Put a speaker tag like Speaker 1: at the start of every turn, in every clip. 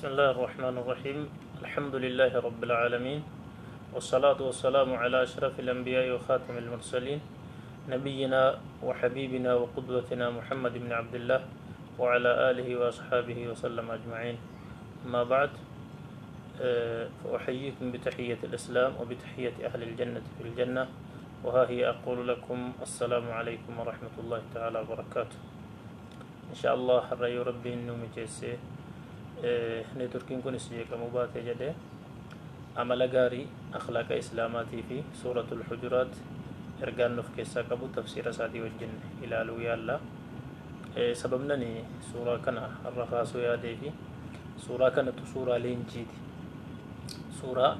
Speaker 1: بسم الله الرحمن الرحيم الحمد لله رب العالمين والصلاة والسلام على أشرف الأنبياء وخاتم المرسلين نبينا وحبيبنا وقدوتنا محمد بن عبد الله وعلى آله وأصحابه وسلم أجمعين أما بعد فأحييكم بتحية الإسلام وبتحية أهل الجنة في الجنة وها هي أقول لكم السلام عليكم ورحمة الله تعالى وبركاته إن شاء الله har'a yoo Rabbiin nu mijeesse networkiin kunis jeeqamuu baate jedhe amala gaarii akhlaaqa islaamaatii fi suuratul hujuraat ergaan nuuf keessaa qabu tafsiira isaatii wajjin ilaaluu yaalla. Sababnani suuraa kana har'a kaasuu yaadee fi suuraa kanatu suuraa leenjiiti. Suuraa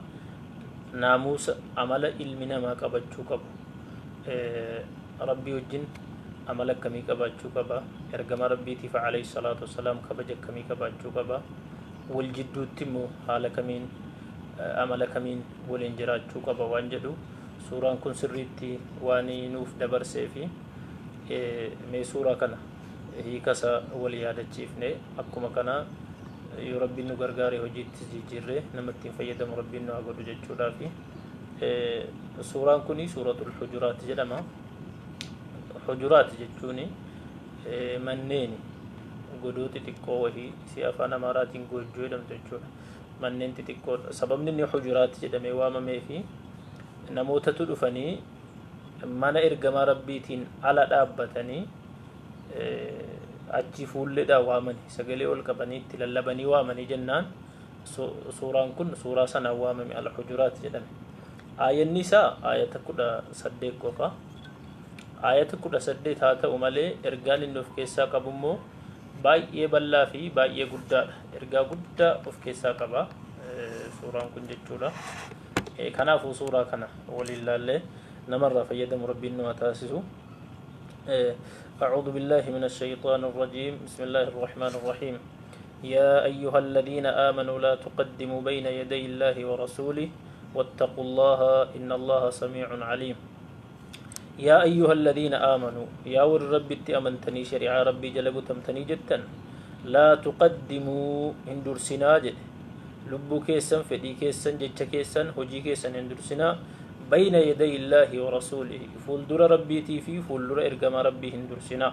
Speaker 1: naamusa amala ilmi namaa qabachuu qabu. Rabbii wajjin amala akkamii qabaachuu qaba? Ergama Rabbiitiif alayhi salaatu wassalaam kabaja akkamii qabaachuu qaba? Wal jidduutti immoo haala kamiin amala kamiin waliin jiraachuu qaba waan jedhu suuraan kun sirriitti waan nuuf dabarsee fi mee suuraa kana hiikasa wal yaadachiifne akkuma kana yoo Rabbiin nu gargaare hojiittis jijjiirree nama ittiin fayyadamu Rabbiin nu haa godhu jechuudhaafi. Suuraan kun suuratul hujuraat jedhama. Hujuraat jechuun manneeni godoo xixiqqoo wahii si afaan Amaaraatiin goojjoo jedhamtu jechuudha. Manneen xixiqqoo sababni inni hujuraat jedhamee waamamee fi namootatu dhufanii mana ergamaa Rabbiitiin ala dhaabbatanii achi fuulleedhaan waamani sagalee ol qabanii itti lallabanii waamanii jennaan suuraan kun suuraa sanaan waamame al-hujuraat jedhame. Aayanni isaa aayata 18 qofa. Aayata 18 haa ta'u malee ergaan inni of keessaa qabu immoo baay'ee bal'aa fi baay'ee guddaadha. Ergaa guddaa of keessaa qaba suuraan kun jechuudha. Kanaafuu suuraa kana waliin laallee namarraa fayyadamu Rabbiin nu haa taasisu. أعوذ بالله من الشيطان الرجيم بسم الله الرحمن الرحيم يا أيها الذين آمنوا لا تقدموا بين يدي الله ورسوله واتقوا الله إن الله سميع عليم يا أيها الذين آمنوا يا ور ربي أمنتني شريعة ربي جلبوا تمتني جدا لا تقدموا هندور سناجد lubbuu keessan fedhii keessan jecha keessan hojii keessan hin dursinaa bayna yaday illaahi wa rasuulihi fuuldura Rabbiitii fi fuuldura ergamaa Rabbii hin dursinaa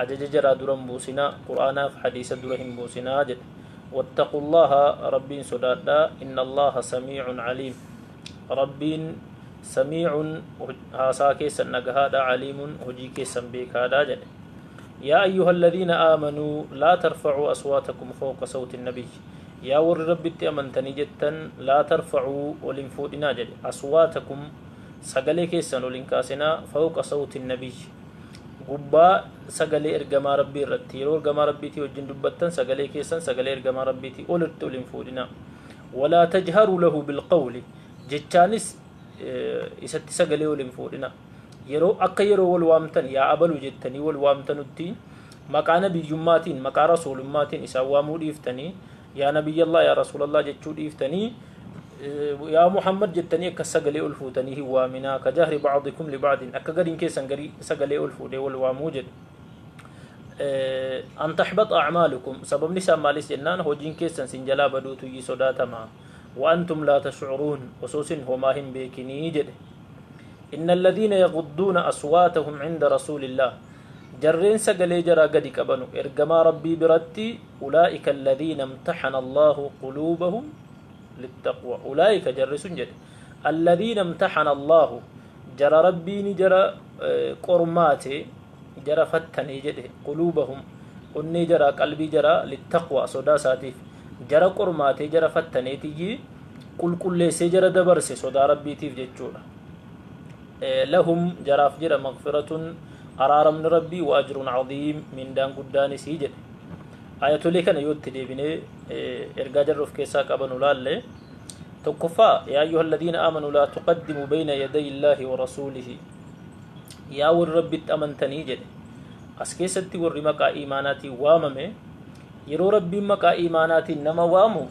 Speaker 1: ajaja jaraa dura hin buusinaa qur'aanaaf hadiisa dura hin buusinaa jedhe wattaqullaha Rabbiin sodaadhaa inna allaha samiicun caliim Rabbiin samiicun haasaa keessan dhagahaadha caliimun hojii keessan beekaadha jedhe Yaa ayyuhalladiina aamanuu laa tarfacuu aswaatakum fawqa sawti nabiyyi Yaa warri Rabbitti amantanii jettan laa tarfacuu ol hin fuudhinaa jedhe aswaatakum sagalee keessan ol hin kaasinaa fawqa sawti nabiyyi gubbaa sagalee ergamaa Rabbii irratti yeroo ergamaa Rabbiitii wajjin dubbattan sagalee keessan sagalee ergamaa Rabbiitii olitti ol hin fuudhinaa walaa tajharuu lahu bilqawli jechaanis isatti sagalee ol hin fuudhinaa Yeroo akka yeroo wal waamtan yaa abalu jettanii wal waamtanutti maqaa nabiyyummaatiin maqaa rasuulummaatiin isaan waamuu dhiiftanii yaa nabiyyallah yaa rasuulallah jechuu dhiiftanii yaa Muhammad jettanii akka sagalee ol fuutanii hin waaminaa ka jahri ba'dikum li ba'din akka gariin keessan garii sagalee ol fuudhee wal waamuu jedhe. An tahbata a'maalukum sababni isaa maalis jennaan hojiin keessan sin jalaa baduutu sodaatama wa antum laa tashcuruun osoo sin homaa hin beekinii jedhe. Inna alladhiina yaghudduuna aswaatahum cinda rasuulillaah Jarreen sagalee jaraa gadi qabanu ergamaa Rabbii biratti ulaa'ika alladhiina imtaxana Allaahu quluubahum littaqwa ulaa'ika jarri sun jedhe alladhiina imtaxana Allaahu jara Rabbiini jara qormaate jara fattane jedhe quluubahum onnee jaraa qalbii jaraa littaqwa sodaa isaatiif jara qormaatee jara fattaneetiyyi qulqulleessee jara dabarse sodaa Rabbiitiif jechuudha. Lahum jaraaf jira maghfiratun araaramni Rabbii wa ajrun aziim mindaan guddaanisii jedhe. Ayatolee kana yoo itti deebinee ergaa jarri of keessaa qabanu laalle tokkoffaa yaa ayyuha alladhiina aamanu laa tuqaddimu bayna yaday illaahi wa rasuulihi yaa warri Rabbitti amantanii jedhe. As keessatti warri maqaa iimaanaatiin waamame Yeroo Rabbiin maqaa iimaanaatiin nama waamu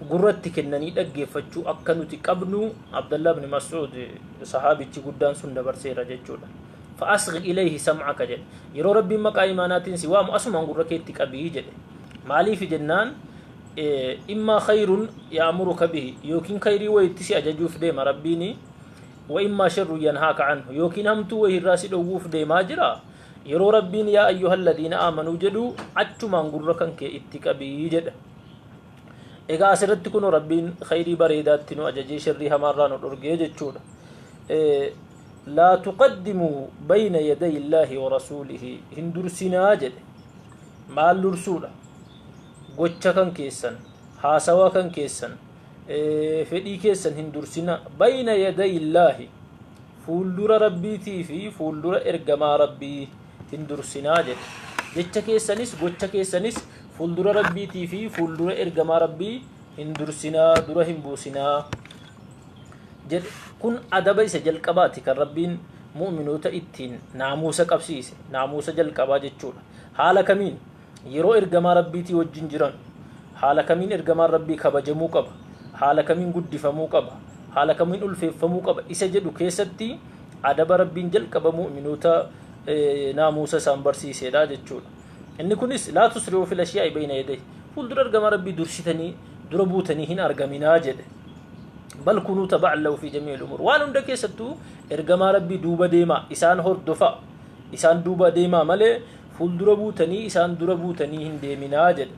Speaker 1: gurra itti kennanii dhaggeeffachuu akka nuti qabnu Abdallah ibn Mas'uud sahaabichi guddaan sun dabarseera jechuudha. Fa'asghi ilayhi sam'aka jedhe. Yeroo Rabbiin maqaa iimaanaatiin si waamu asumaan gurra keetti qabii jedhe. Maaliif jennaan Immaa khayrun ya'muruka bihi, yookiin khayrii wayitti si ajajuuf deema Rabbiini, wa immaa sharrun yanhaaka anhu, yookiin hamtuu wayirraa si dhowwuuf deemaa jira. Yeroo Rabbiin yaa ayyuhal ladiina aamanuu jedhu achumaan gurra kan kee itti qabii jedha. Egaa asirratti kunoo Rabbiin khayrii bareedaatti nu ajajee sharrii hamaarraa nu dhorgee jechuudha. Laa tuqaddimuu bayna yaday illaahi wa rasuulihi, hin dursinaa jedhe. Maal dursuudha? Gocha kan keessan, haasawa kan keessan, fedhii keessan hin dursina. Bayna yaday illaahi, fuuldura Rabbiitii fi fuuldura ergamaa Rabbii hin dursinaa jedhe. Jecha keessanis gocha keessanis fuuldura Rabbiitii fi fuuldura ergamaa Rabbii hin dursinaa, dura hin buusinaa jedhe. Kun adaba isa jalqabaati kan Rabbiin mu'minoota ittiin naamuusa qabsiise, naamuusa jalqabaa jechuudha. Haala kamiin yeroo ergamaa Rabbiitii wajjin jiran, haala kamiin ergamaan Rabbii kabajamuu qaba, haala kamiin guddifamuu qaba, haala kamiin ulfeeffamuu qaba isa jedhu keessatti adaba Rabbiin jalqaba mu'minoota naamuusa isaan barsiisedha jechuudha. Inni kunis laa tusri'uu fil ashiyaa'i bayna yadayhi, fuuldura ergamaa Rabbii dursitanii dura buutanii hin argaminaa jedhe. Bal kunuu taba'an lahu fi jami'il umur, waan hunda keessattuu ergamaa Rabbii duuba deemaa, isaan hordofaa, isaan duuba deemaa malee fuuldura buutanii isaan dura buutanii hin deeminaa jedhe.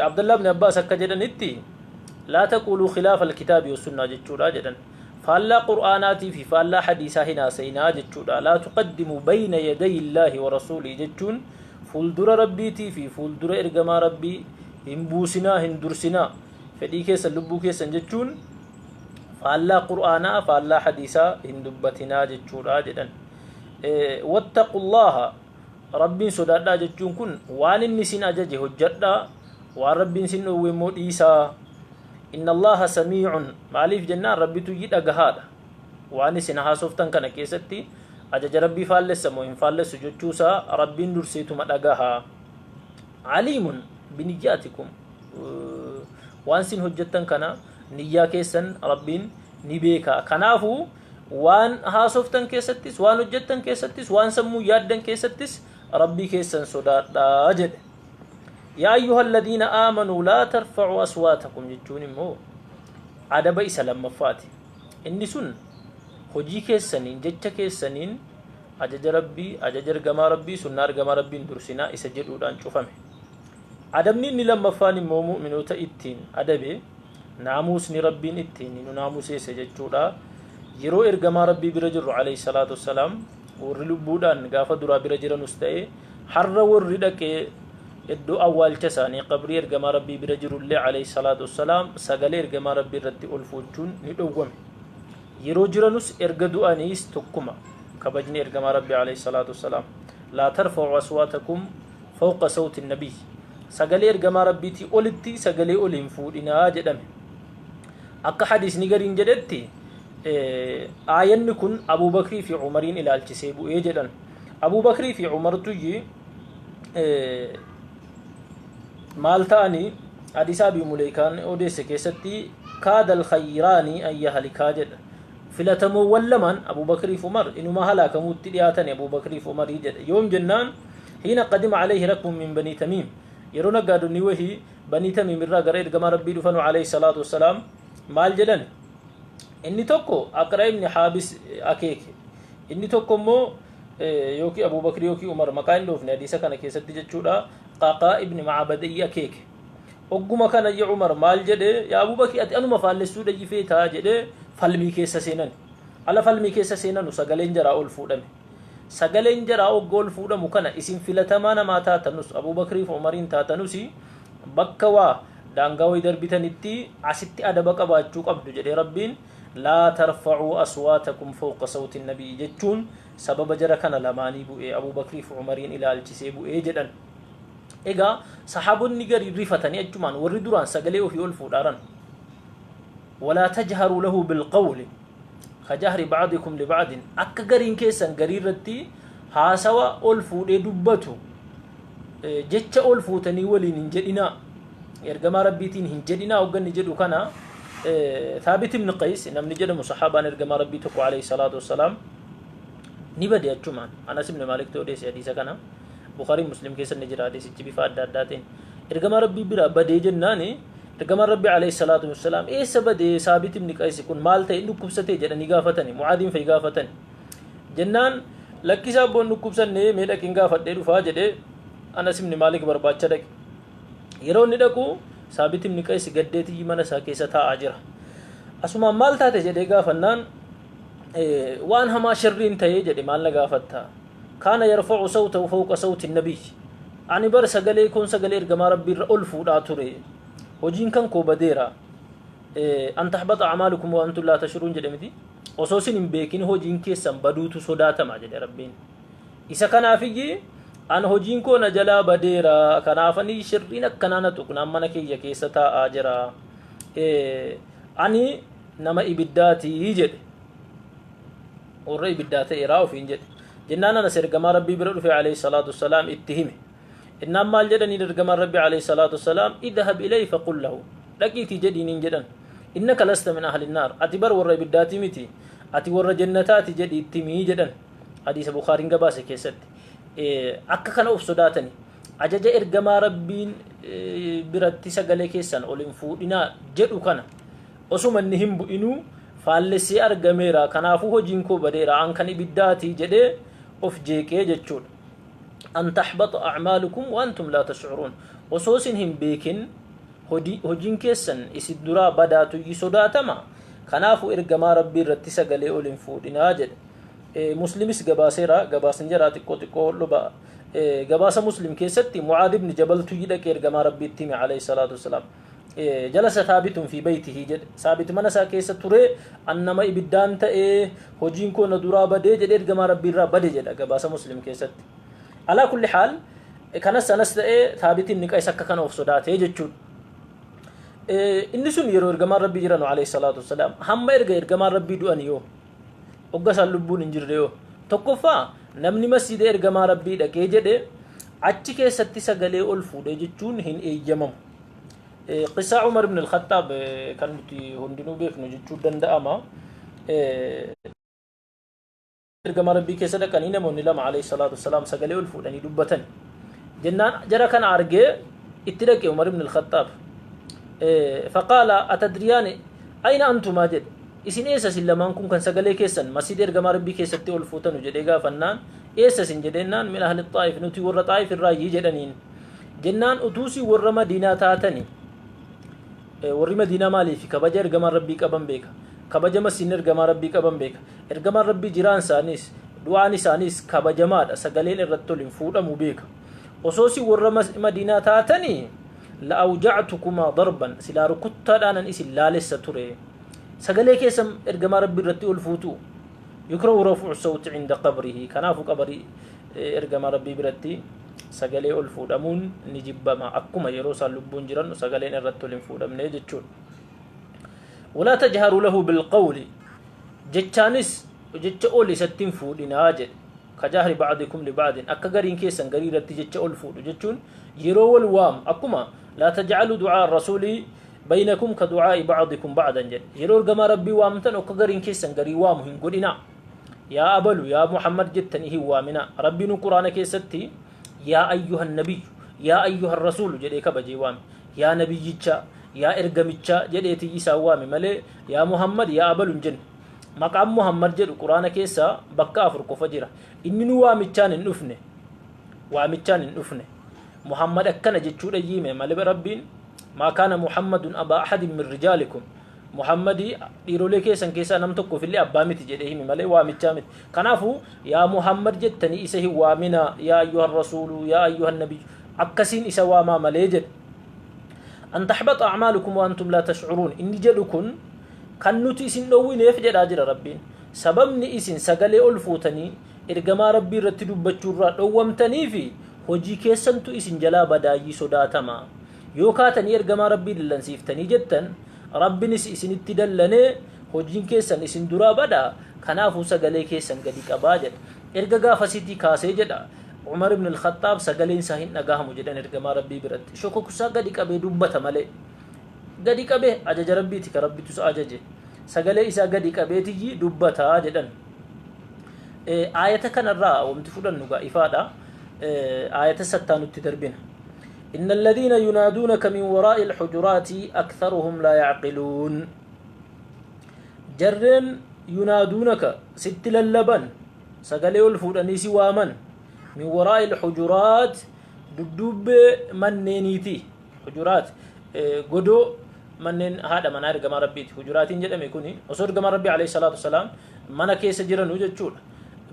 Speaker 1: Abdallah ibn Abbaas akka jedhanitti laa taquuluu khilaafa alkitaabi wassunnaa jechuudha jedhan. Faallaa Qur'aanaatii fi faallaa hadiisaa hin haasayinaa jechuudha. Laa tuqaddimu bayna yaday illaahi wa rasuulii jechuun fuuldura Rabbiitii fi fuuldura ergamaa Rabbii hin buusinaa, hin dursinaa fedhii keessan, lubbuu keessan jechuun faallaa Qur'aanaa, faallaa hadiisaa hin dubbatinaa jechuudha jedhan. Wattaqullaaha, Rabbiin sodaadhaa jechuun kun waan inni isin ajaje hojjadhaa, waan Rabbiin isin dhoowwe immoo dhiisaa. Inna Allaha samiicun, maaliif jennaan Rabbitu yi dhagahaadha. Waan isin haasoftan kana keessatti ajaja Rabbii faallessa moo hin faallessu jechuusaa Rabbiin durseetuma dhagaha. Aliimun biniyyaatikum, waan isin hojjettan kana niyyaa keessan Rabbiin ni beeka. Kanaafuu waan haasoftan keessattis, waan hojjettan keessattis, waan sammuu yaaddan keessattis Rabbii keessan sodaadhaa jedhe. Yaa ayyuha alladhiina aamanuu laa tarfa'uu aswaatakum jechuun immoo adaba isa lammaffaati. Inni sun hojii keessaniin, jecha keessaniin ajaja Rabbii, ajaja ergamaa Rabbii, sunnaa ergamaa Rabbiin dursinaa isa jedhuudhaan cufame. Adabni inni lammaffaan immoo mu'minoota ittiin adabe, naamuusni Rabbiin ittiin nu naamuseesse jechuudha. Yeroo ergamaa Rabbii bira jirru alayhi salaatu wassalaam, warri lubbuudhaan gaafa duraa bira jiranus ta'e har'a warri dhaqee iddoo awwaalcha isaanii qabrii ergamaa Rabbii bira jirullee alayhi salaatu wassalaam, sagalee ergamaa Rabbii irratti ol fuuchuun ni dhowwame. Yeroo jiranus erga du'aniis tokkuma kabajni ergamaa Rabbii alayhi salaatu wassalaam. Laa tarfa'u aswaatakum fawqa sawti nabiy, sagalee ergamaa Rabbiitii olitti sagalee ol hin fuudhinaa jedhame. Akka hadiisni gariin jedhetti aayanni kun Abuubakrii fi Umariin ilaalchisee bu'ee jedhan. Abuubakrii fi Umartuyyi maal ta'anii, hadiisa Abii Muleykaan odeesse keessatti kaada alkhayraanii an yahlikaa jedha. Filatamoowwan lamaan Abuubakrii fi Umar inuma halaakamuutti dhiyaatani Abuubakrii fi Umarii jedha. Yoom jennaan, hiina qadima alayhi rakbun min Banii Tamiim, yeroo naggaadonni wahii Banii Tamiim irraa gara ergamaa Rabbii dhufanu alayhi salaatu wassalaam, maal jedhan? Inni tokko Aqra ibni Haabis akeeke, inni tokko immoo yookiin Abuubakrii yookiin Umar, maqaa hin dhoofne hadiisa kana keessatti jechuudha, Qaqaa ibni Macbadayyi akeeke. Ogguma kana ya Umar maal jedhe? Yaa Abuubakrii, ati anuma faallessuu dhayyi feetaa jedhe. Falmii keessa seenan. Ala falmii keessa seenanu sagaleen jaraa ol fuudhame. Sagaleen jaraa ogga ol fuudhamu kana, isin filatamaa namaa taatanus, Abuubakrii fi Umariin taatanus, bakka waa daangaa wayi darbitanitti asitti adaba qabaachuu qabdu jedhee Rabbiin laa tarfa'uu aswaatakum fawqa sawti nabiyyi jechuun sababa jara kana lamaanii bu'ee, Abuubakrii fi Umariin ilaalchisee bu'ee jedhan. Egaa sahaabonni garii rifatanii achumaan warri duraan sagalee ofii ol fuudhaaran, walaa tajharuu lahu bilqawli kajahri ba'dikum liba'din, akka gariin keessan garii irratti haasawa ol fuudhee dubbatu jecha ol fuutanii waliin hin jedhinaa, ergamaa Rabbiitiin hin jedhinaa hogganni jedhu kana, Thaabit ibn Qays namni jedhamu sahaabaan ergamaa Rabbii tokko alayhi salaatu wassalaam ni bade achumaan. Anas ibn Maalik odeesse hadiisa kana, Bukhaarii Muslim keessa ni jira hadiisichi bifa adda addaatiin. Ergamaa Rabbii biraa badee jennaani Ergamaan Rabbii alayhi salaatu wassalaam eessa badee Saabit ibn Qays kun maal ta'e dhukkubsatee jedhanii gaafatani Mu'aadiin fa'i gaafatani. Jennaan lakkisaa abboon dhukkubsanne mee dhaqin gaafadhee dhufaa jedhee Anas ibn Maalik barbaacha dhaqe. Yeroo inni dhaqu Saabit ibn Qays gaddeetii mana isaa keessa taa'aa jira. Asumaan maal taate jedhee gaafannaan waan hamaa sharriin ta'ee jedhe maal na gaafatta? Kaana yarfa'u sawtahu fawqa sawti nabiyyi. Ani bar sagalee koon sagalee ergamaa Rabbii irra ol fuudhaa ture. Hojiin kan koo badeera. An tahbata a'maalukum wa antum laa tash'uruun jedhe miti. Osoo isin hin beekin hojiin keessan baduutu sodaatama jedhe Rabbiin. Isa kanaafiyyi an hojiin koo na jalaa badeera. Kanaaf ani shirriin akkanaa na tuqnaan mana kiyya keessa taa'aa jira. Ani nama ibiddaati jedhe. Warra ibiddaa ta'eeraa ofiin jedhe. Jennaan Anas ergamaa Rabbii bira dhufe alayhi salaatu wassalaam itti hime. Innaan maal jedhaniin ergamaan Rabbii alayhi salaatu wassalaam idhab ilayhi faqul lahu. Dhaqiitii jedhiiniin jedhan. Innaka lasta min ahli naar. Ati bar warra ibiddaatii miti. Ati warra jannataati jedhi itti himii jedhan. Hadiisa Bukaariin gabaase keessatti. Akka kana of sodaatani. Ajaja ergamaa Rabbiin biratti sagalee keessan ol hin fuudhinaa jedhu kana osuma inni hin bu'inuu faallessee argameera kanaafuu hojiin koo badeera an kan ibiddaati jedhee of jeeqee jechuudha. An tahbata a'maalukum wa antum laa tash'uruun. Osoo isin hin beekin hojiin keessan isin duraa badaatuyyi sodaatama. Kanaafuu ergamaa Rabbii irratti sagalee ol hin fuudhinaa jedhe. Muslimis gabaaseera gabaasni jaraa xiqqoo xiqqoo ol ba'a. Gabaasa Muslim keessatti Mucaad ibn Jabaltuyyi dhaqee ergamaa Rabbiitti hime alayhi salaatu wassalaam. Jalasa Thaabitun fi baytihi jedhe. Saabit mana isaa keessa ture an nama ibiddaan ta'ee hojiin koo na duraa badee jedhee ergamaa Rabbii irraa bade jedha gabaasa Muslim keessatti. Alaa kulli haal kanas sanas ta'ee Thaabit ibn Qays akka kana of sodaatee jechuudha. Inni sun yeroo ergamaan Rabbii jiranu alayhi salaatu wassalaam hamma erga ergamaan Rabbii du'an yoo hogga isaan lubbuun hin jirre yoo tokkoffaa namni masjiida ergamaa Rabbii dhaqee jedhe achi keessatti sagalee ol fuudhee jechuun hin eeyyamamu. Qissaa Umar ibn al-Khattaab kan nuti hundinuu beeknu jechuu danda'ama. Ergama Rabbii keessa dhaqanii namoonni lama alayhi salaatu wassalaam sagalee ol fuudhanii dubbatan. Jennaan jara kana argee itti dhaqe Umar ibn al-Khattaab. Faqaala atadriyaani ayna antumaa jedhe. Isin eessa isin lamaan kun kan sagalee keessan masjida ergamaa Rabbii keessatti ol fuutanu jedhee gaafannaan eessa isin jedheennaan min ahli xaa'if nuti warra xaa'if irraayyii jedhaniin. Jennaan utuu isin warra Madiinaa taatani warri Madiinaa maaliif kabaja ergamaan Rabbii qaban beeka. Kabaja masiin ergamaa Rabbii qaban beeka. Ergamaan Rabbii jiraan isaaniis du'aan isaaniis kabajamaadha sagaleen irratti ol hin fuudhamu beeka. Osoo isin warra Madiinaa taatani la'awjactukumaa darban silaa rukuttaadhaanan isin laalessa ture. Sagalee keessan ergamaa Rabbii irratti ol fuutu. Yukrahu raf'u sawti cinda qabrihi kanaafuu qabarii ergamaa Rabbii biratti sagalee ol fuudhamuun ni jibbama akkuma yeroo isaan lubbuun jiran sagaleen irratti ol hin fuudhamne jechuudha. Walaa tajharu lahu bilqawli jechaanis jecha ol isatti hin fuudhinaa jedhe. Kajahri ba'dikum li ba'din akka gariin keessan garii irratti jecha ol fuudhu jechuun yeroo wal waamu akkuma laa taj'alu du'aa rasuulii baynakum ka du'aa'i ba'dikum ba'dan jedhe. Yeroo ergamaa Rabbii waamtan akka gariin keessan garii waamu hin godhinaa. Yaa abalu yaa Muhammad jettanii hin waaminaa. Rabbiinuu Quraana keessatti yaa ayyuhan nabiyyu yaa ayyuhan rasuulu jedhee kabajee waame. Yaa nabiyyichaa yaa ergamichaa jedheetii isaan waame malee yaa Muhammad yaa abalu hin jenne. Maqaan Muhammad jedhu Quraana keessa bakka afur qofa jira. Inni nu waamichaan hin dhufne. Waamichaan hin dhufne. Muhammad akkana jechuudha yiime malee Rabbiin maa kaana Muhammadun abaa ahadin min rijaalikum. Muhammadii dhiirolee keessan keessaa nam tokkoof illee abbaa miti jedhee hime malee waamichaa miti. Kanaafuu yaa Muhammad jettanii isa hin waaminaa yaa ayyuhan rasuulu yaa ayyuhan nabiyyu akkasiin isa waamaa malee jedhe. An tahbata a'maalukum wa antum laa tash'uruun inni jedhu kun kan nuti isin dhowwineef jedhaa jira Rabbiin. Sababni isin sagalee ol fuutanii ergamaa Rabbii irratti dubbachuurraa dhowwamtanii fi hojii keessantu isin jalaa badaayyii sodaatama. Yoo kaatanii ergamaa Rabbii dallansiiftanii jettan Rabbinis isinitti dallanee hojiin keessan isin duraa bada kanaafuu sagalee keessan gadi qabaa jedha. Erga gaafasiitii kaasee jedha Umar ibn al-Khattaab sagaleen isaa hin dhagahamu jedhan ergamaa Rabbii biratti. Shokoksaa gadi qabee dubbata malee. Gadi qabee ajaja Rabbiiti ka Rabbitu isa ajaje. Sagalee isaa gadi qabeetiyyi dubbata jedhan. Aayata kanarraa wanti fudhannu gaa ifaadha. Aayata sattaa nutti darbina. إن الذين ينادونك من وراء الحجرات أكثرهم لا يعقلون. Jarreen ينادونك sitti lallaban, sagalee ol fuudhanii si waaman, من وراء الحجرات dudduubbee manneeniiti. حجرات godoo manneen haadha manaa ergamaa Rabbiiti hujuraatiin jedhame kuni osoo ergamaa Rabbii عليه الصلاة والسلام mana keessa jiranuu jechuudha.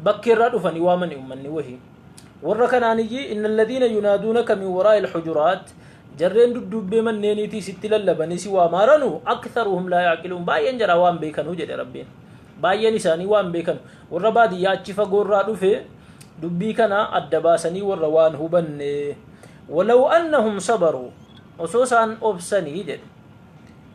Speaker 1: Bakkeerraa dhufanii waamani ummanni wahii warra kanaaniyyi. إن الذين ينادونك من وراء الحجرات jarreen dudduubbee manneeniitii sitti lallabanii si waamaaranu أكثرهم لا يعقلون baay'een jaraa waan beekanuu jedhe Rabbiin. Baay'een isaanii waan beekanu, warra baadiyyaa achi fagoorraa dhufe dubbii kana adda baasanii warra waan hubanne. ولو أنهم صبروا osoo isaan obsanii jedhe,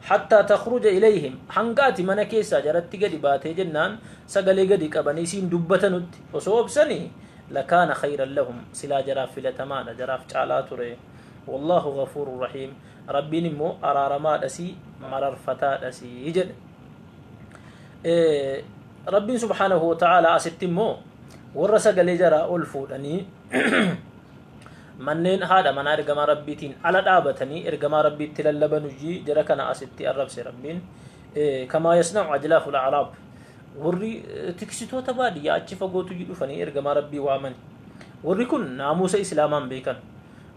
Speaker 1: حتى تخرج إليهم hanga ati mana keessaa jaratti gadi baatee jennaan sagalee gadi qabanii siin dubbatanutti osoo obsanii, لكان خيرا لهم silaa jaraaf filatamaadha, jaraaf caalaa ture. والله غفور رحيم Rabbiin immoo araaramaadhasii mararfataadhasii jedhe Rabbiin سبحانه وتعالى. Asitti immoo warra sagalee jaraa ol fuudhanii manneen haadha manaa ergamaa Rabbiitiin ala dhaabatanii ergamaa Rabbiitti lallabanujii jara kana asitti arrabse Rabbiin. كما يصنع أجلاف الأعراب warri tiksitoota baadiyyaa achi fagootu dhufanii ergamaa Rabbii waaman. Warri kun naamusa islaamaan beekan,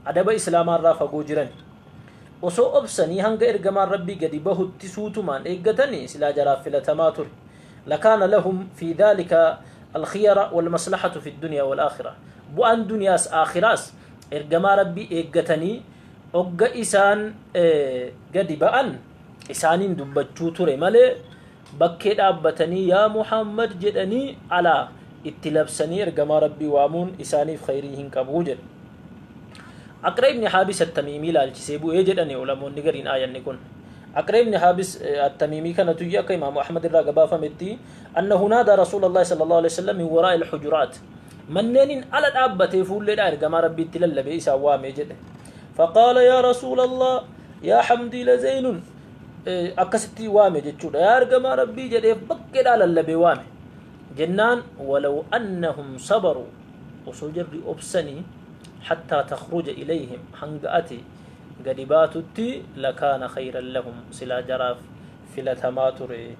Speaker 1: adaba islaamaarraa fagoo jiran. Osoo obsanii hanga ergamaan Rabbii gadi bahutti suutumaan eeggatanii silaa jaraaf filatamaa ture. لكان لهم في ذلك الخير والمصلحة في الدنيا والآخرة bu'aan duniyaas aakhiraas ergamaa Rabbii eeggatanii ogga isaan gadi ba'an isaaniin dubbachuu ture malee bakkee dhaabbatanii yaa Muhammad jedhanii alaa itti labsanii ergamaa Rabbii waamuun isaaniif khayrii hin qabuu jedhe. Aqra ibni Haabis Attamiimii ilaalchisee bu'ee jedhani ulamoonni gariin aayanni kun. Aqra ibni Haabis Attamiimii kanatu akka Imaamu Ahmad irraa gabaafametti أنه نادى رسول الله صلى الله عليه وسلم من وراء الحجرات manneeniin ala dhaabbatee fuulleedha ergamaa Rabbiitti lallabee isaan waamee jedhe. فقال يا رسول الله يا حمدي لزين akkasitti waame jechuudha. Yaa ergamaa Rabbii jedhee bakkeedhaa lallabee waame jennaan, ولو أنهم صبروا osoo jarri obsanii, حتى تخرج إليهم hanga ati gadi baatutti, لكان خيرا لهم silaa jaraaf filatamaa ture.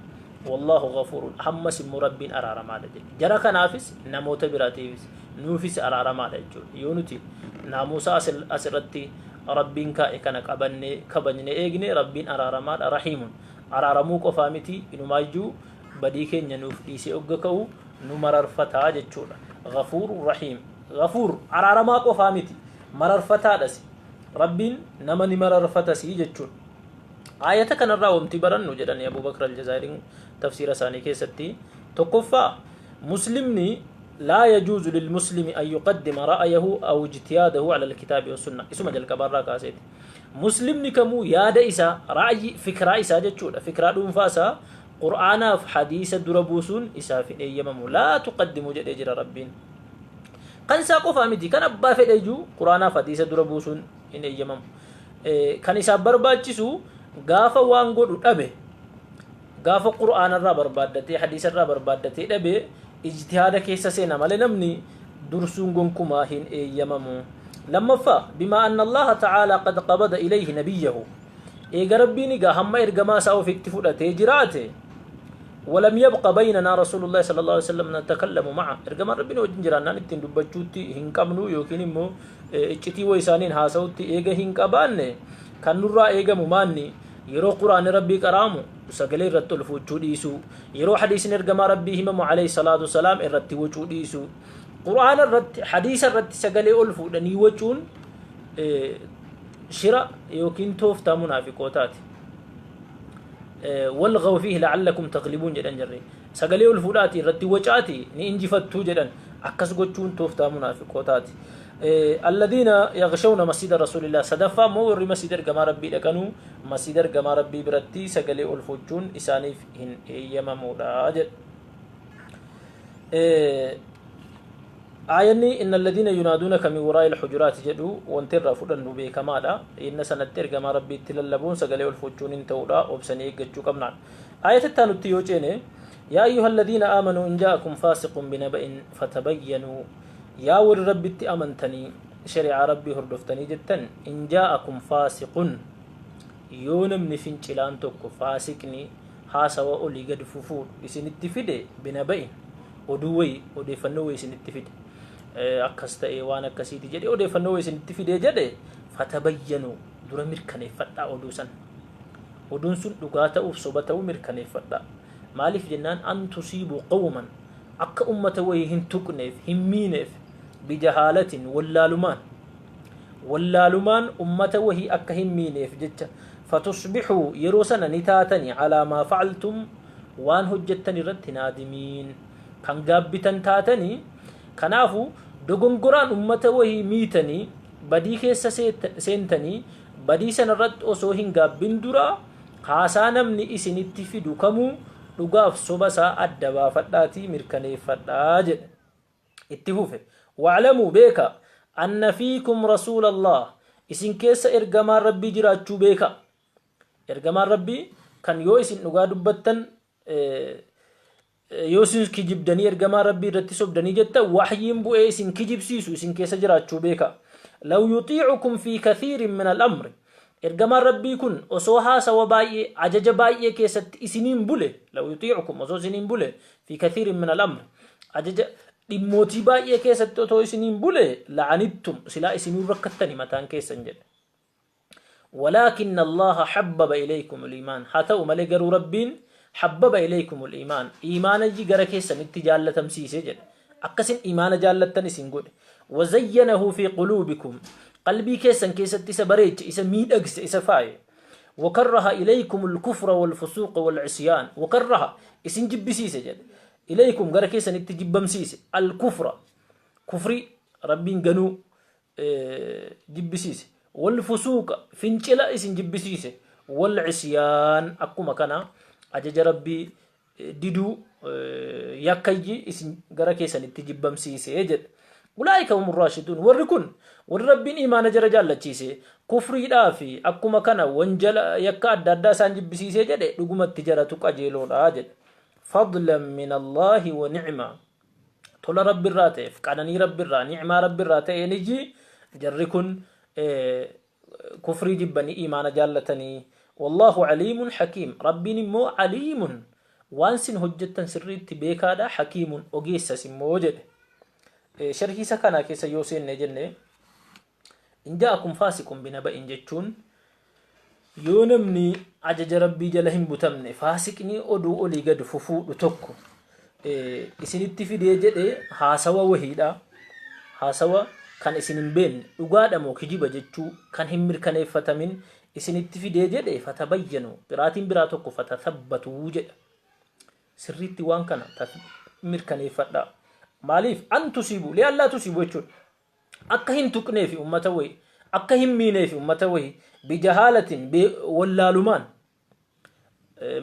Speaker 1: والله غفور hammas immoo Rabbiin araaramaadha jedhe. Jara kanaafis, namoota biraatiifis, nuufis araaramaadha jechuudha. Yoo nuti naamusa asirratti Rabbiin kaa'e kana qabannee kabajne eegne, Rabbiin araaramaadha, رحيم. Araaramuu qofaa miti, inumaayyuu badii keenya nuuf dhiisee ogga ka'u nu mararfataa jechuudha. غفور رحيم. غفور araaramaa qofaa miti, mararfataadhas. Rabbiin nama ni mararfatasii jechuudha. Aayata kanarraa wanti barannu jedhani Abu Bakr Aljazairiin tafsiira isaanii keessatti, tokkoffaa, muslimni لا يجوز للمسلم أن يقدم رأيه أو اجتهاده على الكتاب والسنة. Isuma jalqabarraa kaaseeti. Muslimni kamuu yaada isaa, ra'yi fikraa isaa jechuudha, fikraa dhuunfaa isaa Qur'aanaaf hadiisa dura buusuun isaaf hin eeyyamamu. لا تقدموا jedhee jira Rabbiin. Kan isaa qofaa miti, kan abbaa fedhe iyyuu Qur'aanaaf hadiisa dura buusuun hin eeyyamamu. Kan isaaf barbaachisu gaafa waan godhu dhabe, gaafa Qur'aanarraa barbaaddatee hadiisarraa barbaaddatee dhabe, ijtihaada keessa seena malee namni dursuun gonkumaa hin eeyyamamu. Lammaffaa, بما أن الله تعالى قد قبض إليه نبيه eega Rabbiin egaa hamma ergamaa isaa ofitti fudhatee jiraate, ولم يبق بيننا رسول الله صلى الله عليه وسلم نتكلم معه ergamaan Rabbiin wajjin jiraannaan ittiin dubbachuutti hin qabnu yookiin immoo iccitii wa isaaniin haasa'utti eega hin qabaanne, kan nurraa eegamu maanni? Yeroo Quraanni Rabbii qaraamu sagalee irratti ol fuuchuu dhiisuu, yeroo hadiisni ergamaa Rabbii himamu عليه الصلاة والسلام irratti wacuu dhiisuu. Quraana irratti, hadiisa irratti sagalee ol fuudhanii wacuun shira yookiin tooftaa munaafiqootaati. والغوا فيه لعلكم تغلبون jedhan jarre. Sagalee ol fuudhaati irratti wacaati ni injifattuu jedhan. Akkas gochuun tooftaa munaafiqootaati. الذين يغشون مسجد رسول الله sadaffaa immoo warri masjida ergamaa Rabbii dhaqanuu masjida ergamaa Rabbii biratti sagalee ol fuuchuun isaaniif hin eeyyamamuudha jedhe. Aayanni إن الذين ينادونك من وراء الحجرات jedhu wanti irraa fudhannu beekamaadha. Inna sanatti ergamaa Rabbiitti lallabuun sagalee ol fuuchuun hin ta'uudha, obsanii eeggachuu qabnaan. Aayata itti aanutti yoo ceene, يا أيها الذين آمنوا إن جاءكم فاسق بنبإ فتبينوا yaa warri Rabbitti amantanii shari'aa Rabbii hordoftanii jettan, in jaa'akum faasiqun, yoo namni fincilaan tokko, faasiqni haasawa olii gadi fufuudhu isinitti fide, binaba'in, oduu wayi, odeeffannoo wayi isinitti fide, akkas ta'e, waan akkasiiti jedhe, odeeffannoo wayi isinitti fidee jedhe, fatabayyanu, dura mirkaneeffadhaa oduu san. Oduun sun dhugaa ta'uuf soba ta'uu mirkaneeffadhaa. Maaliif jennaan, an tusiibu qawman, akka ummata wayii hin tuqneef, hin miineef, bijahaalatin, wallaalumaan, wallaalumaan ummata wahii akka hin miineef jecha, fatusbixuu, yeroo sana ni taatani, calaa maa facaltum, waan hojjettan irratti, naadimiin, kan gaabbitan taatanii. Kanaafu dogongoraan ummata wahii miitanii badii keessa seentanii, badii sana irratti osoo hin gaabbin dura haasaa namni isinitti fidu kamuu dhugaaf soba isaa adda baafadhaatii mirkaneeffadhaa jedhe. Itti fufe, wa'lamuu, beeka, anna fiikum rasuulallah, isin keessa ergamaan Rabbii jiraachuu beeka. Ergamaan Rabbii kan yoo isin dhugaa dubbattan, yoo isin kijibdanii ergamaa Rabbii irratti sobdanii jettan waxyiin bu'ee isin kijibsiisu isin keessa jiraachuu beeka. Law yuxiicukum fi kathiirin min al-amri, ergamaan Rabbii kun osoo haasawa baay'ee, ajaja baay'ee keessatti isiniin bule, law yuxiicukum, osoo isiniin bule, fi kathiirin min al-amri, ajaja dhimmootii baay'ee keessatti otoo isiniin bule, la'anittum, silaa isinuu rakkattani mataan keessan jedhe. Walaakin Allaha habbaba ilaykum al-iimaan, haa ta'u malee garuu Rabbiin habbaba ilaykum al-iimaan, iimaana gara keessanitti jaallatamsiise jedhe, akkasin iimaana jaallattan isin godhe, wazayyanahu fi quluubikum, qalbii keessan keessatti isa bareeche, isa miidhagse, isa faaye, wakarraha ilaykum al-kufra wal-fusuuqa wal-isyaan, wakarraha, isin jibbisiise jedhe, ilaykum, gara keessanitti jibbamsiise, al-kufra, kufrii, Rabbiin ganuu jibbisiise, wal fusuuqa, fincila isin jibbisiise, wal isyaan, akkuma kana ajaja Rabbii diduu, yakkayyi isin gara keessanitti jibbamsiise jedhe. Ulaa'ika humur raashiduun, warri kun warri Rabbiin imaana jara jaallachiise, kufriidhaa fi akkuma kana wanjala yakka adda addaa isaan jibbisiisee jedhe, dhugumatti jaratu qajeeloodha jedhe. Fadlan min Allaahi wa ni'ma, tola Rabbirraa ta'eef, qananii Rabbirraa, ni'maa Rabbirraa ta'een iji jarri kun kufrii jibbanii imaana jaallatanii. Wallaahu aliimun hakiim, Rabbiin immoo aliimun, waan sin hojjettan sirriitti beekaadha, hakiimun, ogeessas immoo jedhe. Sharhiisa kana keessa yoo seenne jenne, in ja'akum faasiqun binaba'in jechuun yoo namni ajaja Rabbii jala hin butamne, faasiqni oduu olii gad fufuudhu tokko isinitti fidee jedhe, haasawa wahiidha, haasawa kan isin hin beekne, dhugaadha moo kijiba jechuu kan hin mirkaneeffatamin isinitti fidee jedhe, fatabayyanu, qiraatiin biraa tokko fatathabbatuu jedha, sirriitti waan kana mirkaneeffadha. Maaliif? An tusiibu li'allaa tusiibu jechuudha, akka hin tuqneefi ummata wayi, akka hin miineefi ummata wayi, bijahaalatin, wallaalumaan,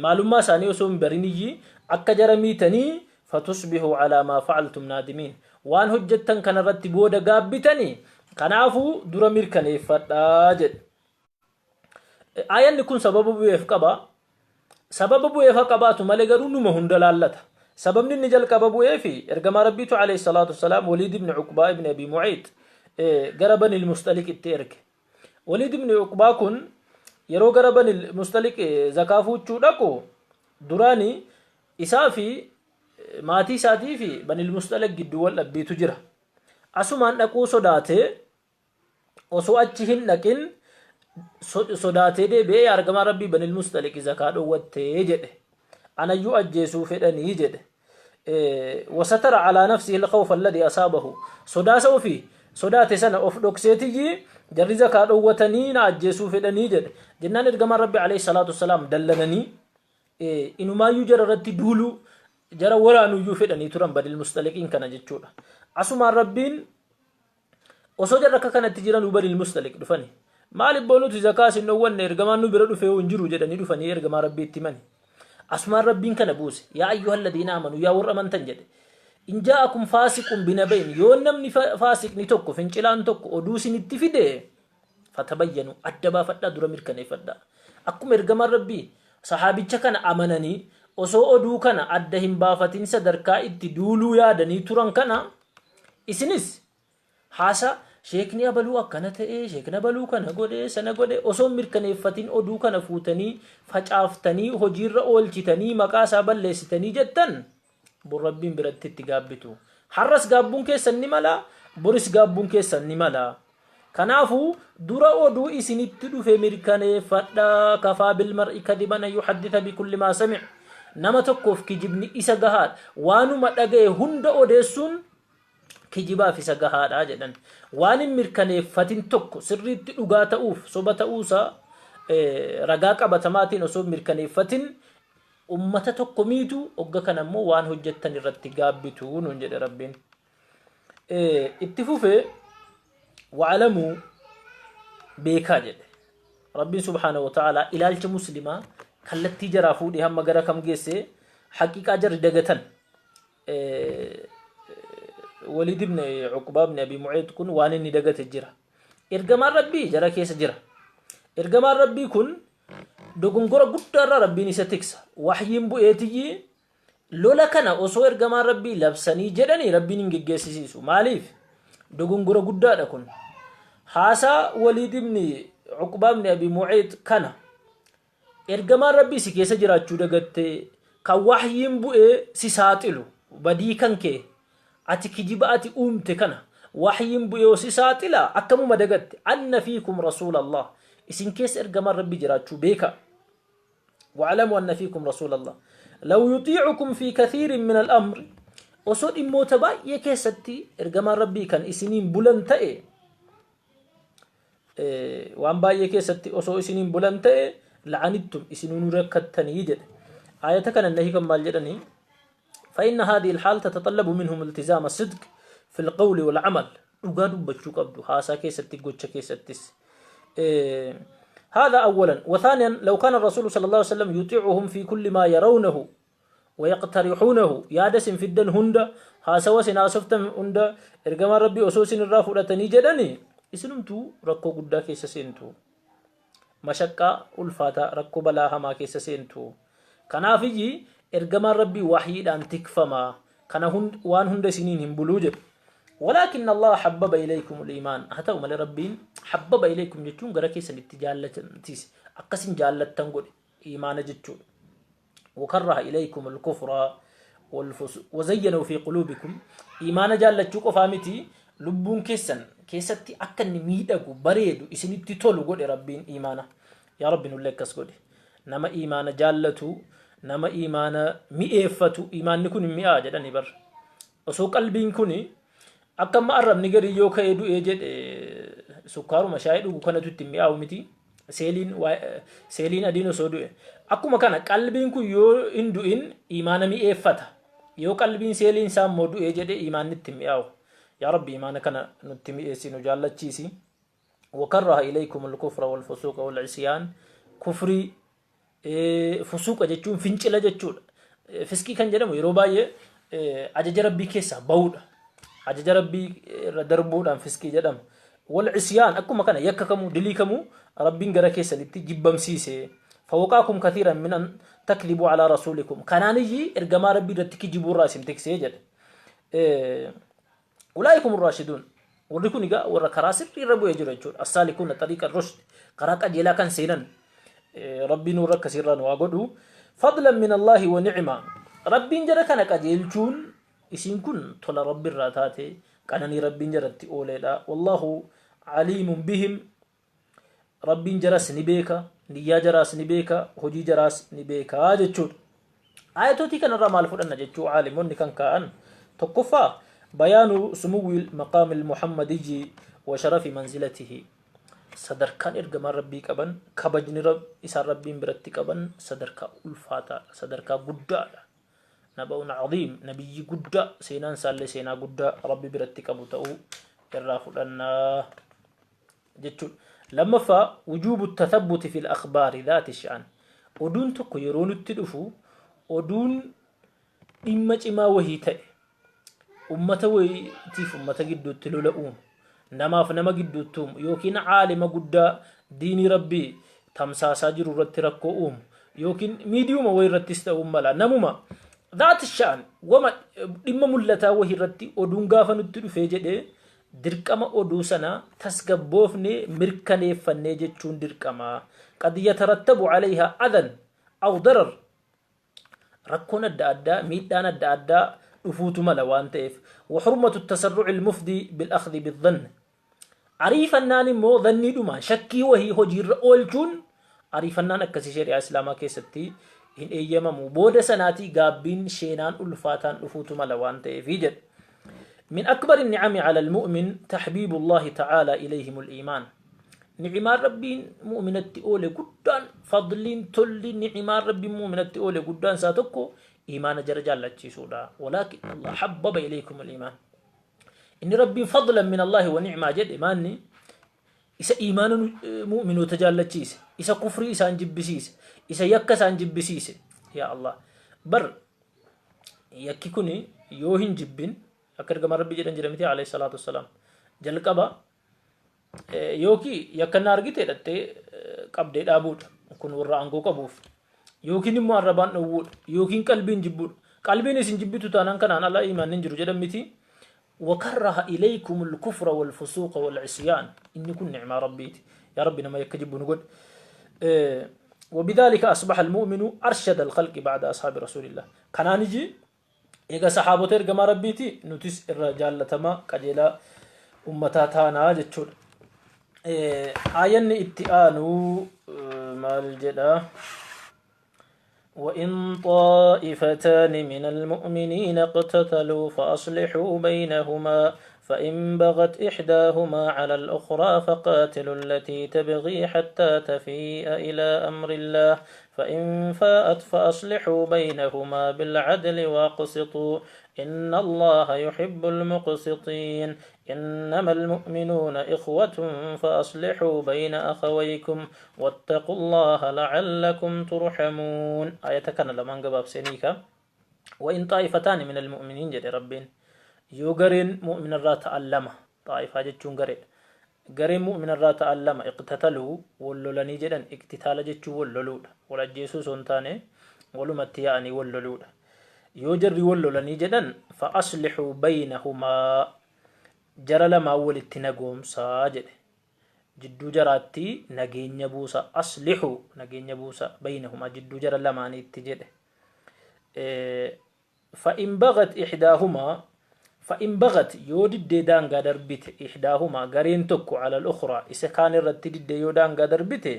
Speaker 1: maalummaa isaanii osoo hin bariniyyi akka jara miitanii, fatusbihuu calaa maa facaltum naadimiin, waan hojjettan kanarratti booda gaabbitanii, kanaafuu dura mirkaneeffadhaa jedhe. Aayanni kun sababa bu'eef qaba. Sababa bu'eef haa qabaatu malee garuu numa hunda laallata. Sababni inni jalqaba bu'eefi ergamaa Rabbiitu alayhi salaatu wassalaam Waliid ibn Uqbaa ibn Abi Mu'iix gara Banil Musxaliq itti erge. Waliid ibn Uqbaa kun yeroo gara Banil Musxaliq zakaa fuuchuu dhaqu, duraani isaa fi maatii isaatii fi Banil Musxaliq gidduu wal dhabbiitu jira. Asumaan dhaquu sodaatee, osoo achi hin dhaqin sodaatee deebi'ee, yaa ergamaa Rabbii, Banil Musxaliqi zakaa dhowwattee jedhe, anayyuu ajjeesuu fedhanii jedhe. Wasatara calaa nafsihi alkhawfa alladhi asaabahu, sodaasa ofii sodaate sana of dhokseetiyyi, jarri zakaa dhowwatanii na ajjeesuu fedhanii jedhe jennaan, ergamaan Rabbi alayhi salaatu wassalaam dallananii inumaayyuu jara irratti duuluu, jara waraanuyyuu fedhanii turan, Banil Musxaliqiin kana jechuudha. Asumaan Rabbiin osoo jarri akka kanatti jiranuu Banil Musxaliq dhufani. Maal ibboo, nuti zakaa isin dhowwanne, ergamaan nu bira dhufee hin jiru jedhanii dhufanii ergamaa Rabbii itti himani. Asumaan Rabbiin kana buuse. Yaa ayyuhal ladiina amanu, yaa warra amantan jedhe. In jaa'akum faasiqun binaba'in, yoo namni faasiqni tokko, fincilaan tokko oduu isinitti fide, fatabayyanu, adda baafadhaa, dura mirkaneeffadhaa. Akkuma ergamaan Rabbii sahaabicha kana amananii osoo oduu kana adda hin baafatin sadarkaa itti duuluu yaadanii turan kana, isinis haasa Sheekni abaluu akkana ta'ee, sheekni abaluu kana godhee, sana godhe, osoo hin mirkaneeffatin oduu kana fuutanii facaaftanii hojiirra oolchitanii maqaa isaa balleessitanii jettan, bor Rabbiin biratti itti gaabbitu. Har'as gaabbuun keessan ni mala, boris gaabbuun keessan ni mala. Kanaafuu dura oduu isinitti dhufe mirkaneeffadhaa. Kafaa bilmar'i kadiban an yuhadditha bikulli maa sami'a. Nama tokkoof kijibni isa gahaadha. Waanuma dhaga'e hunda odeessuun kijibaaf isa gahaadha jedhan. Waan hin mirkaneeffatin tokko sirriitti dhugaa ta'uuf soba ta'uusaa ragaa qabatamaatiin osoo hin mirkaneeffatin ummata tokko miitu, ogga kana immoo waan hojjettan irratti gaabbitu nuun jedhe Rabbiin. Itti fufee wa'alamuu, beekaa jedhe. Rabbiin subhaanahu wa ta'aalaa ilaalcha muslimaa kallattii jaraa fuudhee hamma gara kam geesse? Haqiiqaa jarri dagatan. Waliid ibn Uqbaa ibn Abi Mu'eet kun waan inni dagate jira. Ergamaan Rabbii jara keessa jira. Ergamaan Rabbii kun dogongora guddaarraa Rabbiin isa tiksa. Wahyiin bu'eetiyyi lola kana osoo ergamaan Rabbii labsanii jedhanii Rabbiin hin geggeessisiisu. Maaliif? Dogongora guddaadha kun. Haasaa Waliid ibn Uqbaa ibn Abi Mu'eet kana, ergamaan Rabbii si keessa jiraachuu dagattee, kan wahyiin bu'ee si saaxilu, badii kan kee ati kijiba ati uumte kana wahyiin bu'ee si saaxila, akkamuma dagatte? Anna fiikum rasuulallah, isin keessa ergamaan Rabbii jiraachuu beeka. Wa'alamu anna fiikum rasuulallah law yutiicukum fi kathiirin min al-amr, osoo dhimmoota baay'ee keessatti ergamaan Rabbii kan isiniin bulan ta'e, waan baay'ee keessatti osoo isiniin bulan ta'e, la'anittum, isinuu nu rakkattanii jedhe. Aayata kana nahi kan maal jedhanii? فإن هذه الحال تتطلب منهم التزام الصدق في القول والعمل. Dhugaa dubbachuu qabdu haasaa keessatti, gocha keessattis. هذا أولا، وثانيا لو كان الرسول صلى الله عليه وسلم يطيعهم في كل ما يرونه ويقترحونه، yaada isin fiddan hunda, haasawa isin haasoftan hunda ergamaan Rabbii osoo isin irraa fudhatanii jedhani, isinumtuu rakkoo guddaa keessa seentu, mashaqqaa ulfaataa, rakkoo balaa hamaa keessa seentu. Kanaafiyyi ergamaan Rabbii wahyiidhaan tikfama, kana waan hunda isiniin hin buluu jedhu. ولكن الله حبب إليكم الإيمان, haa ta'u malee Rabbiin حبب إليكم jechuun gara keessanitti jaallatantiise, akkasin jaallattan godhe iimaana jechuudha. وكره إليكم الكفر والفسوق وزينه في قلوبكم. Iimaana jaallachuu qofaa miti, lubbuun keessan keessatti akka inni miidhagu, bareedu, isinitti tolu godhe Rabbiin iimaana. Yaa Rabbi, nullee akkas godhe, nama iimaana jaallatu, nama iimaana mi'eeffatu. Iimaanni kun hin mi'aa jedhanii bar. Osoo qalbiin kun akka amma arrabni garii yoo ka'ee du'ee jedhe sukkaaruma shaayii dhugu kanatu itti mi'aawu miti. Seeliin adiin osoo du'e, akkuma kana qalbiin kun yoo hin du'in iimaana mi'eeffata. Yoo qalbiin seeliin isaa immoo du'ee jedhe, iimaanni itti mi'aawu. Yaa Rabbi, iimaana kana nutti mi'eessi, nu jaallachiisi. وكره إليكم الكفر والفسوق والعصيان. Kufrii, fusuuqa jechuun fincila jechuudha. Fiskii kan jedhamu yeroo baay'ee ajaja Rabbii keessaa bahuudha. Ajaja Rabbii irra darbuudhaan fiskii jedhama. والعصيان akkuma kana yakka kamuu, dilii kamuu Rabbiin gara keessanitti jibbamsiise. فوقاكم كثيرا من أن تكذبوا على رسولكم, kanaaniyyi ergamaa Rabbii irratti kijibuurraa isin tiksee jedhe. أولئك هم الراشدون, warri kun egaa warra karaa sirrii irra bu'ee jiru jechuudha. السالكون طريق الرشد, karaa qajeelaa kan seenan. Rabbiin warra akkasiirraa nu haa godhu. فضلا من الله ونعمة, Rabbiin jara kana qajeelchuun isiin kun tola Rabbi irraa taate, qananii Rabbiin jaratti ooleedha. والله عليم بهم, Rabbiin jaras ni beeka, niyyaa jaraas ni beeka, hojii jaraas ni beeka jechuudha. Ayatootii kanarraa maal fudhanna jechuu caalimonni kan kaa'an, tokkoffaa بيان سمو المقام المحمدي وشرف منزلته, sadarkaan ergamaan Rabbii qaban, kabajni isaan Rabbiin biratti qaban sadarkaa ulfaataadha, sadarkaa guddaadha. نبأ عظيم, nabiyyi guddaa, seenaan isaallee seenaa guddaa Rabbi biratti qabu ta'uu irraa fudhannaa jechuudha. Lammaffaa, وجوب التثبت في الأخبار ذات الشأن, oduun tokko yeroo nutti dhufu, oduun dhimma cimaa wahii ta'e, ummata wayiitiif ummata gidduutti lola uumu, namaaf nama gidduutti uumu, yookiin caalima guddaa diinii Rabbii tamsaasaa jiru irratti rakkoo uumu, yookiin miidiyuma wayii irrattis ta'uu mala, namuma ذات الشأن, wama dhimma mul'ataa wahii irratti oduun gaafa nutti dhufee jedhee Dirqama oduu sana tasgabboofnee mirkaneeffannee jechuun dirqama. Qad yatarattabu calayhaa adan aw darar. Rakkoon adda addaa, miidhaan adda addaa dhufuutu mala waan ta'eef. Wa hurmatu tasarruci almufdi bil-akhdhi bidhann. Ariifannaan immoo dhanniidhumaan shakkii wahii hojiirra oolchuun ariifannaan akkasii shari'aa Islaamaa keessatti hin eeyyamamu. Booda sanaatii gaabbiin sheenaan ulfaataan dhufuutu mala waan ta'eefi jedha. Min akbari ni'ami ala al-mu'min tahbiibullaahi ta'aalaa ilayhimul iimaan. Ni'imaan Rabbiin mu'minatti oole guddaan fadliin tolli ni'imaan Rabbiin mu'minatti oole guddaan isaa tokko iimaana jara jaallachiisuudha. Walaakin Allah habbaba ilaykumul iimaan. Inni Rabbiin fadlan min Allaahi wa ni'maa jedhe maanni isa iimaana mu'minoota jaallachiise, isa kufrii isaan jibbisiise, isa yakka isaan jibbisiise. Yaa Allah. Bar yakki kun yoo hin jibbin akka ergamaan Rabbii jedhan jira miti alayhi salaatu wassalaam. Jalqaba yookiin yakka na argite hidhattee qabdee dhaabuudha. Kun warra aangoo qabuuf. Yookiin immoo arrabaan dhowwuudha. Yookiin qalbiin jibbuudha. Qalbiin isin jibbitu taanaan kanaan ala iimaanni hin jiru jedhan miti. Wakarraha ilaykum al-kufra wal-fusuuqa wal-isyaan. Inni kun ni'maa Rabbiiti. Yaa Rabbi nama yakka jibbu nu godhi. وبذلك أصبح المؤمن أرشد الخلق بعد أصحاب رسول الله. Kanaan iji eega sahaabota ergamaa Rabbiiti nutis irra jaallatamaa qajeelaa ummataa taanaa jechuudha. Aayanni itti aanu maal jedha? وإن طائفتان من المؤمنين اقتتلوا فأصلحوا بينهما فإن بغت إحداهما على الأخرى فقاتلوا التي تبغي حتى تفيء إلى أمر الله فإن فاءت فأصلحوا بينهما بالعدل وأقسطوا إن الله يحب المقسطين إنما المؤمنون إخوة فأصلحوا بين أخويكم واتقوا الله لعلكم ترحمون. آية كان لمن قباب سنيكا. وإن طائفتان من المؤمنين جد ربين yoo gareen mu'minarraa ta'an lama, xaa'ifaa jechuun gareedha. Gareen mu'minarraa ta'an lama iqtataluu wal lolanii jedhan. Iqtitaala jechuun wal loluudha. Wal ajjeesuu osoo hin taane walumatti yaa'anii wal loluudha. Yoo jarri wal lolanii jedhan fa aslixuu baynahumaa jara lamaan walitti nagoomsaa jedhe. Jidduu jaraatti nageenya buusa. Aslixuu nageenya buusa baynahumaa jidduu jara lamaaniitti jedhe. Fa'in bagat ixdaahumaa fa'in bagat yoo diddee daangaa darbite ixdaahumaa gareen tokko alal ukhraa isa kaan irratti diddee yoo daangaa darbite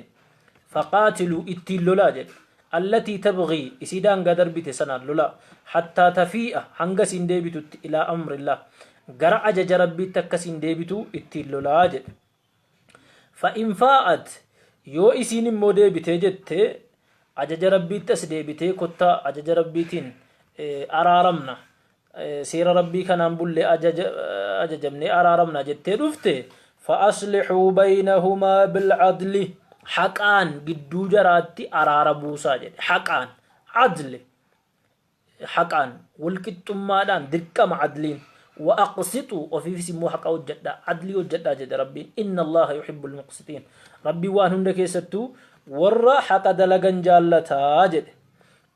Speaker 1: faqaatiluu ittiin lolaa jedhe. Allatii tabghii isii daangaa darbite sanaan lolaa hattaa tafii'a hanga isiin deebitutti ilaa amrillah gara ajaja Rabbiitti akka isiin deebitu ittiin lolaa jedhe. Fa'in faa'at yoo isiin immoo deebitee jette ajaja Rabbiitti as deebitee kottaa ajaja Rabbiitiin araaramna seera Rabbii kanaan bullee ajajamnee araaramna jettee dhufte fa'aslixuu baynahumaa bilcadli haqaan gidduu jaraatti araara buusaa jedhe. Haqaan adli haqaan walqixxummaadhaan dirqama adliin wa aqsixuu ofiifis immoo haqa hojjedhaa adlii hojjedhaa jedhe Rabbiin. Inna Allaha yuhibbul muqsixiin. Rabbiin waan hunda keessattuu warra haqa dalagan jaallataa jedhe.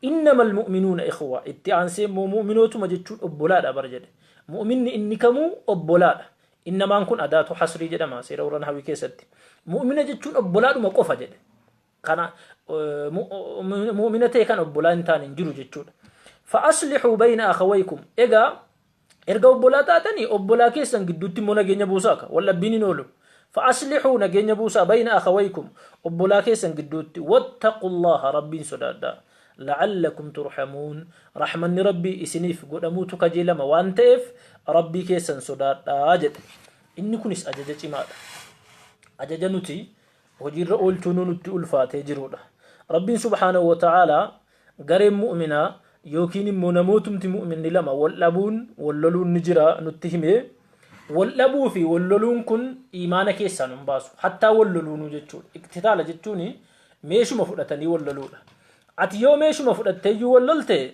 Speaker 1: Innamal mu'minuuna ikhwa itti aansee immoo mu'minootuma jechuun obbolaadha bar jedhe. Mu'minni inni kamuu obbolaadha. Innamaan kun adaatu hasrii jedhama seera warra nahwii keessatti. Mu'mina jechuun obbolaadhuma qofa jedhe. Kana mu'mina ta'e kan obbolaa hin taane hin jiru jechuudha. Fa'aslihuu bayna akhawaykum. Egaa erga obbolaa taatanii obbolaa keessan gidduutti immoo nageenya buusaa ka wal dhabbiin hin oolu. Fa'aslihuu nageenya buusaa bayna akhawaykum obbolaa keessan gidduutti wattaqullaha Rabbiin sodaadhaa. La'allakum turhamuun rahmanni Rabbii isiniif godhamuutu kajeelama waan ta'eef Rabbii keessan sodaadhaa jedhe. Inni kunis ajaja cimaadha. Ajaja nuti hojiirra oolchuunuu nutti ulfaatee jiruudha. Rabbiin subhaanahu wa ta'aalaa gareen mu'minaa yookiin immoo namootumti mu'minni lama wal dhabuun wal loluun ni jira nutti himee wal dhabuu fi wal loluun kun iimaana keessaa nun baasu. Hattaa wal loluunuu jechuudha. Iqtitaala jechuun meeshuma fudhatanii wal loluudha. Ati yoo meeshuma fudhatteeyyuu wal lolte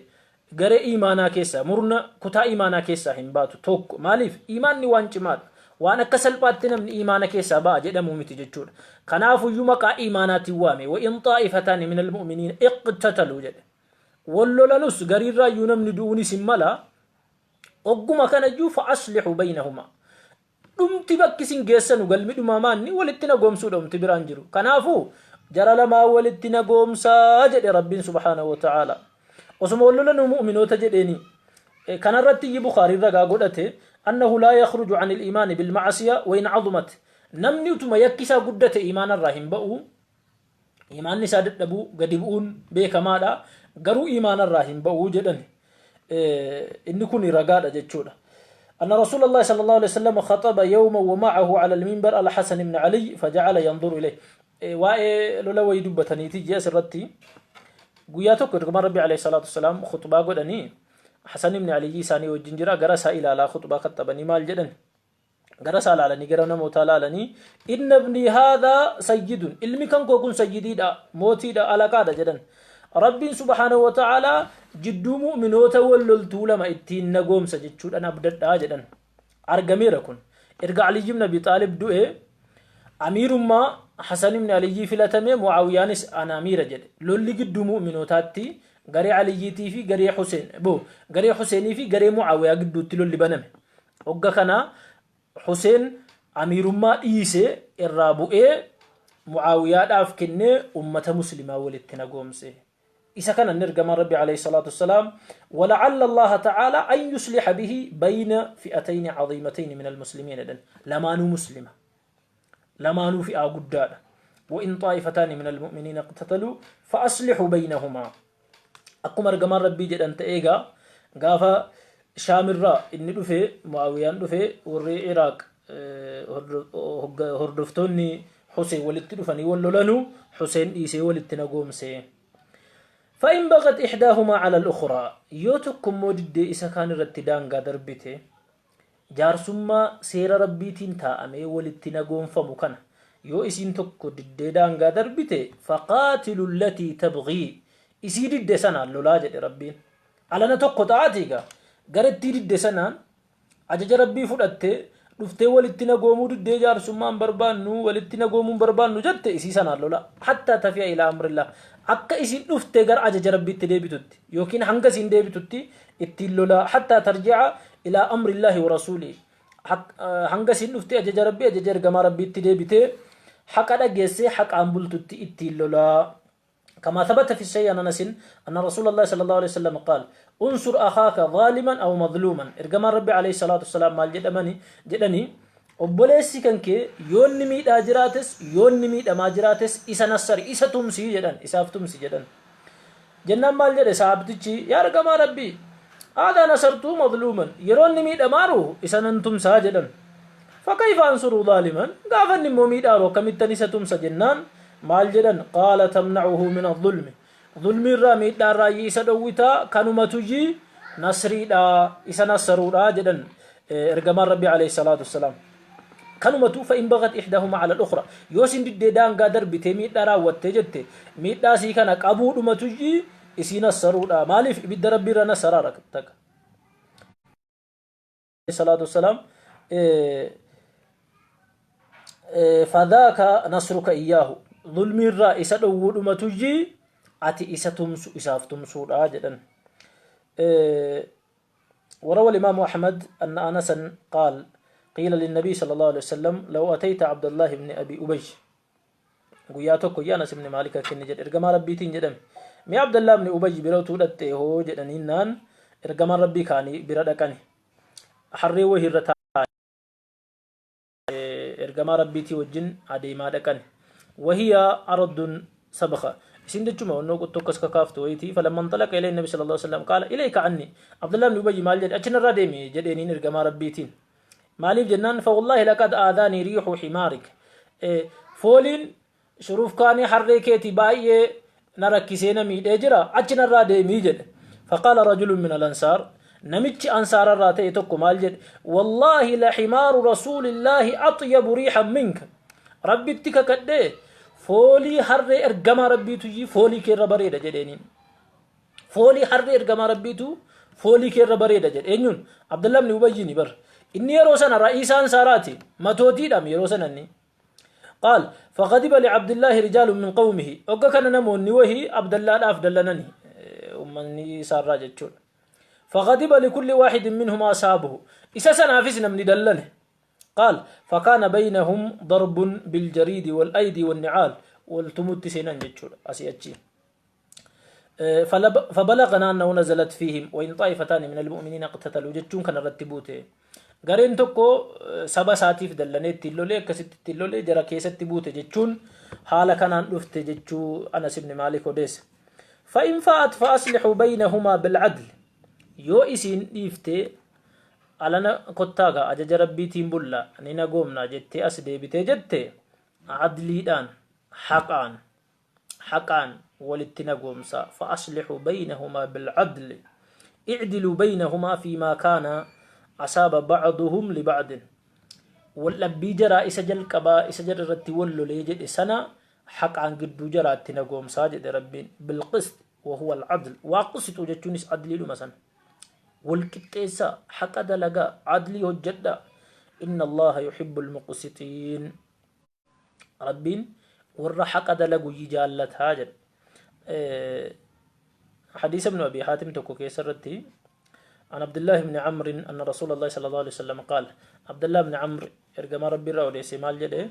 Speaker 1: garee iimaanaa keessaa, murna kutaa iimaanaa keessaa hin baatu. Tokko, maaliif? Iimaanni waan cimaadha. Waan akka salphaatti namni iimaana keessaa ba'a jedhamuu miti jechuudha. Kanaafuyyuu maqaa iimaanaatiin waame. Wa in xaa'ifataani minal mu'miniina iqtataluu jedhe. Wal lolanus gariirraayyuu namni du'uunis hin mala. Ogguma kanayyuu fa'aslihu baynahumaa. Dhumti bakki isin geessanu galmi dhumaa maanni walitti nagoomsuudha umti biraan jiru. Kanaafuu jara lamaa walitti nagoomsaa jedhe Rabbiin subhaanahu wa ta'aala. Osuma wal lolanuu mu'minoota jedheeni. Kanarratti iyyi Bukhaariin ragaa godhate annahu laa yakhruju an il-iimaani bil-ma'asiya wa in azumat. Namni utuma yakki isaa guddate iimaana irraa hin ba'u. Iimaanni isaa dadhabuu gadi bu'uun beekamaadha. Garuu iimaana irraa hin ba'u jedhan. Inni kun ragaadha jechuudha. أن رسول الله صلى الله عليه وسلم خطب يوما ومعه على المنبر الحسن بن علي فجعل ينظر إليه. Waa'ee lola wayii dubbataniiti ji'a asirratti guyyaa tokko ergamaan Rabbii alayhi salaatu wassalaam khutbaa godhanii Hasan ibn Aliyyi isaanii wajjin jira gara isaa ilaalaa khutbaa kaxxabanii maal jedhan gara isaa ilaalanii gara namootaa ilaalanii inna ibnii haadhaa sayyidun ilmi kan koo kun sayyidiidha mootiidha alaqaadha jedhan Rabbiin subhaanahu wa ta'aalaa jidduu mu'minoota wal loltuu lama ittiin nagoomsa jechuudhaan abdadhaa jedhan argameera kun erga Aliyyi ibn Abi Xaalib du'e amiirummaa Hasan ibn Aliyyii filatame Mu'aawiyaanis ana amiira jedhe lolli gidduu mu'minootaatti garee Aliyyiitii fi garee Huseen bo garee Huseenii fi garee Mu'aawiyaa gidduutti lolli baname hogga kana Huseen amiirummaa dhiise irraa bu'ee Mu'aawiyaadhaaf kennee ummata muslimaa walitti nagoomse. Isa kana inni ergamaan Rabbi alayhi salaatu wassalaam wala'alla Allaha ta'ala an yusliha bihi bayna fi'atayni caziimatayni min almuslimiin jedhan lamaanuu muslima lamaanuu fi'aa guddaadha wa in xaa'ifataani min almu'miniina iqtataluu fa aslixuu baynahumaa akkuma ergamaan Rabbii jedhan ta'ee egaa gaafa Shaamirraa inni dhufe Mu'aawiyaan dhufe warri Iraaq hordoftoonni Huseen walitti dhufanii wal lolanu Huseen dhiisee walitti nagoomse. فإن بغت إحداهما على الأخرى yoo tokko immoo diddee isa kaan irratti daangaa darbite jaarsummaa seera rabbiitiin taa'amee walitti nagoonfamu kana yoo isiin tokko diddee daangaa darbite فقاتلوا التي تبغي isii didde sanaan lolaa jedhe rabbiin. Alana tokko ta'aatii egaa garettii didde sanaan ajaja rabbii fudhatte dhuftee walitti nagoomuu diddee jaarsummaa hin barbaannu walitti nagoomuu hin barbaannu jette isii sanaan lola حتى تفيء إلى أمر الله akka isin dhuftee gara ajaja rabbiitti deebitutti yookiin hanga isin deebitutti ittiin lola حتى ترجع إلى أمر الله ورسوله hanga isin dhuftee ajaja rabbii ajaja ergamaa rabbiitti deebitee haqa dhageessee haqaan bultutti ittiin lolaa. كما ثبت في الصحيح عن أنس أن رسول الله صلى الله عليه وسلم قال انصر أخاك ظالما أو مظلوما ergamaan Rabbi عليه الصلاة والسلام maal jedhamani jedhani obboleessi kan kee yoonni miidhaa jiraates yoonni miidhamaa jiraates isa nassari isa tumsi jedhan isaaf tumsi jedhan jennaan maal jedhe sahabtichi yaa ergamaa Rabbii هذا نصرته مظلوما yeroo inni miidhamaaru isa nan tumsaa jedhan فكيف أنصره ظالما gaafa inni immoo miidhaaru akkamittan isa tumsa jennaan maal jedhan قال تمنعه من الظلم zulmi irraa miidhaa irraa isa dhowwitaa kanumatuyyii nasriidha isa nassaruudha jedhan ergamaan Rabbi عليه الصلاة والسلام kanumatu فإن بغت إحداهما على الأخرى yoo isin diddee daangaa darbitee miidhaa raawwattee jette miidhaa sii kana qabuudhumatuyyii isii nassaruudha maaliif ibidda rabbii irra nassaraara takka الصلاة والسلام فذاك نصرك إياه zulmi irraa isa dhowwuudhumatuyyii ati isa tumsu isaaf tumsuudha jedhan. وروى الإمام أحمد أن أنسا قال قيل للنبي صلى الله عليه وسلم لو أتيت عبد الله بن أبي أبي guyyaa tokko yaa Anas ibn Maalik akkanni jedhe ergamaa rabbiitiin jedhame mee Abdallah ibn Ubay bira utuu dhatte hoo jedhaniinnaan ergamaan rabbii kaanii bira dhaqani harree wahii irra taa'e ergamaa rabbiitii wajjin adeemaa dhaqani وهي أرض سبخة isin jechuma onnoo qottoo akkas kakaaftu wayitii فلما انطلق إليه النبي صلى الله عليه وسلم قال إليك عني Abdullah ibn Ubay maal jedhe achi narraa deemi jedheeniin ergamaa rabbiitiin maaliif jennaan فوالله لقد آذاني ريح حمارك fooliin shuruufkaanii harree keetii baay'ee na rakkisee na miidhee jira achi narraa deemii jedhe. فقال رجل من الأنصار namichi ansaararraa ta'e tokko maal jedhe والله لحمار رسول الله أطيب ريحا منك rabbitti kakadhee foolii harree ergamaa rabbiitu foolii keerra bareeda jedheeniin foolii harree ergamaa rabbiitu foolii keerra bareeda jedhe eenyuun Abdullah ibn Ubayyiini bar inni yeroo sana ra'iisa ansaaraati matootiidhaam yeroo sana inni. قال فغضب لعبد الله رجال من قومه ogga kana namoonni wahii Abdallaadhaaf dallanani ummanni isaarraa jechuudha. فغضب لكل واحد منهم أصحابه isa sanaafis namni dallane. Qaal fakaana baynahum darbun biljariidi wal-aydi wannicaal wal tumutti seenan jechuudha asii achi. فبلغنا أنه نزلت فيهم وإن طائفتان من المؤمنين اقتتلوا jechuun kana irratti buute. Gareen tokko saba isaatiif dallanee ittiin lolee akkasitti ittiin lolee jara keessatti buute jechuun haala kanaan dhufte jechuu Anas ibn Maalik odeessa. فإن فاءت فأصلحوا بينهما بالعدل yoo isiin dhiifte alana kottaagaa ajaja rabbiitiin bulla ni nagoomna jettee as deebitee jette adliidhaan haqaan walitti nagoomsa. فأصلحوا بينهما بالعدل اعدلوا بينهما فيما كان أصاب بعضهم لبعض waldhabbii jaraa isa jalqabaa isa jara irratti wal lolee jedhe sana haqaan gidduu jaraatti nagoomsaa jedhe rabbiin. بالقسط وهو العدل وأقسطوا jechuunis adliidhuma sana walqixxeessaa haqa dalagaa adlii hojjedha. إن الله يحب المقسطين rabbiin warra haqa dalagu jaallataa jedhe. حديث ابن أبي حاتم tokko keessa irratti عن عبد الله بن عمرو أن رسول الله صلى الله عليه وسلم قال عبد الله بن عمرو ergamaa rabbii irraa odeesse maal jedhe?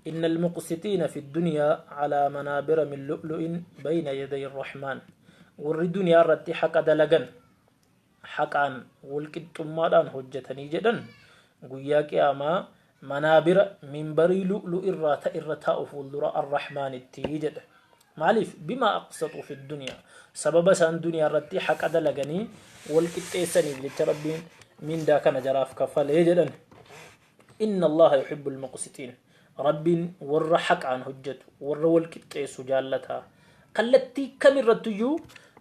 Speaker 1: إن المقسطين في الدنيا على منابر من لؤلؤ بين يدي الرحمن warri duniyaa irratti haqa dalagan haqaan walqixxummaadhaan hojjetanii jedhan guyyaa qiyaamaa manaabira minbarii lu'lu irraa ta irra taa'u fuuldura arrahmaanitti jedhe. Maaliif? بما أقسطوا في الدنيا sababa isaan duniyaa irratti haqa dalaganii wal qixxeessaniif jecha rabbiin mindaa kana jaraaf kaffalee jedhan. إن الله يحب المقسطين rabbiin warra haqaan hojjetu warra wal qixxeessu jaallataa. Kallattii kamirrattuyyuu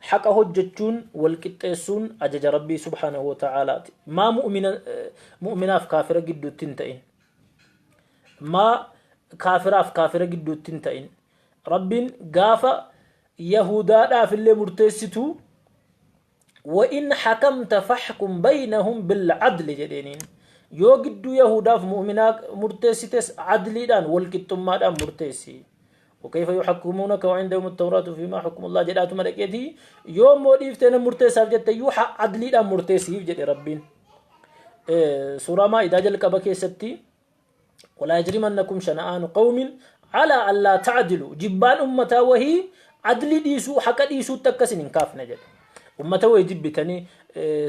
Speaker 1: haqa hojjechuun wal qixxeessuun ajaja rabbii سبحانه وتعالى ti. Maa mu'minaaf kaafira gidduutti hin ta'in, maa kaafiraaf kaafira gidduutti hin ta'in, rabbiin gaafa yahudaadhaaf illee murteessitu وإن حكمت فاحكم بينهم بالعدل jedheeniin. Yoo gidduu yahudaaf mu'minaa murteessites adliidhaan wal qixxummaadhaan murteessi. وكيف يحكمونك وعندهم التوراة فيها حكم الله jedhaatuma dhaqeeti. Yoo immoo dhiiftee na murteessaaf jette iyyuu adliidhaan murteessiif jedhe rabbiin. Suuraa maa'idaa jalqaba keessatti ولا يجرمنكم شنآن قوم على ألا تعدلوا jibbaan ummataa wahii adli dhiisuu haqa dhiisuutti akkasin hin kaafne jedhe. Ummata wayii jibbitanii,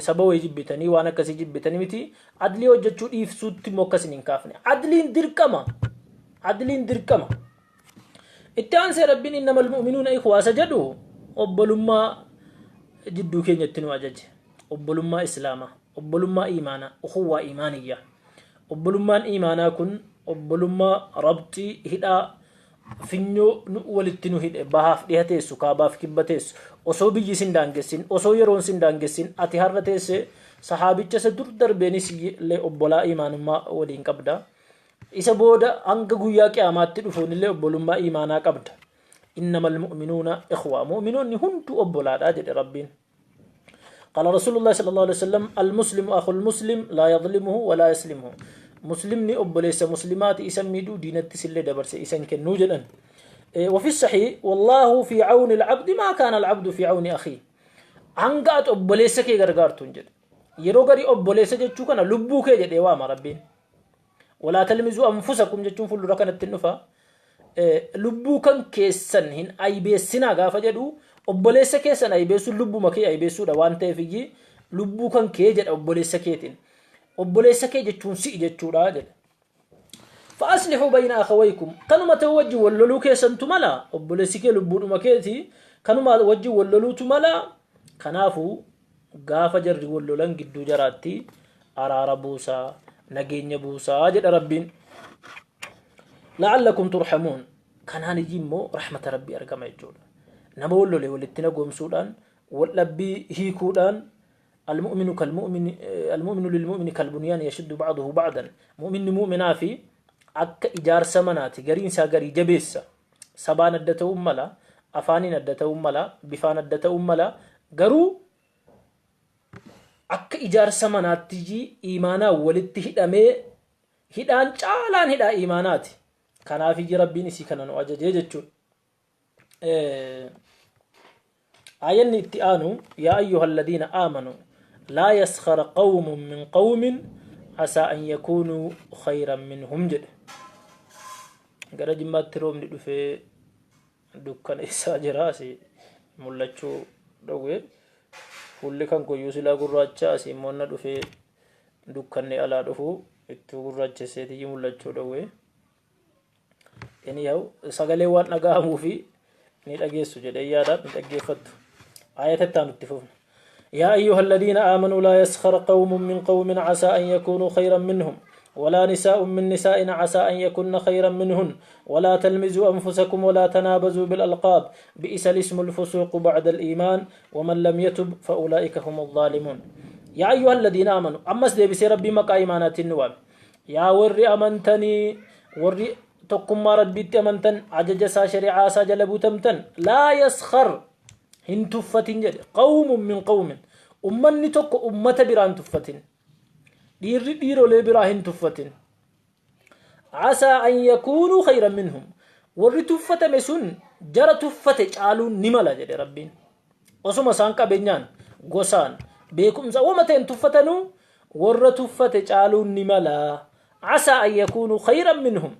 Speaker 1: saba wayii jibbitanii, waan akkasii jibbitanii miti, adlii hojjechuu dhiisuutti immoo akkasin hin kaafne. Adliin dirqama, adliin dirqama. Itti aansee rabbiin إنما المؤمنون إخوة isa jedhu obbolummaa jidduu keenyatti nu ajaje. Obbolummaa islaamaa, obbolummaa iimaanaa, أخوة إيمانية. Obbolummaan iimaanaa kun obbolummaa rabxii hidhaa finyoo nu walitti nu hidhe. Bahaaf dhiha teessu, kaabaaf kibba teessu, osoo biyyi sin daangessin, osoo yeroon sin daangessin, ati har'a teesse sahaabicha isa dur darbeenis illee obbolaa iimaanummaa waliin qabda. Isa booda hanga guyyaa qiyaamaatti dhufuun illee obbolummaa iimaanaa qabda. إنما المؤمنون إخوة mu'minoonni hunduu obbolaadha jedhe rabbiin. قال رسول الله صلى الله عليه وسلم المسلم أخو المسلم لا يظلمه ولا يسلمه مسلمني obboleessa muslimaati isa miidhuu diinatti sillee dabarse isan kennuu jedhan. وفي الصحيح والله في عون العبد ما كان العبد في عون أخيه hanga ati obboleessa kee gargaartuun jedhe. Yeroo garii obboleessa jechuu kana lubbuu kee jedhee waama rabbiin. ولا تلمزوا أنفسكم jechuun fuuldura kanatti dhufa. Lubbuu kan keessan hin aybeessinaa gaafa jedhu obboleessa keessan aybeessuun lubbuma kee aybeessuudha waan ta'eef iyyi lubbuu kan kee jedha obboleessa keetiin. Obboleessa kee jechuun si'i jechuudha jedha. فأصلحوا بين أخويكم kanuma ta'u wajjin walloluu keessantu mala. Obboleessi kee lubbuudhuma keeti, kanuma wajjin walloluutu mala. Kanaafuu gaafa jarri wallolan gidduu jaraatti araara buusaa, nageenya buusaa jedha rabbiin. لعلكم ترحمون kanaan iyyi immoo rahmata rabbii argama jechuudha. Nama wallole walitti nagoomsuudhaan, waldhabbii hiikuudhaan. المؤمن كالمؤمن المؤمن للمؤمن كالبنيان يشد بعضه بعضا mu'minni mu'minaa fi akka ijaarsa manaati, gariin isaa garii jabeessa. Sabaan adda ta'uun mala, afaaniin adda ta'uun mala, bifaan adda ta'uun mala, garuu akka ijaarsa manaatti imaanaa walitti hidhamee hidhaan caalaan hidhaa imaanaati. Kanaaf ijji rabbiin isii kana nu ajajee jechuudha. Aayanni itti aanu يا أيها الذين آمنوا لا يسخر قوم من قوم Asaa an yakuunuu khayran minhum jedhe. Gara Jimmaatti roobni dhufee dukkaneessaa jira, asii mul'achuu dhowwe. Fuulli kan koyyuu silaa gurraacha, asii immoo na dhufee dukkanni alaa dhufu ittuu gurraachesseetiyyi mul'achuu dhowwe. Anyhow, sagalee waan dhaga'amuu fi ni dhageessu jedhee yaada, ni dhaggeeffattu. Ayata itti aanu itti fufna. يا أيها الذين آمنوا لا يسخر قوم من قوم عسى أن يكونوا خيرا منهم ولا نساء من نساء عسى أن يكن خيرا منهن ولا تلمزوا أنفسكم ولا تنابزوا بالألقاب بئس الاسم الفسوق بعد الإيمان ومن لم يتب فأولئك هم الظالمون. يا أيها الذين آمنوا، أمس دي بسي ربي مقا إيمانات النواب، يا وري أمنتني، وري tokkummaa Rabbiitti amantan, ajaja isaa, shari'aa isaa jala butamtan، لا يسخر hin tuffatin jedhe، قوم من قوم ummanni tokko ummata biraa hin tuffatin, dhiirri dhiirolee biraa hin tuffatin. عسى أن يكونوا خيرا منهم warri tuffatame sun jara tuffate caaluun ni mala jedhe Rabbiin. Osuma isaan qabeenyaan, gosaan, beekumsa wama ta'een tuffatanuu, warra tuffate caaluun ni mala. عسى أن يكونوا خيرا منهم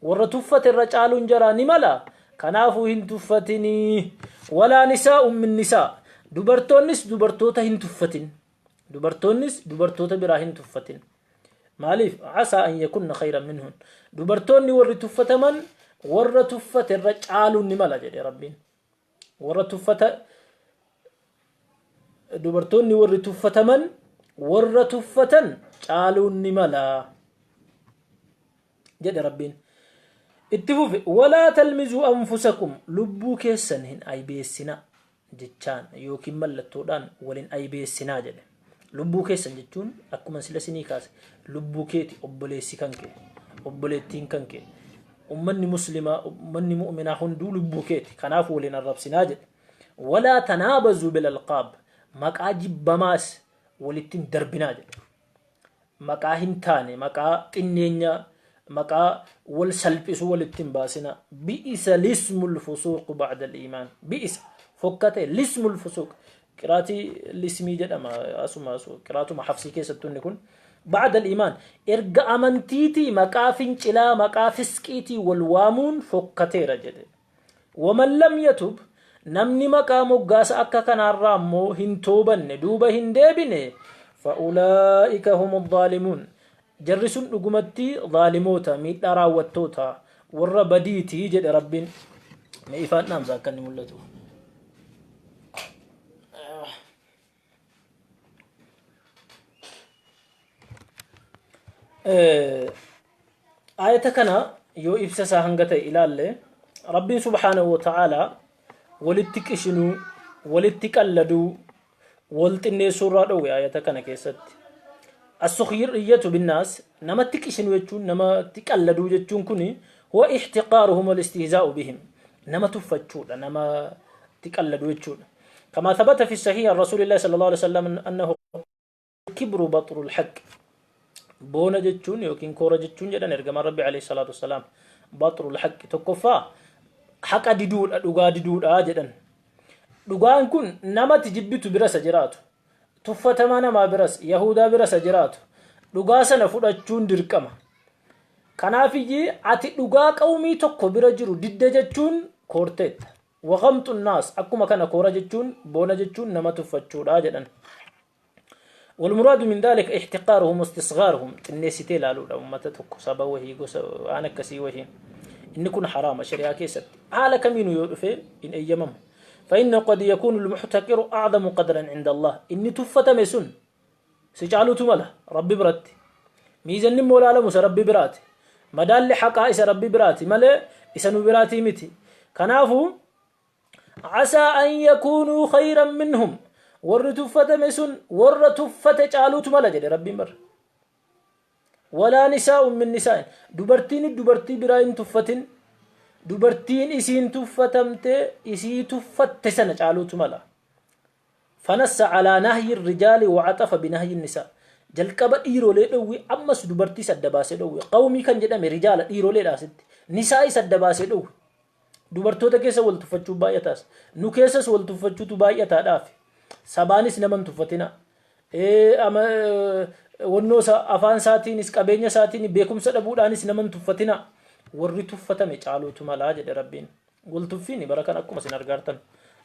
Speaker 1: warra tuffate irra caaluun jaraa ni mala, kanaafuu hin tuffatinii. ولا نساء من نساء dubartoonnis dubartoota hin tuffatin, dubartoonnis dubartoota biraa hin tuffatin. Maaliif? عسى أن يكن خيرا منهن dubartoonni warri tuffataman warra tuffate irra caaluun ni mala jedhe Rabbiin. Warra tuffata, dubartoonni warri tuffataman warra tuffatan caaluun ni mala jedhe Rabbiin. Itti fufe: ولا تلمزوا أنفسكم lubbuu keessan hin aybeessina, jechaan yookiin mallattoodhaan walin aybeessinaa jedhe. Lubbuu keessan jechuun akkuma sila sinii kaase, lubbuu keeti, obboleessi kan kee, obboleettiin kan kee, ummanni muslimaa, ummanni mu'minaa hunduu lubbuu keeti, kanaaf waliin arrabsinaa jedhe. ولا تنابزوا بالألقاب maqaa jibbamaas walitti hin darbinaa jedhe. Maqaa hin taane, maqaa xinneenyaa, maqaa wal salphisuu walitti hin baasina. بئس الاسم الفسوق بعد الإيمان بئس fokkate، الاسم الفسوق qiraatii lismii jedhama, asuma qiraatuma Hafsii keessattuu inni kun. بعد الإيمان erga amantiitii maqaa fincilaa, maqaa fisqiitii wal waamuun fokkateera jedhe. ومن لم يتب namni maqaa moggaasa akka kanaarraa ammoo hin toobanne, duuba hin deebine، فأولئك هم الظالمون jarri sun dhugumatti zaalimoota, miidhaa raawwattoota, warra badiitii jedhe Rabbiin. Mee ifaan dhaamsa akka inni mul'atuuf. Ayata kana yoo ibsa isaa hanga ta'e ilaalle, Rabbiin سبحانه وتعالى walitti qishinuu, walitti qalladuu, wal xinneessuu irraa dhowwe ayata kana keessatti. السخرية بالناس namatti qishinuu jechuun, namatti qalladuu jechuun kuni هو احتقارهم والاستهزاء بهم nama tuffachuudha, namatti qalladuu jechuudha. كما ثبت في الصحيح عن رسول الله صلى الله عليه وسلم أنه الكبر بطر الحق boona jechuun yookiin koora jechuun jedhan ergamaan Rabbi عليه الصلاة والسلام بطر الحق tokkoffaa haqa diduudha, dhugaa diduudha jedhan. Dhugaan kun namatti jibbitu birasa jiraatu, tuffatamaa namaa biras, yahudaa birasa jiraatu, dhugaa sana fudhachuun dirqama. Kanaafiyyi ati dhugaa qawmii tokko bira jiru didde jechuun koorteetta. وغمط الناس akkuma kana koora jechuun, boona jechuun nama tuffachuudha jedhan. والمراد من ذلك احتقارهم واستصغارهم xinneessitee ilaaluudha ummata tokko, saba wahii, gosa, waan akkasii wahii. Inni kun haraama shari'aa keessatti, haala kamiinuu yoo dhufe hin eeyyamamu. فإنه قد يكون المحتقر أعظم قدرا عند الله inni tuffatame sun si caalutu mala Rabbi biratti. Miizanni immoo ilaalamu isa Rabbi biraati, madaalli haqaa isa Rabbi biraati malee isa nu biraatii miti. Kanaafuu عسى أن يكونوا خيرا منهم warri tuffatame sun warra tuffate caaluutu mala jedhe Rabbiin bara. ولا نساء من نساء dubartiin dubartii biraa hin tuffatin, dubartiin isiin tuffatamte isii tuffatte sana caaluutu mala. فنص على نهي الرجال وعطف بنهي النساء jalqaba dhiirolee dhowwi, ammas dubartii sadda baasee dhowwi. Qawmii kan jedhame rijaala, dhiiroleedha, asitti nisaa sadda baasee dhowwi. Dubartoota keessa wal tuffachuu baay'ataas, nu keessas wal tuffachuutu baay'ataadhaaf. Sabaanis nama hin tuffatina. Wannoo isaa afaan isaatiinis qabeenya isaatiin beekumsa dhabuudhaanis nama hin tuffatinaa. Warri tuffatame caaluutu malaa jedhe Rabbiin. Wal tuffiin bara kan akkuma isin argaartan.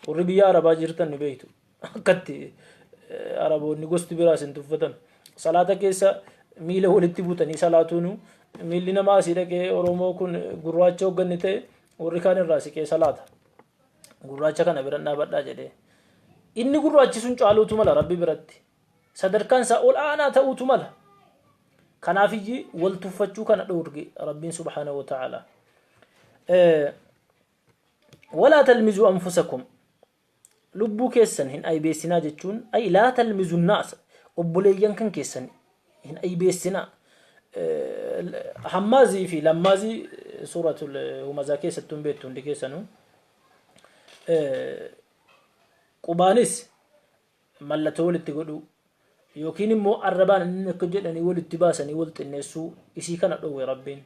Speaker 1: Warri biyya Arabaa jirtan ni beektu. Akkatti Araboonni gosti biraa isin tuffatan. Salaata keessa miila walitti butanii salaatuunu miilli namaa asii dhaqee Oromoo kun gurraacha hogganni ta'e warri kaan irraa siqee salaata. Gurraacha kana biran dhaabadhaa jedhee. Inni gurraachi sun caaluutu mala Rabbi biratti. Sadarkaan isaa ol aanaa ta'uutu mala. Kanaafiyyi wal tuffachuu kana dhoorge Rabbiin subhaanahu wa ta'ala. Walaa talmizuu anfusakum lubbuu keessan hin aybeessinaa jechuun ay laa talmizu naasa obboleeyyan kan keessan hin aybeessinaa. Hammaazii fi lammaazii suuratul humazaa keessattuu hin beektu hundi keessanuu. Qubaanis mallatoo walitti godhuu yookiin immoo arrabaan inni akka jedhanii walitti baasanii wal xinneessuu isii kana dhowwe Rabbiin.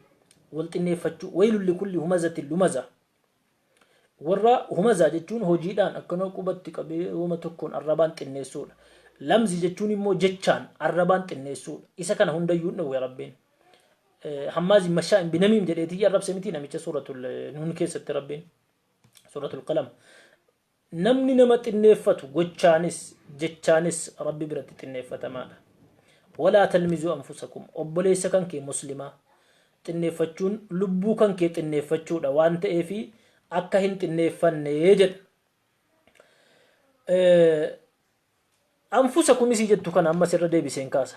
Speaker 1: Wal xinneeffachuu waylun likulli humazatin lumaza. Warra humazaa jechuun hojiidhaan akkanuma qubatti qabee wama tokkoon arrabaan xinneessuudha. Lamzi jechuun immoo jechaan arrabaan xinneessuudha. Isa kana hundayyuu hin dhowwe Rabbiin. Hammaazin mashaa'in binamiim jedheetii arrabse miti namicha suuratul nuun keessatti Rabbiin. Suuratul qalam. Namni nama xinneeffatu gochaanis jechaanis Rabbi biratti xinneeffatamaadha. Walaa talmizuu anfusakum obboleessa kan kee muslimaa xinneeffachuun lubbuu kan kee xinneeffachuudha waan ta'eefi akka hin xinneeffanne jedha. Anfusakum isii jettu kana ammas irra deebiseen kaasa.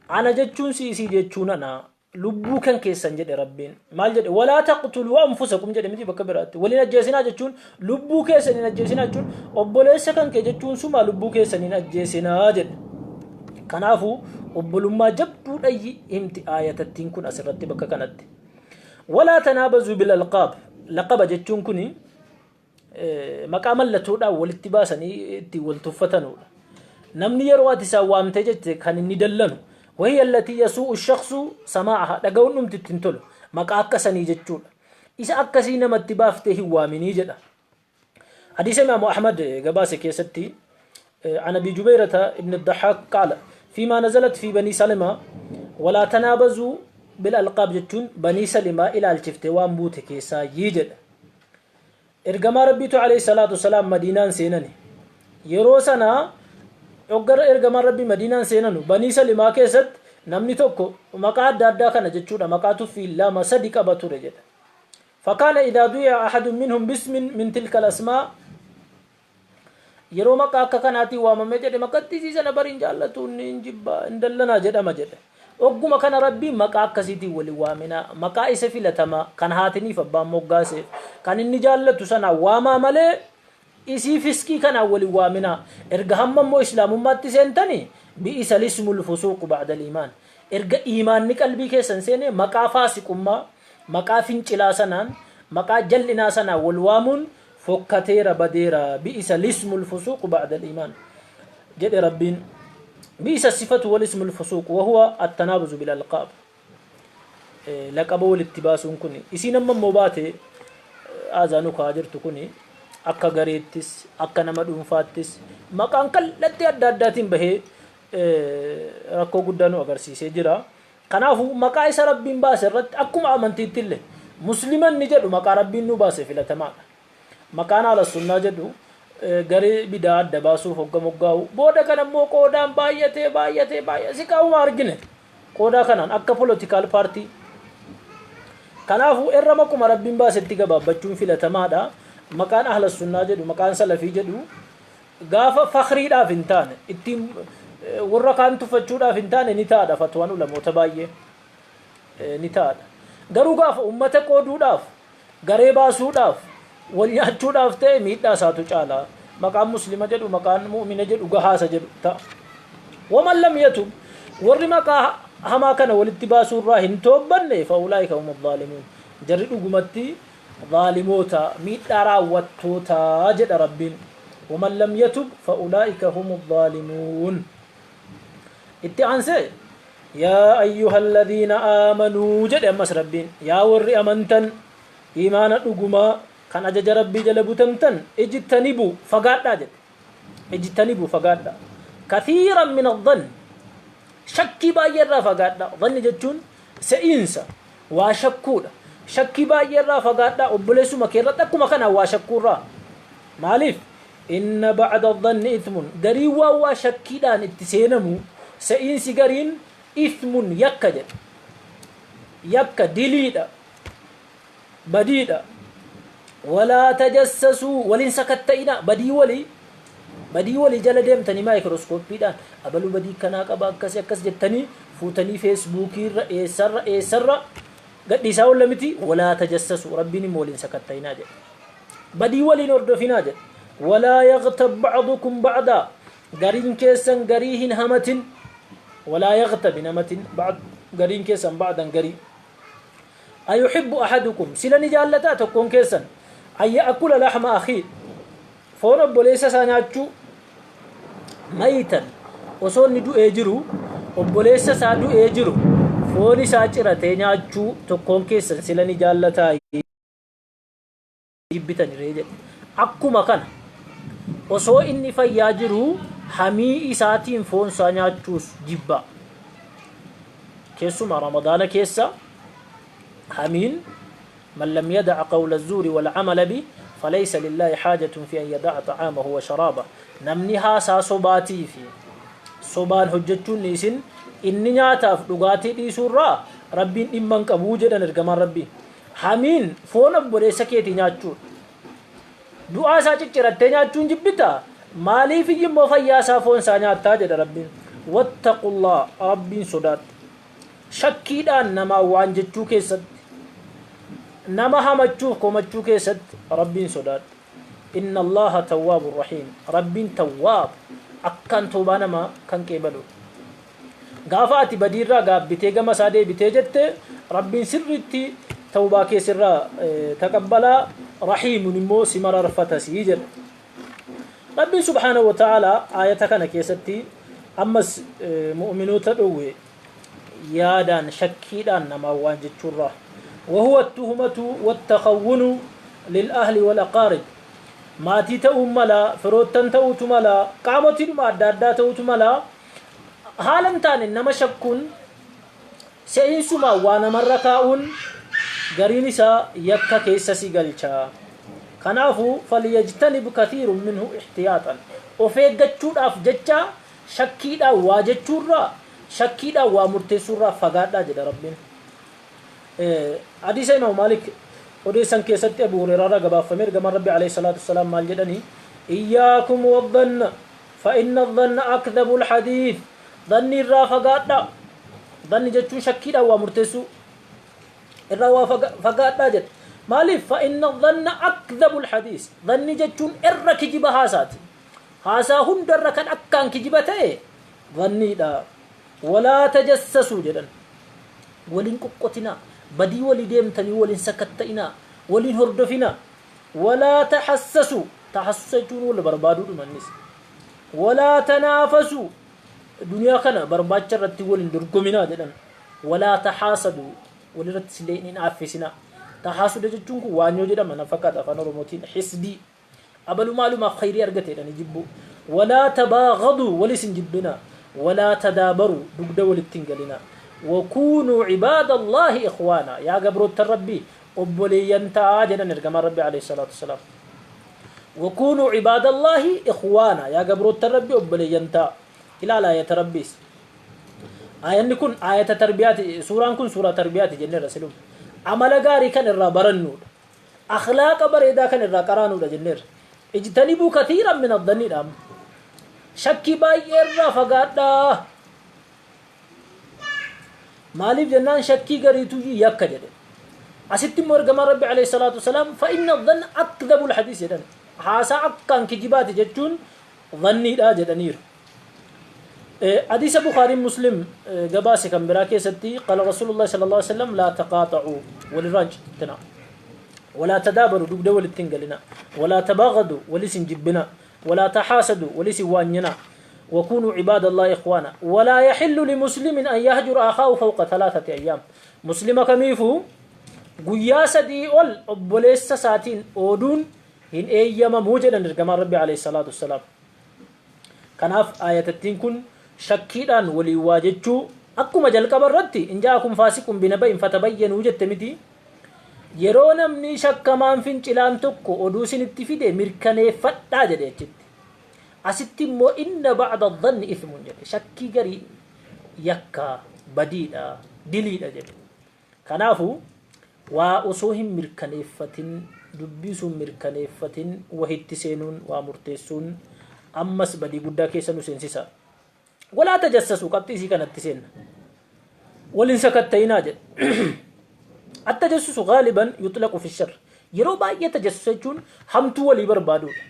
Speaker 1: Ana jechuun si isii jechuun ana lubbuu kan keessan jedhe Rabbiin. Maal jedhe? Walaa taqtuluu anfusakum jedhe miti bakka biraatti. Waliin ajjeesinaa jechuun lubbuu keessan hin ajjeesinaa jechuun obboleessa kan kee jechuun suma lubbuu keessan hin ajjeesinaa jedhe. Kanaafuu obbolummaa jabduu dhayyi himti aayatattiin kun asirratti bakka kanatti. Walaa tanaabazuu bil alqaab. Laqaba jechuun kuni maqaa mallattoodhaan walitti baasanii ittiin wal tuffatanudha. Namni yeroo ati isaan waamtee jette kan inni dallanu wahiya allatii yasuu'u shakhsu samaaha dhaga'uun dhumti ittiin tolu maqaa akka sanii jechuudha. Isa akkasii namatti baaftee hin waaminii jedha. Hadiisa Imaamu Ahmad gabaase keessatti عن أبي جبيرة ابن الضحاك قال فيما نزلت في بني سلمة ولا تنابزوا بالألقاب جتون بني سلمة إلى الشفت وان بوت كيسا يجد Ergamaa Rabbiitu alayhi salaatu wassalaam Madiinaan seenani. Yeroo sana hogga ergamaan Rabbii Madiinaan seenanu Banii Salimaa keessatti namni tokko maqaa adda addaa kana jechuudha maqaa tuffii lama sadi qaba ture jedha. Fakaana idaa du'i'a ahadun minhum bismin min tilka al-asmaa yeroo maqaa akka kanaatiin waamamee jedhe maqatti isii sana bari hin jaallatu inni hin jibba hin dallanaa jedhama jedhe. Ogguma kana Rabbiin maqaa akkasiitiin wal hin waaminaa maqaa isa filatamaa kan haatiniif abbaan moggaaseef kan inni jaallatu sanaan waamaa malee isii fiskii kanaan wal hin waaminaa. Erga hamma immoo islaamummaatti seentani bi'isa lismul fusuuqu ba'dal iimaan erga iimaanni qalbii keessan seene maqaa faasiqummaa maqaa fincilaa sanaan maqaa jal'inaa sanaan wal waamuun fokkateera badeera bi'isa lismul fusuuqu ba'dal iimaan jedhe Rabbiin bi'isa sifatu wal ismul fusuuq wahuwa attanaabuzu bil alqaab laqaba walitti baasuun kun isiin amma immoo baate aazaanu ka'aa jirtu kun akka gareettis akka nama dhuunfaattis maqaan kallattii adda addaatiin bahee rakkoo guddaa nu agarsiisee jira. Kanaafuu maqaa isa Rabbiin baase irratti akkuma amantiitti illee muslima inni jedhu maqaa Rabbiin nu baase filatamaadha. Maqaan Ahlassunnaa jedhu garee bidaa adda baasuuf hogga moggaa'u booda kana immoo qoodaan baay'atee baay'atee baay'atee si qaawuma argine qoodaa kanaan akka politikaal paartii. Kanaafuu irra maquma Rabbiin baasetti gabaabbachuun filatamaadha. Maqaan Ahlassunnaa jedhu maqaan salafii jedhu Gaafa fakhriidhaaf hin taane, ittiin warra kaan tuffachuudhaaf hin taane ni taadha fatwaan ulamoota baay'ee ni taadha. Garuu gaafa ummata qooduudhaaf, garee baasuudhaaf, wal nyaachuudhaaf ta'e miidhaa isaatu caala. Maqaan muslima jedhu, maqaan mu'mina jedhu gahaasa jedhu ta'a. Waman lam yatub warri maqaa hamaa kana walitti baasuu irraa hin toobbanne fa'ulaa'ika humu zaalimuun. Jarri dhugumatti Zaalimoota, miidhaa raawwattoota jedha Rabbiin. Waman lam yatub fa'ulaa'ika humu zaalimuun. Itti aansee yaa ayyuhalladhiina aamanuu jedhe ammas Rabbiin yaa warri amantan iimaana dhugumaa kan ajaja Rabbii jala butamtan ijtanibu fagaadhaa jedhe. Ijtanibu fagaadhaa. Kathiiran min adhanni. Shakkii baay'ee irraa fagaadhaa. Dhanni jechuun se'iinsa, waa shakkuudha. Shakkii baay'ee irraa fagaadhaa, obboleessuma kee irratti akkuma kanaan waa shakkuurraa. Maaliif? Inna ba'da dhanni ithmun. Gariin waan waa shakkiidhaan itti seenamu, se'iinsi gariin ithmun yakka jedha. Yakka diliidha. Badiidha. Walaa tajassasuu, waliin sakatta'inaa, badii walii badii walii jala deemtanii maayikirooskooppiidhaan abaluu badii kanaa qaba akkasii akkas jettanii fuutanii feesbuukiirra eessarra eessarra gadhiisaa oolla miti. Walaa tajassasuu, rabbiin immoo waliin sakatta'inaa jedha. Badii waliin hordofinaa jedha. Walaa yaghtab ba'dukum ba'daa, gariin keessan garii hin hamatin. Walaa yaghtab, hin hamatin, ba'd gariin keessan, ba'dan garii. Ayuhibbu ahadukum, sila ni jaallataa tokkoon keessan, an ya'kula lahma akhii, foon obboleessa isaa nyaachuu, mayitan, osoo inni du'ee jiru, obboleessa isaa du'ee jiru foon isaa ciratee nyaachuu tokkoon keessan sila ni jaallataa jibbitan ree jedhe. Akkuma kana osoo inni fayyaa jiru hamii isaatiin foon isaa nyaachuus jibbaa. Keessumaa Ramadaana keessa hamiin, man lam yada'a qawla zuuri wal amala bi falaysa lillaahi haajatun fi an yada'a ta'aamahu wa sharaaba. Namni haasaa sobaatii fi sobaan hojjechuun dhiisin, inni nyaataaf dhugaatii dhiisuurraa Rabbiin dhimma hin qabuu jedhan ergamaan Rabbii. Hamiin foon obboleessa keetii nyaachuudha. Du'aa isaa ciccirattee nyaachuun jibbita? Maaliif immoo fayyaa isaa foon isaa nyaattaa jedha Rabbiin. Wattaqullah, Rabbiin sodaadhu. Shakkiidhaan namaa waan jechuu keessatti, nama hamachuuf komachuu keessatti Rabbiin sodaadhu. Inna Allaha tawwaabur rahiim. Rabbiin tawwaab, akkaan toobaa namaa kan qeebaludha. Gaafa ati badiirraa gaabbitee gama isaa deebitee jette, Rabbiin sirriitti tawbaa kee sirraa taqabbalaa, rahiimun immoo si mararfatasii jedha. Rabbiin subhaanahu wa ta'aalaa aayata kana keessatti ammas mu'minoota dhowwe yaadaan shakkiidhaan namaa waan jechuurraa. Wahuwa tuhumatu wattakhawwunu lil ahli wal aqaarib. Maatii ta'uun mala, firoottan ta'uutu mala, qaamotiidhuma adda addaa ta'uutu mala. Haala hin taane nama shakkuun, se'iinsumaan waa namarra kaa'uun gariin isaa yakka keessa si galcha. Kanaafuu falyajtanib kathiirun minhu ihtiyaaxan. Of eeggachuudhaaf jecha shakkiidhaan waa jechuurraa, shakkiidhaan waa murteessuurraa fagaadhaa jedha Rabbiin. Hadiisa Imaam Maalik odeessan keessatti Abu Hureyraarraa gabaaffame, ergamaan Rabbi alayhi salaatu wassalaam maal jedhani? Iyyaakum wadhanna fa inna dhanna akdhabul hadiith. Dhanni irraa fagaadhaa. Dhanni jechuun shakkiidhaan waa murteessuu irraa waa fagaadhaa jedhe. Maaliif? Fa inna dhanna akdhabul hadiis. Dhanni jechuun irra kijiba haasaati. Haasaa hundarra kan akkaan kijiba ta'e dhanniidha. Walaa tajassasuu jedhan. Waliin qoqqotinaa, badii walii deemtanii waliin sakatta'inaa, waliin hordofinaa. Walaa tahassasuu, tahassusa jechuun wal barbaaduudhuma innis. Walaa tanaafasuu, duniyaa kana barbaacha irratti waliin dorgominaa jedhan. Walaa tahaasaduu, walirratti illee hin aaffisinaa. Tahaasuda jechuun kun waanyoo jedhama na fakkaata afaan Oromootiin, hisdii. Abalu maalumaaf khayrii argate jedhanii jibbuu. Walaa tabaaghaduu, walis hin jibbinaa. Walaa tadaabaruu, dugda walitti hin galinaa. Wakuunuu cibaada Allaahi ikhwaana, yaa gabroottan Rabbii obboleeyyan ta'aa jedhan ergamaan Rabbii alayhi salaatu wassalaam. Wakuunuu cibaada Allaahi ikhwaana, yaa gabroottan Rabbii obboleeyyan ta'aa. Ilaala ayata Rabbiis. Aayanni kun aayata tarbiyaati, suuraan kun suuraa tarbiyaati jenneerra siluma. Amala gaarii kan irraa barannuudha. Akhlaaqa bareedaa kan irraa qaraanuudha jenneerra. Ijtanibuu kathiiran min addanniidha amma. Shakkii baay'ee irraa fagaadhaa. Maaliif jennaan shakkii gariituyyuu yakka jedhe. Asitti immoo ergamaan Rabbi alayhi salaatu wasalaam fa inna dhanna akdhabul hadiis jedhan. Haasaa akkaan kijibaati jechuun dhanniidha jedhaniiru. Hadiisa Bukhaariin Muslim gabaase kan biraa keessatti, qala Rasuulullahi sallallahu alaihi wasallam, laa taqaaxa'uu, walirraa hin cittinaa, walaa tadaabaru, dugda walitti hin galinaa, walaa tabaagadu, walis hin jibbinaa, walaa tahaasadu, walis hin waanyinaa, وكونوا عباد الله إخوانا. ولا يحل لمسلم أن يهجر أخاه فوق 3 أيام. مسلم كميفو guyyaa 3 ol obboleessa isaatiin ooduun hin eeyyamamuu jedhan ergamaan Rabbi alayhi salaatu wassalaam. Kanaaf aayatattiin kun Shakkiidhaan waliin waa jechuu akkuma jalqaba irratti in ja'akum faasiqun binaba'in fatabayyanuu jette miti. Yeroo namni shakkamaan fincilaan tokko oduu isinitti fide mirkaneeffadhaa jedhe achitti. Asitti immoo inna ba'da dhanni ithmun jedhe. Shakkii garii yakka badiidha diliidha jedhe. Kanaafu waa osoo hin mirkaneeffatin dubbii sun mirkaneeffatin wahitti seenuun waa murteessuun ammas badii guddaa keessa nu seensisa. Walaa tajassasu qabxii isii kanatti seenna. Waliin sakatta'inaa jedhe. Attajassusu gaaliban yuxlaqu fi sharr. Yeroo baay'ee tajassusa jechuun hamtuu walii barbaaduudha.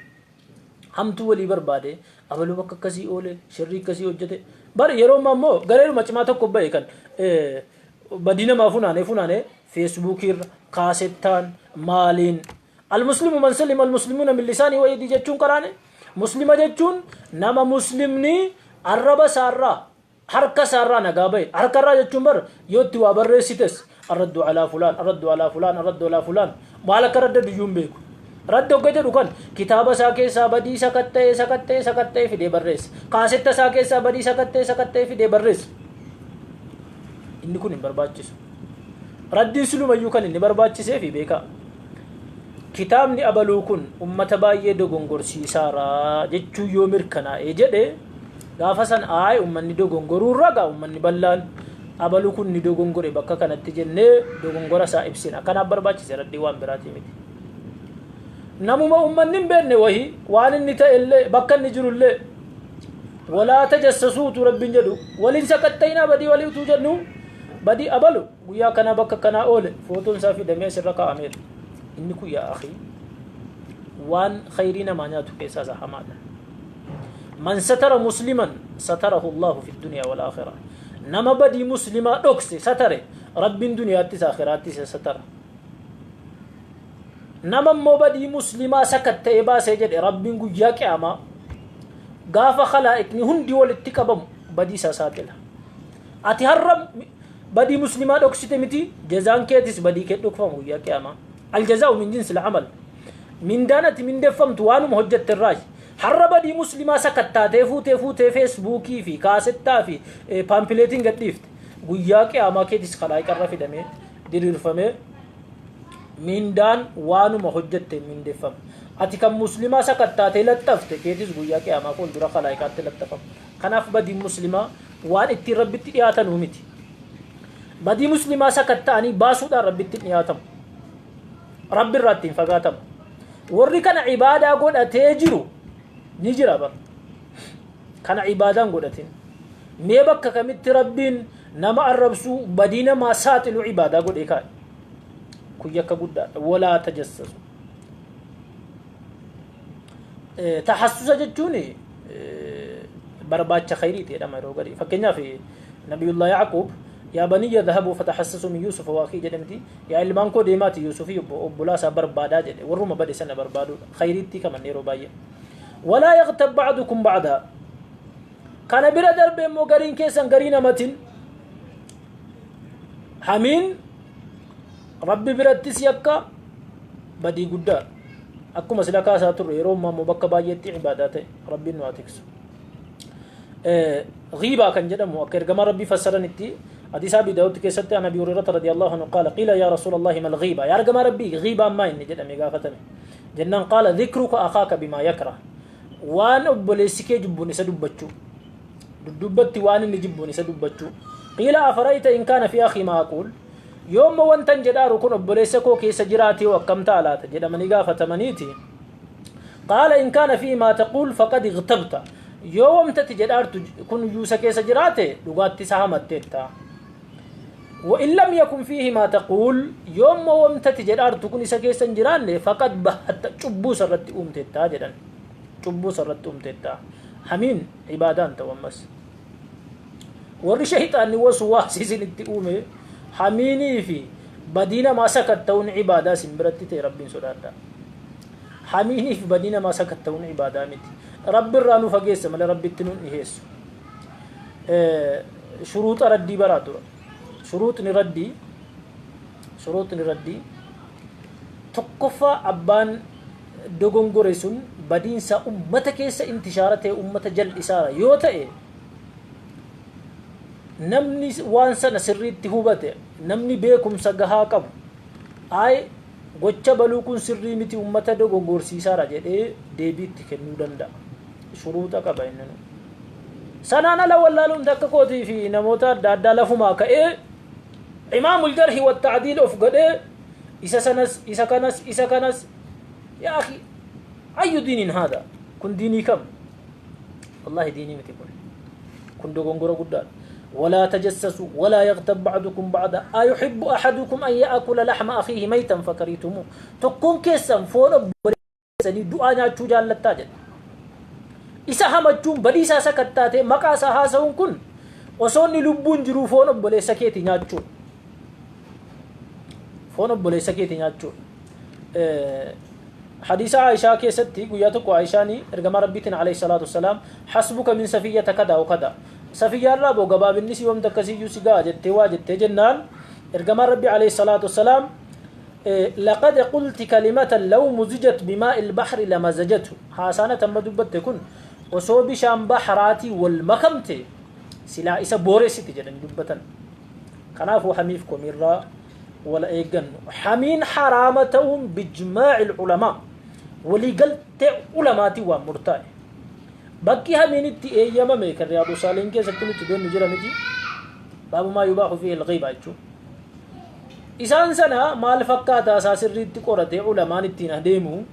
Speaker 1: Hamtuu walii barbaade abaluu bakka akkasii oole sharrii akkasii hojjete. Bar yeroo ammaa immoo gareeruma cimaa tokko ba'e kan badii namaa funaanee funaanee feesbuukii irra kaasettaan maaliin almuslimu man salima almuslimuuna min lisaanii wa yadii jechuun qaraane muslima jechuun nama muslimni arraba isaarraa harka isaarraa nagaa bahe harkarraa jechuun bar yoo itti waa barreessites arraddu alaa fulaan arraddu alaa fulaan arraddu alaa fulaan maal akka radda duyyuu hin beeku radda hogga jedhu kan kitaaba isaa keessaa badii sakatta'ee sakatta'ee sakatta'ee fidee barreessa kaasetta isaa keessaa badii sakatta'ee sakatta'ee fidee barreessa inni kun hin barbaachisu Raddiin silumayyuu kan inni barbaachisee fi beekaa. Kitaabni abaluu kun ummata baay'ee dogongorsiisaara jechuu yoo mirkanaa'ee jedhe gaafa san aay ummanni dogongoruu raga ummanni bal'aan abaluu kun ni dogongore bakka kanatti jennee dogongora isaa ibsina. Kanaaf barbaachise raddii waan biraatii miti. Namuma ummanni hin beekne wahii waan inni ta'e illee bakka inni jiru illee walaa tajassasuutu rabbiin jedhu waliin sakatta'inaa badii walii utuu jennu Badii abalu guyyaa kanaa bakka kanaa oole footoon isaa fidamee asirra kaa'ameera. Inni kun yaa akhii waan khayrii namaa nyaatu keessaa isa hamaadha. Man satara musliman satarahu Allahu fi dunyaa wal aakhira. Nama badii muslimaa dhokse satare Rabbiin duniyaattis aakhiraattis isa satara. Nama immoo badii muslimaa sakatta'ee baasee jedhe Rabbiin guyyaa qiyaamaa gaafa khalaa'iqni hundi walitti qabamu badii isaa saaxila. Ati har'a badii muslimaa dhoksite miti jazaan keetis badii kee dhokfama guyyaa qiyaamaa. Aljazaa'u min jinsil amal. Mindaan ati mindeffamtu waanuma hojjette irraayi. Har'a badii muslimaa sakattaatee fuutee fuutee feesbuukii fi kaasettaa fi paampileetiin gadhiifte. Guyyaa qiyaamaa keetis kalaayiqarra fidamee diriirfamee mindaan waanuma hojjetteen mindeffama. Ati kan muslimaa sakattaatee laxxafte keetis guyyaa qiyaamaa fuuldura kalaayiqaatti laxxafama. Kanaaf badiin muslimaa waan ittiin Rabbitti dhiyaatanuu miti. Badii muslimaa sakatta'anii baasuudhaan Rabbitti hin dhiyaatamu. Rabbi irraa ittiin fagaatamu. Warri kana ibaadaa godhatee jiru ni jira bar. Kana ibaadaan godhatin. Mee bakka kamitti Rabbiin nama arrabsuu badii namaa saaxilu ibaadaa godhee kaa'e. Kun yakka guddaadha. Walaa tajassasu. Tahassusa jechuun barbaacha khayriiti jedhama yeroo garii. Fakkeenyaaf Nabiyullah Yaaquub yaa baniyya dhahabuu fatahassasu min Yuusuf wa akhii jedhamti. Yaa ilmaan koo deemaati Yuusufii obbolaa isaa barbaadaa jedhe warruma bade sana barbaaduudha. Khayriitti kaman yeroo baay'ee. Walaa yaghtab ba'dukum ba'daa. Kana bira darbe immoo gariin keessan garii namatin hamiin Rabbi birattis yakka badii guddaadha. Akkuma sila kaasaa turre yeroo ammaa immoo bakka baay'eetti ibaadaa ta'e Rabbiin nu haa tiksu. Ghiibaa kan jedhamu akka ergamaa Rabbii fassaranitti hadiisa Abi Daawud keessatti an Abi Hurayrata radiyallahu anhu qaala qiila yaa Rasuulallahi mal ghiiba yaa ergamaa Rabbii ghiibaan maa inni jedhame gaafatame jennaan qaala dhikruka akaaka bimaa yakra waan obboleessi kee jibbuun isa dubbachuu duddubbatti waan inni jibbuun isa dubbachuu qiila afarayta in kaana fi akhi maa aquul Yoommoo wantan jedhaaru kun obboleessa koo keessa jiraatee hoo akkam ta'a laata jedhamanii gaafatamaniiti. Qaala in kaana fii maa taquul faqad igtabta. Yoo wamta ati jedhaartu kun iyyuu isa keessa jiraate dhugaatti isa hamatteetta. Wa in lam yakun fiihi maa taquul yoommoo wamta ati jedhaartu kun isa keessa hin jiraanne faqad bahatta cubbuu isa irratti uumteetta jedhan. Cubbuu isa irratti uumteetta. Hamiin ibaadaan ta'u ammas. Warri shayxaanni waswaasii isinitti uume hamiinii fi badii namaa sakatta'uun ibaadaa isin biratti ta'e Rabbiin sodaadhaa. Hamiinii fi badii namaa sakatta'uun ibaadaa miti. Rabbi irraa nu fageessa malee Rabbitti nun dhiheessu. Shuruuxa raddii baraa dura. Shuruuxni raddii shuruuxni raddii tokkoffaa abbaan dogongore sun badiinsaa ummata keessa intishaara ta'e ummata jal'isaara yoo ta'e Namni waan sana sirriitti hubate, namni beekumsa gahaa qabu, ay gocha baluu kun sirrii miti, ummata dogongorsiisaara jedhee deebii itti kennuu danda'a. Shuruuxa qaba inni. Sanaan ala wallaalumti akka kootii fi namoota adda addaa lafumaa ka'ee imaamul jarhi wa ta'diil of godhee isa sanas, isa kanas, isa kanas, yaa akhi, ayyu diiniin haadha? Kun diinii kam? Wallahi diinii miti kun. Kun dogongora guddaadha. ولا تجسسوا ولا يغتب بعضكم بعضا أيحب أحدكم أن يأكل لحم أخيه ميتا فكرهتموه. Tokkoon keessan foon obboleessanii du'aa nyaachuu jaallattaa jedha. Isa hamachuun, badii isaa sakattaatee maqaa isaa haasa'uun kun osoo inni lubbuun jiruu foon obboleessa keeti nyaachuudha. Foon obboleessa keeti nyaachuudha. Hadiisa Aishaa keessatti guyyaa tokko Aishaan ergamaa Rabbiitiin alayhi salaatu wassalaam, "Hasbuka min Safiyyata kada wa kada," Safiyyaarraa boo gabaabinni si wamta akkasiyyuu si ga'a jettee waa jettee jennaan, ergamaan Rabbii alayhi salaatu wassalaam, "Laqad qulti kalimatan law muzijat bimaa'i al-bahri lamazajatu." Haasaana tamma dubbatte kun osoo bishaan bahraatii wal makamte silaa isa booressiti jedhanii dubbatan. Kanaafuu hamiif komiirraa wala eeggannu. Hamiin haraama ta'uun bijmaa'i ulamaa, waliigaltee ulamaatiin waan murtaa'e. Bakki hamiin itti eeyyamame kan Riyaadu Saalihin keessatti nuti beennu jira miti? Baabu maa yubaahu fiihi al-ghiiba jechuudha. Isaan sana maal fakkaataa isaa sirriitti qoratee ulamaan ittiin adeemu.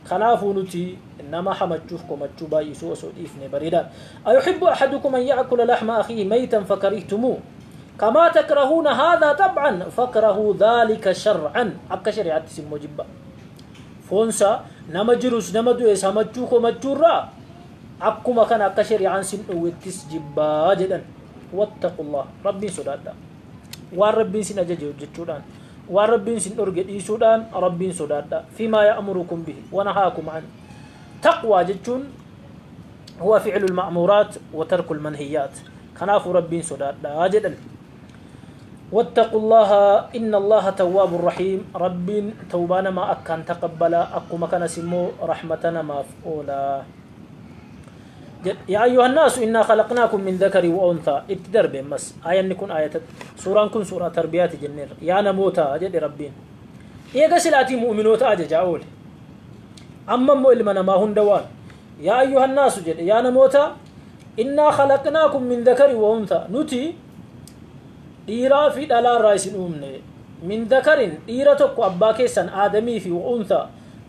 Speaker 1: Kanaafuu nuti nama hamachuuf komachuu baay'isuu osoo dhiifne bareedaadha. أيحب أحدكم أن يأكل لحم أخيه ميتا فكرهتموه. كما تكرهون هذا طبعا فاكرهوا ذلك شرعا. Akka shari'aatti simmoo jibba. Foonsa nama jirus nama du'es hamachuu komachuurraa akkuma kana akka shari'aan sin dhowwettis jibbaa jedhan. واتقوا الله, Rabbiin sodaadha. Waan Rabbiin sin ajaje hojjechuudhaan, waan Rabbiin sin dhorge dhiisuudhaan Rabbiin sodaadha. فيما يأمركم به ونهاكم عنه. Taqwaa jechuun هو فعل المأمورات وترك المنهيات. Kanaafuu Rabbiin sodaadha jedhan. واتقوا الله إن الله تواب رحيم. Rabbiin tawbaa namaa akkaan taqabbala, akkuma kanas immoo rahmata namaaf oola. يا أيها الناس إنا خلقناكم من ذكر وأنثى. Itti darbe mas aayanni kun, aayata suuraan kun suuraa tarbiyaati jenneerra. Yaa namoota jedhe Rabbiin. Eega silaatii mu'minoota ajajaa oole, amma immoo ilma namaa hunda waan يا أيها الناس jedhe, yaa namoota, إنا خلقناكم من ذكر وأنثى, nuti dhiiraa fi dhalaarraa isin uumne. من ذكر, dhiira tokko abbaa keessan Aadamii fi وأنثى,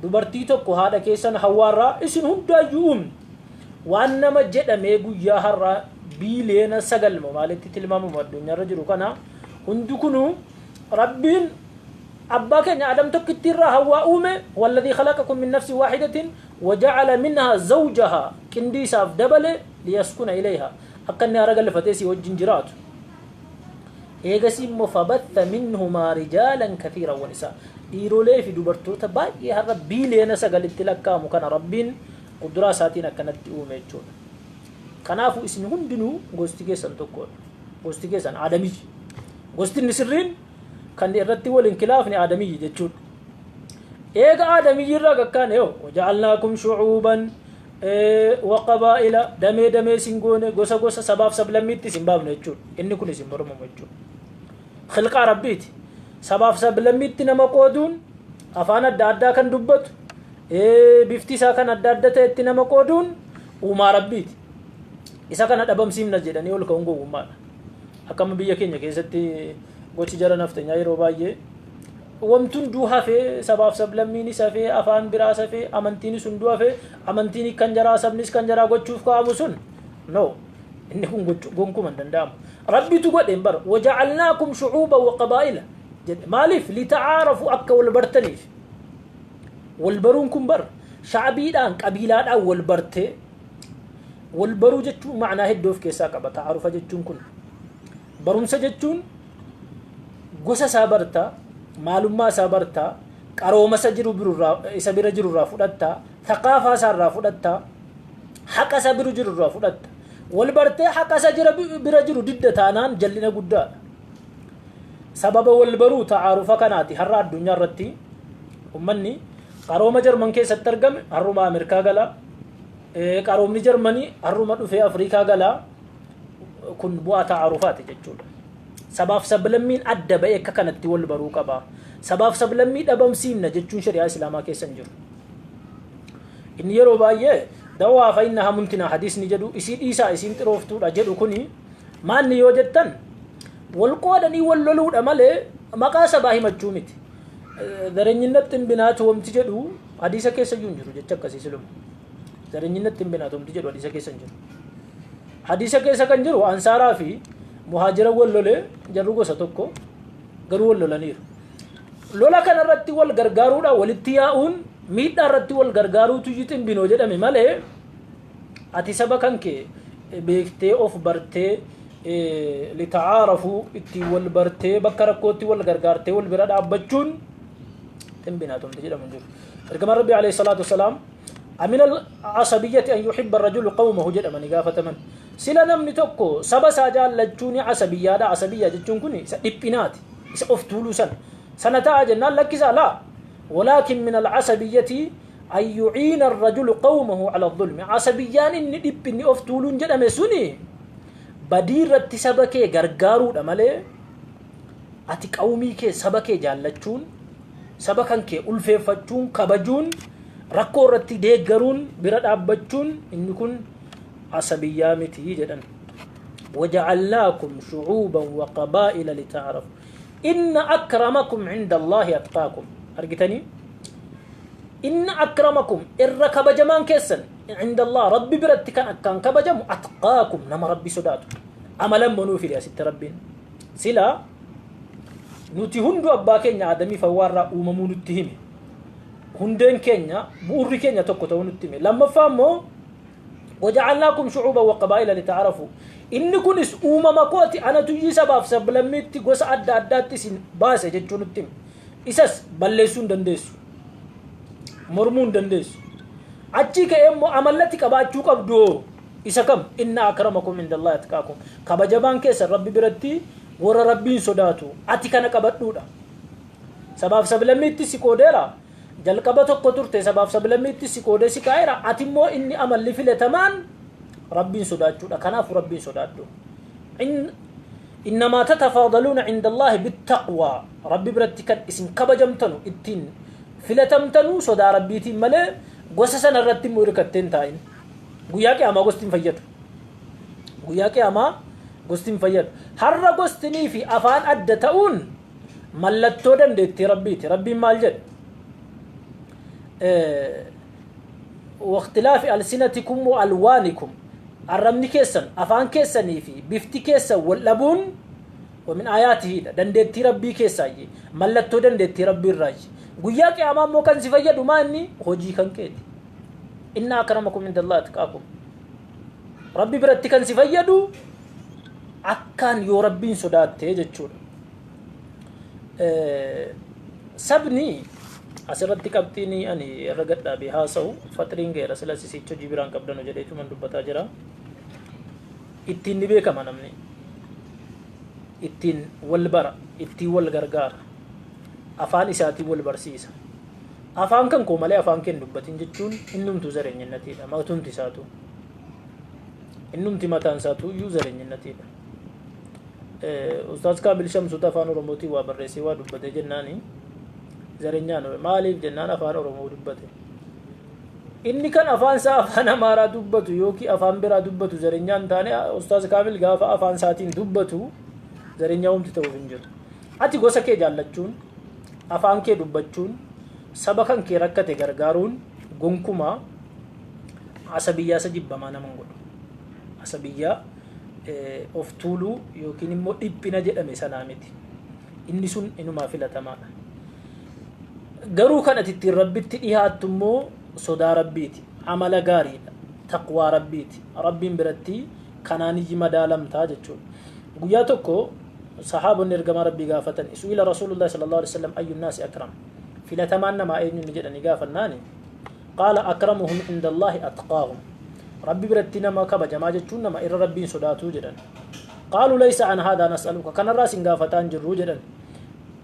Speaker 1: dubartii tokko haadha keessan Hawwaarraa isin hundaayyuu uumne. Waan nama jedhamee guyyaa har'aa biiliyoona 9 moo maalitti tilmaamamu addunyaarra jiru kana hundi kunuu Rabbiin abbaa keenya Adam tokkitti irraa Hawwaa uume. والذي خلقكم من نفس واحدة وجعل منها زوجها, qindii isaaf dabale, ليسكن إليها, akka inni hara galfatee si wajjin jiraatu. Eegasii immoo فبث منهما رجالا كثيرا ونساء, dhiirolee fi dubartoota baay'ee har'a biiliyoona 9tti lakkaa'amu kana Rabbiin kuduraa isaatiin akkanatti uume jechuudha. Kanaafuu isin hundinuu gosti keessan tokkodha. Gosti keessan Aadamiyyi. Gosti inni sirriin kan irratti wal hin kilaafne Aadamiyyi jechuudha. Eega Aadamiyyi irraa gakkaane yoo وجعلناكم شعوبا وقبائل, damee damee isin goone, gosa gosa, sabaaf sablammiitti isin baafne jechuudha. Inni kun isin mormamu jechuudha. Khilqaa Rabbiiti. Sabaaf sablammiitti nama qooduun, afaan adda addaa kan dubbatu, bifti isaa kan adda adda ta'etti nama qooduun uumaa Rabbiiti. Isa kana dhabamsiifna jedhanii ol ka'uun gowwummaadha. Akkama biyya keenya keessatti gochi jara naftanyaa yeroo baay'ee wamtuun duu hafee, sabaaf sablammiinis hafee, afaan biraas hafee, amantiinis hunduu hafee, amantiin kan jaraa, sabnis kan jaraa gochuuf kaa'amu sun, no, inni kun gochuu gonkumaa hin danda'amu. Rabbitu godheen bara وجعلناكم شعوبا وقبائل jedhe. Maaliif? لتعارفوا, akka wal bartaniif. Wal baruun kun bar shacbiidhaan, qabiilaadhaan wal bartee wal baruu jechuun macnaa hedduu of keessaa qaba. Ta'aarufa jechuun kun barumsa jechuun gosa isaa bartaa, maalummaa isaa bartaa, qarooma isa jiru birurraa, isa bira jirurraa fudhattaa, thaqaafaa isaarraa fudhattaa, haqa isa bira jirurraa fudhatta. Wal bartee haqa isa jira bira jiru didda taanaan jallina guddaadha. Sababa wal baruu ta'aarufa kanaati har'a addunyaa irratti ummanni qarooma Jarman keessatti argame har'uma Ameerikaa gala, qaroomni Jarmanii har'uma dhufee Afrikaa gala. Kun bu'aa ta'aarufaati jechuudha. Sabaaf sablammiin adda ba'ee akka kanatti wal baruu qaba. Sabaaf sablammii dhabamsiifna jechuun shari'aa Islaamaa keessa hin jiru. Inni yeroo baay'ee dawaa fa innahaa muntinaa hadiisni jedhu, isii dhiisaa, isiin xirooftuudha jedhu kuni maanni yoo jettan, wal qoodanii wal loluudha malee maqaa sabaa himachuu miti. Zarenyinnat ximbinaatu wamti jedhu hadiisa keessa iyyuu hin jiru, jecha akkasii siluma. Zarenyinnat ximbinaatu wamti jedhu hadiisa keessa hin jiru. Hadiisa keessa kan jiru ansaaraa fi muhaajira wal lolee, jarru gosa tokko garuu wal lolaniiru. Lola kanarratti wal gargaaruudhaan walitti yaa'uun, miidhaa irratti wal gargaaruutu iyyuu ximbinoo jedhame malee, ati saba kan kee beektee, of bartee, litacaarafuu ittiin wal bartee, bakka rakkootti wal gargaartee wal bira dhaabbachuun ximbinaa tumti jedhamu hin jiru. Ergamaan Rabbii alayhi salaatu wasalaam "أمن العصبية أن يحب الرجل قومه" jedhamanii gaafataman. Sila namni tokko saba isaa jaallachuun asabiyyaadha. Asabiyyaa jechuun kun isa dhiphinaati. Isa of tuuluu sana. Sana ta'a jennaan, lakkisaa, لا ولكن من العصبية أن يعين الرجل قومه على الظلم. Asabiyyaan inni dhiphinni of tuuluun jedhame suni badii irratti saba kee gargaaruudha malee, ati qawmii kee, saba kee jaallachuun, saba kan kee ulfeeffachuun, kabajuun, rakkoo irratti deeggaruun, bira dhaabbachuun, inni kun asabiyyaa miti jedhan. وجعلناكم شعوبا وقبائل لتعارفوا إن أكرمكم عند الله أتقاكم. Argitanii, إن أكرمكم irra kabajamaan keessan عند الله rabbi biratti kan akkaan kabajamu أتقاكم nama rabbi sodaatu. Amalan manuu fide asitti rabbiin. Sila nuti hundu abbaa keenya Aadamii Hawwaarraa uumamuu nutti hime. Hundeen keenya, bu'urri keenya tokko ta'uu nutti hime. Lammaffaa immoo وجعلناكم شعوبا وقبائل لتعارفوا, inni kunis uumama kooti, anatu iyyii sabaaf sablammiitti gosa adda addaatti isin baase jechuu nutti hime. Isas balleessuu hin dandeessu, mormuu hin dandeessu. Achii ka'ee immoo amallatti qabaachuu qabdu isa kam? إن أكرمكم عند الله أتقاكم, kabajamaan keessan rabbi biratti warra rabbiin sodaatu. Ati kana qabadhuudha. Sabaaf sablammiitti si qoodeera. Jalqaba tokko turte, sabaaf sablammiitti si qoodee si kaa'eera. Ati immoo inni amalli filatamaan rabbiin sodaachuudha. Kanaaf rabbiin sodaadhu. إنما تتفاضلون عند الله بالتقوى, rabbi biratti kan isin kabajamtanu, ittiin filatamtanu sodaa rabbiitiin malee gosa sana irratti immoo hirkatteen taa'in. Guyyaa qiyaamaa gosti hin fayyadu. Guyyaa qiyaamaa gosti hin fayyadu. Har'a gostinii fi afaan adda ta'uun mallattoo dandeettii rabbiiti. Rabbiin maal jedhe? واختلاف ألسنتكم وألوانكم, arrabni keessan, afaan keessanii fi bifti keessan wal dhabuun ومن آياته, dandeettii rabbii keessaayyee, mallattoo dandeettii rabbii irraayi. Guyyaa qiyaamaa immoo kan si fayyadu maa inni? Hojii kan keeti. إن أكرمكم عند الله أتقاكم. Rabbi biratti kan si fayyadu akkaan yoo rabbiin sodaatte jechuudha. Sabni asirratti qabxiin ani irra gadhaabee haasa'u, faxiriin geera sila sisicha hojii biraan qabdanu jedheetu man dubbataa jira. Ittiin ni beekama namni, ittiin wal bara, ittiin wal gargaara, afaan isaatiin wal barsiisa. Afaan kan koo malee afaan kee hin dubbatin jechuun innumtuu zareenyinnatiidha. Matumti isaatu, innumti mataan isaatu iyyuu zareenyinnatiidha. Ustaaz Kaamil Shamsuuta afaan Oromootiin waa barreessee waa dubbate jennaani, zareenyaan maaliif jennaan, afaan Oromoo dubbate. Inni kan afaan isaa afaan Amaaraa dubbatu yookiin afaan biraa dubbatu zareenyaan taane, Ustaaz Kaamil gaafa afaan isaatiin dubbatu zareenyaa homti ta'uuf hin jiru. Ati gosa kee jaallachuun, afaan kee dubbachuun, saba kan kee rakkate gargaaruun gonkumaa asabiyyaa isa jibbamaa nama hin godhu. Asabiyyaa of tuuluu yookiin immoo dhiphina jedhame sanaa miti. Inni sun inumaa filatamaadha. Garuu kan ati ittiin rabbitti dhiyaattu immoo sodaa rabbiiti, amala gaariidha, taqwaa rabbiiti. Rabbiin biratti kanaan iyyi madaalamtaa jechuudha. Guyyaa tokko sahaabonni ergamaa rabbii gaafatan. سئل رسول الله صلى الله عليه وسلم أي الناس أكرم, filatamaan namaa eenyuun jedhanii gaafannaani, قال أكرمهم عند الله أتقاهم, rabbi biratti nama kabajamaa jechuun nama irra rabbiin sodaatuu jedhan. قالوا ليس عن هذا نسألك, kanarraa sin gaafataan jirruu jedhan.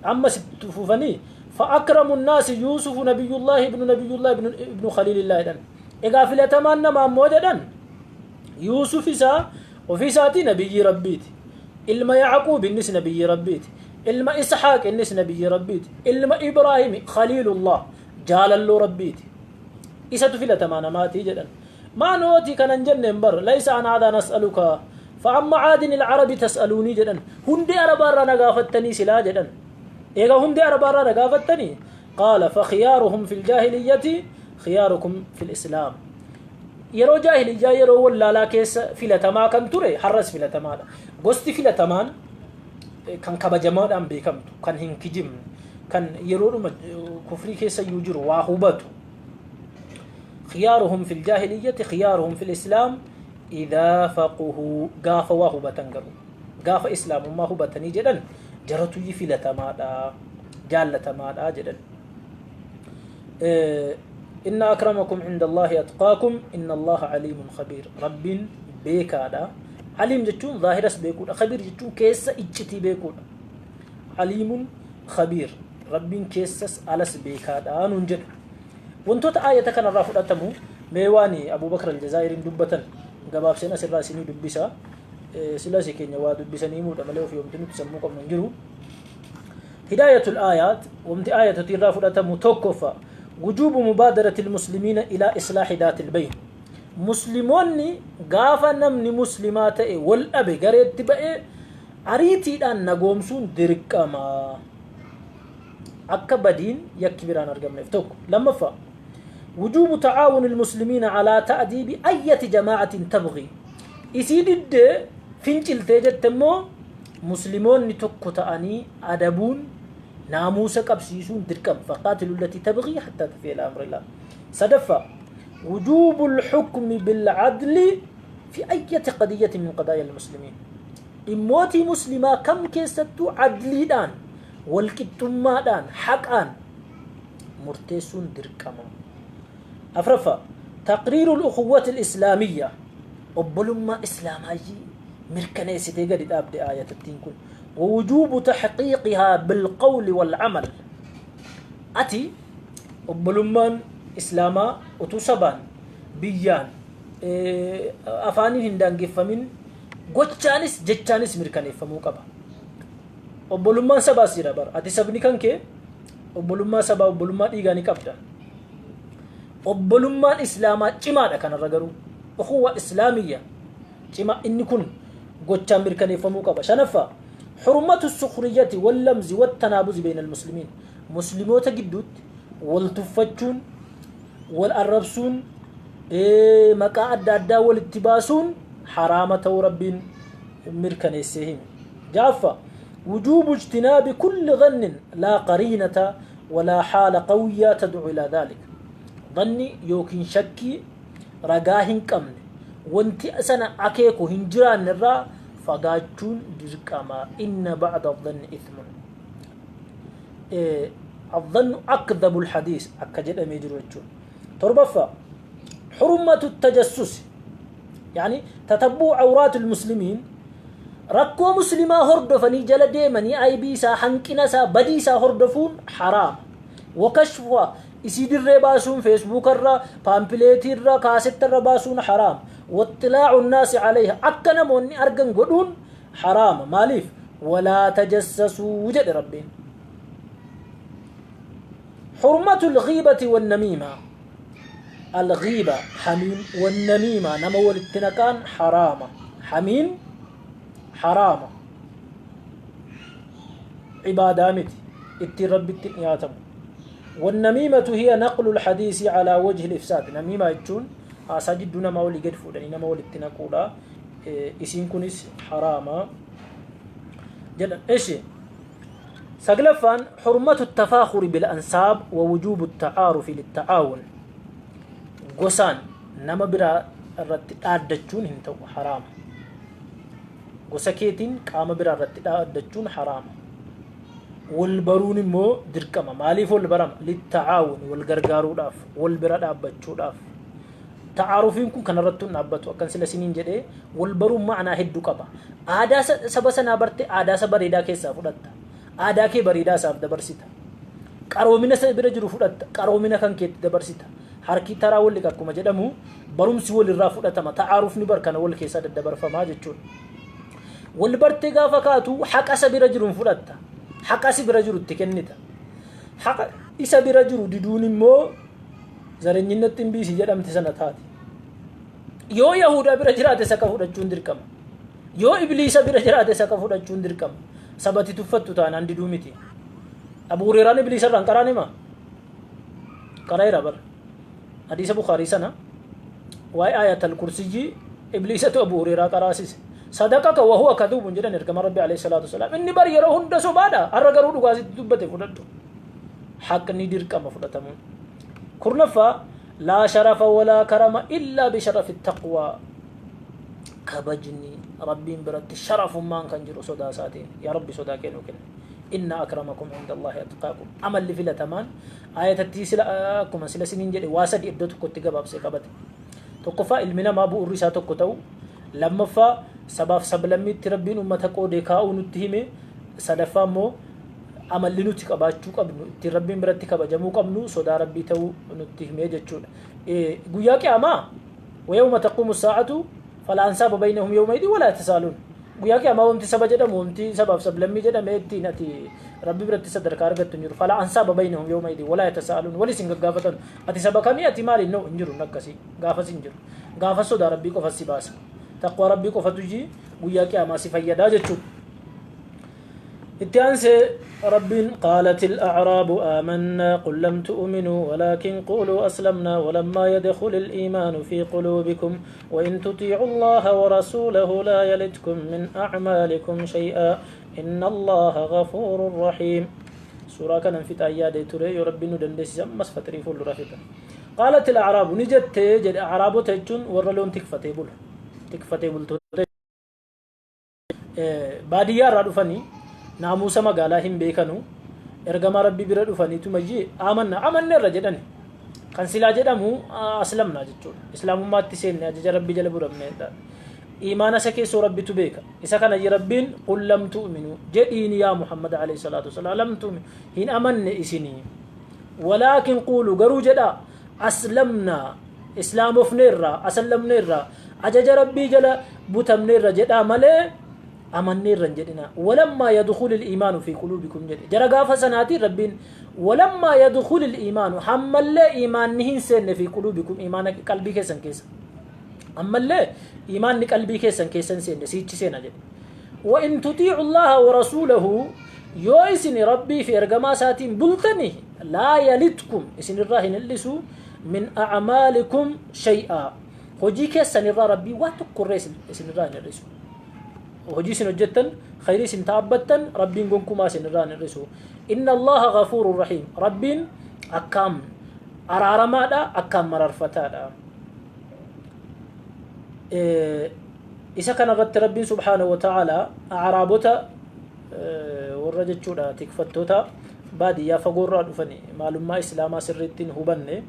Speaker 1: Amma sitti fufanii فأكرم الناس يوسف نبي الله ابن نبي الله ابن خليل الله jedhan. Egaa filatamaan namaa immoo jedhan, Yuusuf isaa Ofii isaatii nabiyyii Rabbiiti. Ilma Yacquub, innis nabiyyii Rabbiiti. Ilma Isxaaq, innis nabiyyii Rabbiiti. Ilma Ibraahimi, Khaliilullah, jaalalloo Rabbiiti. Isatu filatamaa namaatii jedhan. Maa nootii kanan jenneen bar laysa an haadhaa nas'aluka fa'an macaadin ilcarabi tas'aluunii jedhan. Hundee Arabaarraa na gaafattanii silaa jedhan. Egaa hundee Arabaarraa na gaafattanii, qaala fakhiyaaruhum fil jaahiliyyati khiyaarukum fil islaam. Yeroo jaahiliyyaa, yeroo wallaalaa keessa filatamaa kan ture har'as filatamaadha. Gosti filatamaan kan kabajamaadhaan beekamtu, kan hin kijibne, kan yeroodhuma kufrii keessa iyyuu jiru waa hubatu. خيارهم في الجاهلية خيارهم في الإسلام إذا فقهوا. Gaafa waa hubatan garuu, gaafa islaamummaa hubatanii jedhan, jaratuyyi filatamaadha, jaallatamaadha jedhan. إن أكرمكم عند الله أتقاكم إن الله عليم خبير. Rabbiin beekaadha. عليم jechuun zaahiras beekuudha, خبير jechuun keessa iccitii beekuudha. عليم خبير, Rabbiin keessas alas beekaadha nuun jedha. Wantoota aayata kanarraa fudhatamu, mee waan Abubakar Aljazaa'iriin dubbatan gabaabseen asirraa isinii dubbisa. Silasi keenya waa dubbisanii himuudha malee ofii wanti nuti sammuu qabnu hin jiru. هداية الآيات, wanti aayatoti irraa fudhatamu, tokkoffaa, وجوب مبادرة المسلمين إلى إصلاح ذات البين. Musliimoonni gaafa namni muslimaa ta'e wal dhabe, gareetti ba'e, ariitiidhaan nagoomsuun dirqama, akka badiin yakki biraan argamneef. Tokko. Lammaffaa, وجوب تعاون المسلمين على تأديب أية جماعة تبغي. Isii diddee finciltee jette immoo musliimoonni tokko ta'anii adabuun, naamusa qabsiisuun dirqama. فقاتلوا التي تبغي حتى تفيء إلى أمر الله. Sadaffaa, وجوب الحكم بالعدل في أية قضية من قضايا المسلمين. Dhimmootii muslimaa kam keessattuu adliidhaan, walqixxummaadhaan, haqaan murteessuun dirqama. Afraffaa, تقرير الأخوة الإسلامية. Obbolummaa islaamaayyii mirkaneessitee gadi dhaabde aayatattiin kun. ووجوب تحقيقها بالقول والعمل. Ati obbolummaan islaamaa utuu sabaan, biyyaan, afaaniin hin daangeffamin, gochaanis jechaanis mirkaneeffamuu qaba. Obbolummaan sabaas jira bara. Ati sabni kan kee obbolummaa sabaa, obbolummaa dhiigaa ni qabda. Obbolummaan islaamaa cimaadha kanarra garuu. أخوة إسلامية cima, inni kun gochaan mirkaneeffamuu qaba. Shanaffaa, حرمة السخرية واللمز والتنابز بين المسلمين. Muslimoota gidduutti wal tuffachuun, wal arrabsuun, maqaa adda addaa walitti baasuun haraama ta'uu Rabbiin mirkaneessee hime. Ja'affaa, وجوب اجتناب كل ظن لا قرينة ولا حال قوية تدعو إلى ذلك. Dhanni yookiin shakkii ragaa hin qabne, wanti sana akeeku hin jiraanne irraa fagaachuun dirqama. إن بعض الظن إثم, الظن أكذب الحديث akka jedhamee jiru jechuudha. Torbaffaa, حرمة التجسس, يعني تتبع عورات المسلمين. Rakkoo muslimaa hordofanii, jala deemanii, aybii isaa, hanqina isaa, badii isaa hordofuun haraama. وكشفها, isii dirree baasuun, feesbuukarra, paampileetiirra, kaasettarra baasuun haraama. واطلاع الناس عليها, akka namoonni argan godhuun haraama. Maaliif? ولا تجسسوا jedhe Rabbiin. حرمة الغيبة والنميمة. الغيبة hamiin, والنميمة nama walitti naqaan haraama. Hamiin haraama, cibaadaa miti, ittiin Rabbitti dhiyaatamu. والنميمة هي نقل الحديث على وجه الإفساد. نميمة jechuun haasaa jidduu namaa walii gad fuudhanii nama walitti naquudha. Isiin kunis haraama jedhan. Ishi saglaffaan, حرمة التفاخر بالأنساب ووجوب التعارف للتعاون. Gosaan nama biraa irratti dhaaddachuun hin ta'u, haraama. Gosa keetiin qaama biraa irratti dhaaddachuun haraama. Wal baruun immoo dirqama. Maaliif wal barama? للتعاون, wal gargaaruudhaaf, wal bira dhaabbachuudhaaf. Ta'aarufiin kun kanarratti hin dhaabbatu. Akkan sila siniin jedhee, wal baruun ma'anaa hedduu qaba. Aadaa saba sanaa barte, aadaa isa bareedaa keessaa fudhatta, aadaa kee bareedaa isaaf dabarsita. Qaroomina isa bira jiru fudhatta, qaroomina kan keetti dabarsita. Harki taraa wal liqa akkuma jedhamu, barumsi walirraa fudhatama, ta'aarufni barkana wal keessaa daddabarfamaa jechuudha. Wal bartee gaafa kaatu haqa isa bira jiruun fudhatta, haqa si bira jiru itti kennita. Haqa isa bira jiru diduun immoo zarenyinnatti hin biisi jedhamte sana taate. Yoo Yahudaa bira jiraate saqa fudhachuun dirqama. Yoo Ibliisa bira jiraate saqa fudhachuun dirqama. Sabati tuffattu taanaan diduu miti. Abu Hurairaan Ibliisa irraan qaraan hima. Qara'eera bara. Hadiisa Bukaarii sana waa'ee Ayatal Kursiyyii Ibliisatu Abu Hurairaa qaraasise. "Sadaqaka wa huwa kadhuubun" jedhan ergama Rabbi alayhi salaatu wasalaam. Inni bar yeroo hunda sobaadha. Har'a garuu dhugaa sitti dubbate, fudhadhu. Haqni dirqama fudhatamuun. 10ffaa, laa sharafa walaa karama illaa bisharafi taqwaa. Kabajni Rabbiin biratti sharafummaan kan jiru sodaa isaatiin. Yaa Rabbi, sodaa kee nuu kenni. Inna akramakum inda Allahi atqaakum. Amalli filatamaan ayatattii sila akkuma sila siniin jedhe waa sadi iddoo tokkotti gabaabsee qabate. Tokkoffaa, ilmi namaa bu'urri isaa tokko ta'u. Lammaffaa, sabaaf sablammiitti Rabbiin ummata qoodee kaa'uu nutti hime. Sadaffaa immoo amalli nuti qabaachuu qabnu, ittiin Rabbiin biratti kabajamuu qabnu, sodaa Rabbii ta'uu nutti hime jechuudha. Guyyaa qiyaamaa ويوم تقوم الساعة فلا أنساب بينهم يومئذ ولا يتساءلون. Guyyaa qiyaamaa wanti saba jedhamu, wanti sabaaf sablammii jedhame ittiin ati Rabbi biratti sadarkaa argattu hin jiru. فلا أنساب بينهم يومئذ ولا يتساءلون. Wal isin gaggaafatan, ati saba kamii, ati maali? No, hin jiru akkasii. Gaafas hin jiru. Gaafa sodaa Rabbii qofa si baasa. Taqwaa Rabbii qofatu ji guyyaa qiyaamaa si fayyadaa jechuudha. Itti aansee Rabbiin قالت الأعراب آمنا قل لم تؤمنوا ولكن قولوا أسلمنا ولما يدخل الإيمان في قلوبكم وإن تطيعوا الله ورسوله لا يلتكم من أعمالكم شيئا إن الله غفور رحيم. Suuraa kanan fixa yaade ture, yoo Rabbiin nu dandeessise ammas fatrii fuuldura fixa. قالت الأعراب ni jette jedhe. Acraabota jechuun warra loon tikfatee bulu, tikfatee bultoota baadiyyaa irraa dhufanii naamusa magaalaa hin beekanu. Ergamaa Rabbii bira dhufaniitu majii amanna, amanneerra jedhani. Kan silaa jedhamu aslamnaa jechuudha. Islaamummaatti seenne, ajaja Rabbii jala buramneedha. Imaana isa keessoo Rabbitu beeka. Isa kana Rabbiin قل لم تؤمنوا jedhiin yaa Muhammad alayhi salaatu wasalaam, لم تؤمنوا hin amanne isinii. ولكن قولوا garuu jedha, أسلمنا islaamofneerra, asallamneerra, ajaja Rabbii jala butamneerra jedhaa malee amanneerra hin jedhina. ولما يدخل الإيمان في قلوبكم jedhe. Jara gaafa sanaatiin Rabbiin ولما يدخل الإيمان hammallee iimaanni hin seenne, في قلوبكم iimaana qalbii keessan keessa, ammallee iimaanni qalbii keessan keessa hin seenne, siichi seena jedhe. وإن تطيعوا الله ورسوله yoo isin Rabbii fi ergamaa isaatiin bultani, لا يلتكم isin irraa hin hir'isu, من أعمالكم شيئا hojii keessan irraa Rabbii waa tokkorree isin irraa hin hir'isu. Hojii isin hojjettan, khayrii isin taabbattan, Rabbiin gonkumaa isin irraa hin hir'isu. إن الله غفور رحيم Rabbiin akkaam araaramaadha, akkaam mararfataadha. Isa kanarratti Rabbiin subhaanahu wa ta'aalaa acraabota warra jechuudha tikfattoota baadiyyaa fagoorraa dhufani, maalummaa islaamaa sirriitti hin hubanne,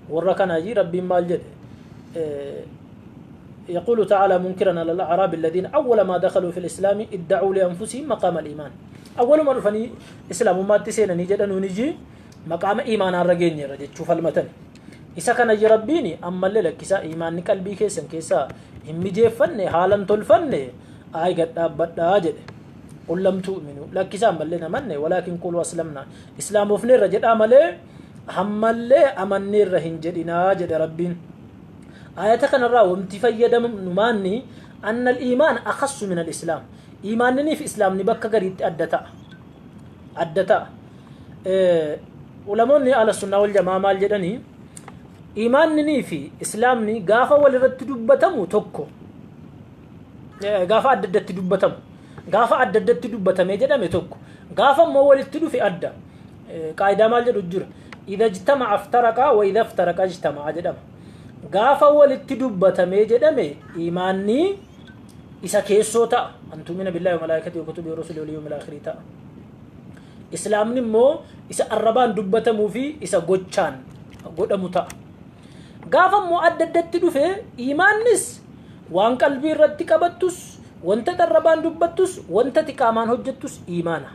Speaker 1: warra kanaaji Rabbiin maal jedhe? يقول تعالى منكرا على الأعراب الذين أول ما دخلوا في الإسلام ادعوا لأنفسهم مقام الإيمان. أول ما dhufanii islaamummaatti seenanii jedhanuu niji maqaama iimaanaa irra geenyeerra jechuu falmatan. Isa kana Rabbiin ammallee lakkisaa, iimaanni qalbii keessan keessaa hin mijeeffanne, haalan tolfanne, ay gad dhaabbadhaa jedhe. قل لم تؤمنوا lakkisaa, ammallee namanne, ولكن قولوا أسلمنا islaamofneerra jedhaa malee ammallee amanneerra hin jedhinaa jedhe Rabbiin. Ayata kanarraa wanti fayyadamnu maanni? أن الإيمان أخص من الإسلام. Iimaanniniif islaamni bakka gariitti adda ta'a, adda ta'a. Ulamoonni ahla sunnaa wal jamaa maal jedhanii? Iimaanninii fi islaamni gaafa walirratti dubbatamu tokko, gaafa adda addatti dubbatamu, gaafa adda addatti dubbatamee jedhame tokko, gaafa immoo walitti dhufe adda. Qaayidaa maal jedhu jira? إذا اجتمع افترقا وإذا افترقا اجتمعا jedhama. Gaafa walitti dubbatamee jedhame iimaanni isa keessoo ta'a, أن تؤمن بالله وملائكته وكتبه ورسله واليوم الآخر ta'a. Islaamni immoo isa arrabaan dubbatamuu fi isa gochaan godhamu ta'a. Gaafa immoo adda addatti dhufe iimaannis waan qalbii irratti qabattus, wanta arrabaan dubbattus, wanta qaamaan hojjettus iimaana.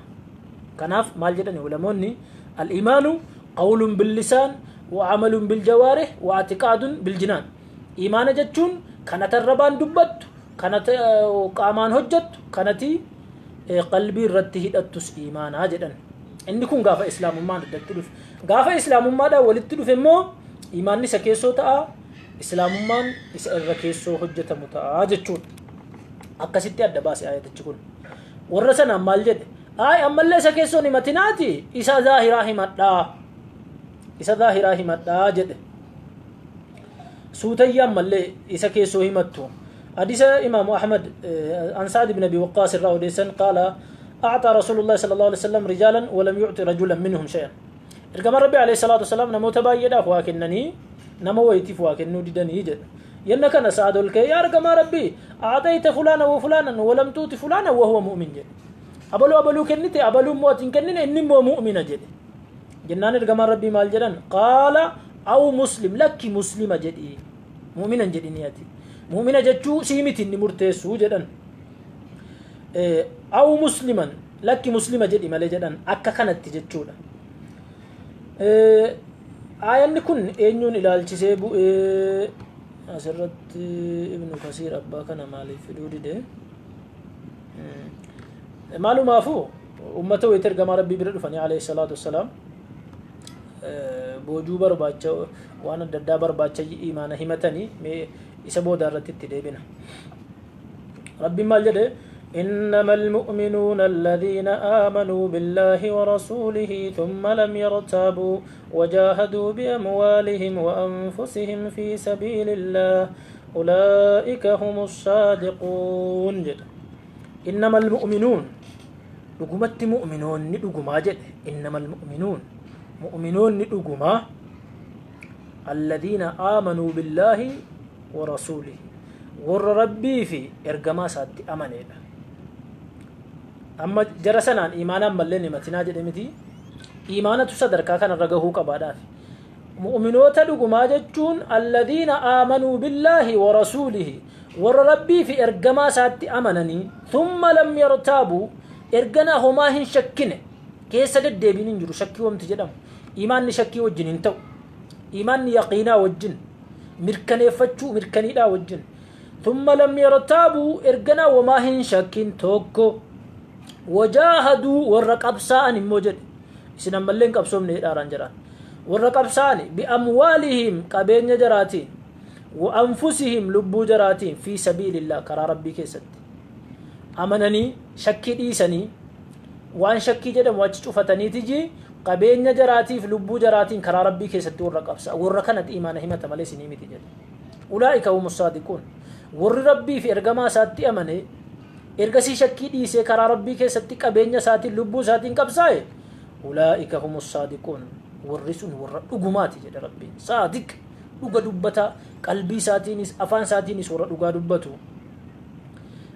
Speaker 1: Kanaaf maal jedhani ulamoonni? الإيمان قول باللسان Wa amalun biljawaarih wa atiqaadun biljinaan. Iimaana jechuun kanata arrabaan dubbattu, kanata qaamaan hojjettu, kanati qalbii irratti hidhattus iimaanaa jedhan. Inni kun gaafa islaamummaan addatti dhufe. Gaafa islaamummaadhaan walitti dhufe immoo iimaanni isa keessoo ta'a, islaamummaan isa irra keessoo hojjetamu ta'a jechuudha. Akkasitti adda baase ayatichi kun. Warra sanaan maal jedhe? Ay, ammallee isa keessoon himatinaati, isa zaahiraa himadhaa, isa zaahiraa himadhaa jedhe. Suutayya ammallee isa keessoo himattu. Hadiisa Imaamu Ahmad an Sa'd ibn Abi Waqqaas irraa odeessan, qaala أعطى رسول الله صلى الله عليه وسلم رجالا ولم يعطي رجلا منهم شيئا. Ergama Rabbi عليه الصلاة والسلام namoota baay'eedhaaf waa kennanii nama wayitiif waa kennuu didanii jedha. Yenna kana Sa'ad ol ka'ee, "Yaa ergamaa Rabbii, أعطيت فلانا وفلانا ولم تعط فلانا وهو مؤمن" jedhe. Abaluu abaluu kennite, abaluu immoo ati hin kennine, inni immoo mu'mina jedhe. Jennaan ergamaan Rabbii maal jedhan? قال أو مسلم. Lakki, muslima jedhi, mu'minan jedhini, ati mu'mina jechuu sii miti inni murteessuu jedhan. أو مسلما, lakki, muslima jedhi malee jedhan. Akka kanatti jechuudha. Aayanni kun eenyuun ilaalchisee bu'ee? Asirratti Ibnu Kasiir abbaa kana maaliif fiduu dide? Maalumaafu ummata wayita ergamaa Rabbii bira dhufanii عليه الصلاة والسلام boojuu barbaacha, waan adda addaa barbaacha imaana himatanii, mee isa booda irratti itti deebina. Rabbiin maal jedhe? إنما المؤمنون الذين آمنوا بالله ورسوله ثم لم يرتابوا وجاهدوا بأموالهم وأنفسهم في سبيل الله أولئك هم الصادقون jedha. إنما المؤمنون, dhugumatti mu'minoonni dhugumaa jedhe. إنما المؤمنون, mu'minoonni dhugumaa, الذين آمنوا بالله ورسوله, warra Rabbii fi ergamaa isaatti amaneedha. Amma jara sanaan imaanaan malleen himatinaa jedhe miti. Imaanatu sadarkaa kanarra gahuu qabaadhaaf. Mu'minoota dhugumaa jechuun الذين آمنوا بالله ورسوله, warra Rabbii fi ergamaa isaatti amananii, ثم لم يرتابوا, erganaa homaa hin shakkine. Keessa deddeebiin hin jiru. Shakkii wamti jedhamu, imaanni shakkii wajjin hin ta'u. Imaanni yaqiinaa wajjin, mirkaneeffachuu, mirkaniidhaa wajjin. ثم لم يرتابوا, erganaa homaa hin shakkin tokko. وجاهدوا, warra qabsaa'an immoo jedhe. Isin ammallee hin qabsoomne dhaaraan jedhaan. Warra qabsaa'an, بأموالهم, qabeenya jaraatiin, وأنفسهم, lubbuu jaraatiin, في سبيل الله, karaa Rabbii keessatti amananii, shakkii dhiisanii, waan shakkii jedhamu achi cufataniitiji, qabeenya jaraatiif lubbuu jaraatiin karaa Rabbii keessatti warra qabsa, warra kanatti imaana himata malee isinii miti jedhe. أولئك هم الصادقون. Warri Rabbii fi ergamaa isaatti amane, ergasii shakkii dhiisee karaa Rabbii keessatti qabeenya isaatiin lubbuu isaatiin qabsaa'e, أولئك هم الصادقون, warri sun warra dhugumaati jedhe Rabbiin. صادق, dhuga dubbata, qalbii isaatiinis afaan isaatiinis warra dhugaa dubbatu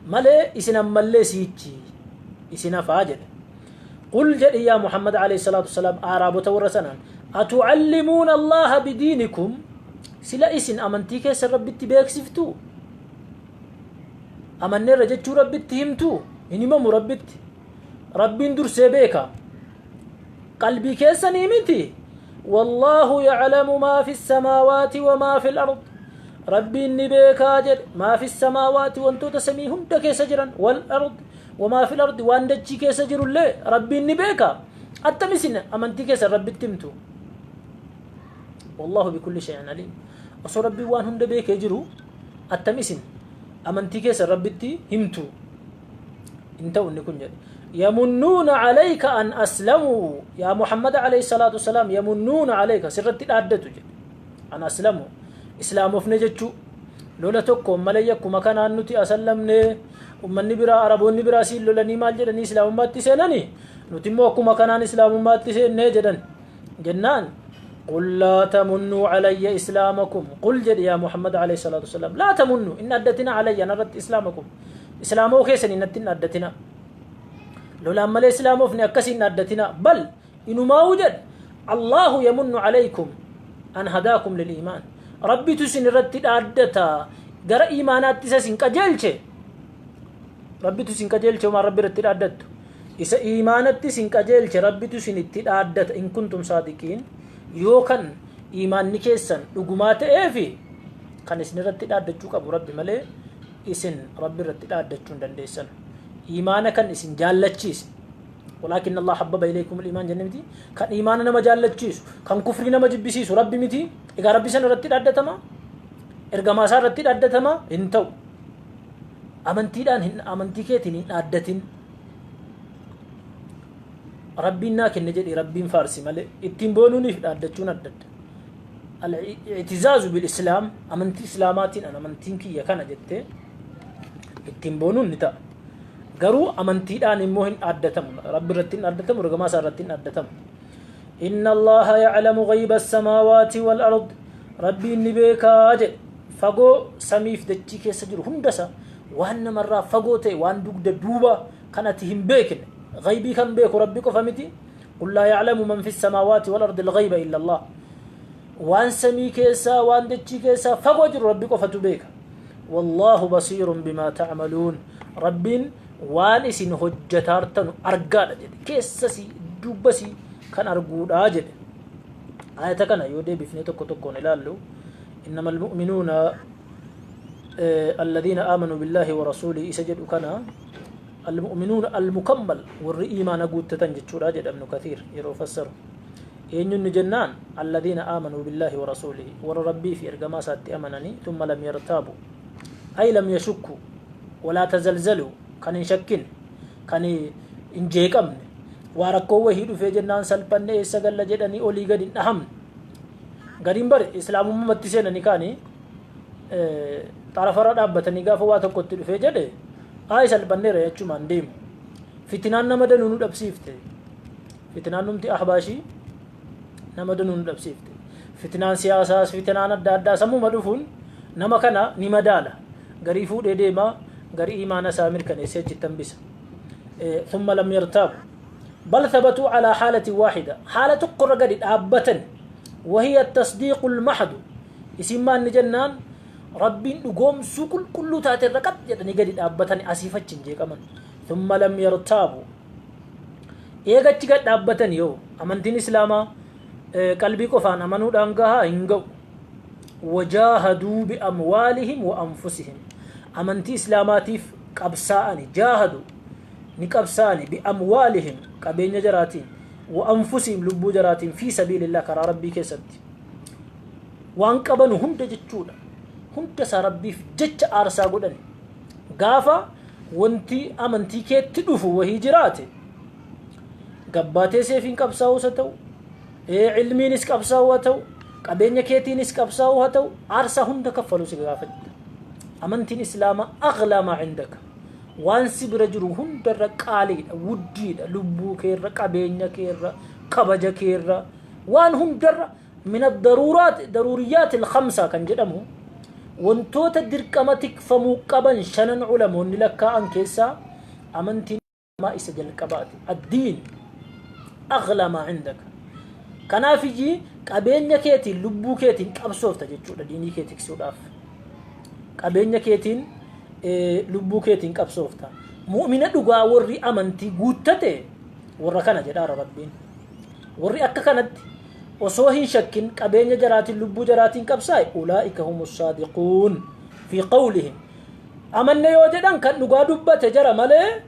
Speaker 1: malee isin ammallee siichi isin hafaa jedhe. قل jedhi yaa Muhammad عليه الصلاة والسلام aaraabota warra sanaan, أتعلمون الله بدينكم, sila isin amantii keessan Rabbitti beeksiftu? Amanneerra jechuu Rabbitti himtu? Hin himamu Rabbitti. Rabbiin dursee beeka, qalbii keessanii miti. والله يعلم ما في السماوات وما في الأرض. Rabbiin ni beekaa jedhe. ما في السماوات, wantoota samii hunda keessa jiran, والأرض, وما في الأرض, waan dachii keessa jirullee Rabbiin ni beeka. Attam isin amantii keessan Rabbitti himtu? والله بكل شيء عليم. Osoo Rabbiin waan hunda beekee jiru attam isin amantii keessan Rabbitti himtu? Hin ta'u inni kun jedhe. يمنون عليك أن أسلموا. Yaa Muhammad عليه الصلاة والسلام, يمنون عليك, sirratti dhaaddatu jedhe, أن أسلموا, islaamofne jechuu. Lola tokko malee akkuma kanaan nuti asallamne. Ummanni biraa, Araboonni biraa siin lolanii maal jedhanii islaamummaatti seenani, nuti immoo akkuma kanaan islaamummaatti seennee jedhan jennaan, قل لا تمنوا علي إسلامكم. قل jedhi yaa Muhammad عليه الصلاة والسلام, لا تمنوا, hin addatina, علي, narratti, إسلامكم, islaamoo keessan innatti hin addatina. Lolaan malee islaamofne akkasii hin addatina. بل, inumaa'uu jedhe, الله يمن عليكم أن هداكم للإيمان. Rabbitu isin irratti dhaaddata, gara iimaanaatti isa isin qajeelche. Rabbitu isin qajeelche. Homaan Rabbi irratti dhaaddattu? Isa iimaanatti isin qajeelche Rabbitu isin itti dhaaddata. إن كنتم صادقين, yoo kan Iimaanni keessan dhugumaa ta'eefi kan isin irratti dhaaddachuu qabu Rabbi malee isin Rabbi irratti dhaaddachuu hin dandeessan. Iimaana kan isin jaallachiise, walaakin Allah habbaba ilaykum al-iimaan jenne miti, kan iimaana nama jaallachiisu, kan kufrii nama jibbisiisu Rabbi miti. Egaa Rabbi sana irratti dhaaddatama, ergamaa isaa irratti dhaaddatama hin ta'u. Amantiidhaan hin, amantii keetiin hin dhaaddatin. Rabbiin naa kenne jedhi Rabbiin faarsi malee ittiin boonuuniif dhaaddachuun adda adda. Al-i'tizaazu bil islaam, amantii islaamaatiin an amantiin kiyya kana jettee ittiin boonuun ni ta'a. Garuu amantiidhaan immoo hin dhaaddatamu. Rabbi irratti hin dhaaddatamu, ergamaa isaa irratti hin dhaaddatamu. Inna Allaha ya'lamu ghayba as-samaawaati wal ard. Rabbiin ni beekaa jedhe. Fagoo samiif dachii keessa jiru hundasa, waan namarraa fagoo ta'e, waan dugda duuba kan ati hin beekne, ghaybii kan beeku Rabbi qofa miti. Qul laa ya'lamu man fi samaawaati wal ardi al-ghayba illa Allah. Waan samii keessaa, waan dachii keessaa fagoo jiru Rabbi qofatu beeka. Wallaahu basiirun bimaa ta'maluun. Rabbiin waan isin hojjetaartanu argaadha jedhe. Keessasii dubbasii kan arguudha jedhe. Ayata kana yoo deebifnee tokko tokkoon ilaallu, innama almu'minuuna alladhiina aamanuu billaahi wa rasuulii isa jedhu kana, almu'minuuna almukammal, warri iimaana guuttatan jechuudha jedha Ibnu Kathiir yeroo fassaru. Eenyunni jennaan, alladhiina aamanuu billaahi wa rasuulihi, warra Rabbii fi ergamaa isaatti amananii, thumma lam yartaabu, ay lam yashukku walaa tazalzaluu, kan hin shakkin, kan hin jeeqamne, waa rakkoo wahii dhufee jennaan salphanne, eessa galla jedhanii olii gadi hin dhahamne. Gariin bare islaamummaatti seenanii kaanii xarafarra dhaabbatanii gaafa waa tokkotti dhufee jedhe, ayi salphanneera jechumaan deemu. Fitinaan nama danuu nu dhabsiifte. Fitinaan numti ahbaashii nama danuu nu dhabsiifte. Fitinaan siyaasaas, fitinaan adda addaa sammuma dhufuun nama kana ni madaala. Garii fuudhee deema, garii imaana isaa mirkaneessee achitti hambisa. Thumma lam yartaabu. Bal thabatuu alaa haalatin waahida. Haala tokkorra gadi dhaabbatan. Wahiya tasdiiqul mahdu. Isin maan ni jennaan, Rabbiin dhugoomsuu qulqulluu taate irra qab jedhanii gadi dhaabbatani, asiif achi hin jeeqaman. Thumma lam yartaabu. Eega achi gad dhaabbatan yoo amantiin islaamaa qalbii qofaan amanuudhaan gahaa hin ga'u. Wajaahaduu bi'amwaalihim wa anfusihim. Amantii islaamaatiif qabsaa'ani, jaahadu ni qabsaa'ani, bi'amwaalihim qabeenya jaraatiin, wa anfusihim lubbuu jaraatiin, fi sabiilillah karaa Rabbii keessatti. Waan qabanu hunda jechuudha. Hunda isaa Rabbiif jecha aarsaa godhani. Gaafa wanti amantii keetti dhufu wahii jiraate, gabbaatee seefiin qabsaa'uus haa ta'u, ilmiinis qabsaa'uu haa ta'u, qabeenya keetiinis qabsaa'uu haa ta'u, aarsaa hunda kaffaluu si gaafata. Amantiin islaamaa aghlaa maa indaka. Waan si bira jiru hundarra qaaliidha, wuddiidha, lubbuu keerra, qabeenya keerra, kabaja keerra, waan hundarra. Min ad-daruuraat, daruuriyyaat al-khamsa kan jedhamu, wantoota dirqama tikfamuu qaban shanan ulamoonni lakkaa'an keessaa amantiin islaamaa isa jalqabaati. Addiin aghlaa maa indaka. Kanaafiyyi qabeenya keetiin lubbuu keetiin qabsoofta jechuudha diinii kee tiksuudhaaf. Qabeenya keetiin lubbuu keetiin qabsoofta. Mu'mina dhugaa warri amantii guuttate warra kana jedhaara Rabbiin. Warri akka kanatti osoo hin shakkin qabeenya jaraatiin lubbuu jaraatiin qabsaa'e, ulaa'ika humu saadiquun fi qawlihim. Amanne yoo jedhan kan dhugaa dubbate jara malee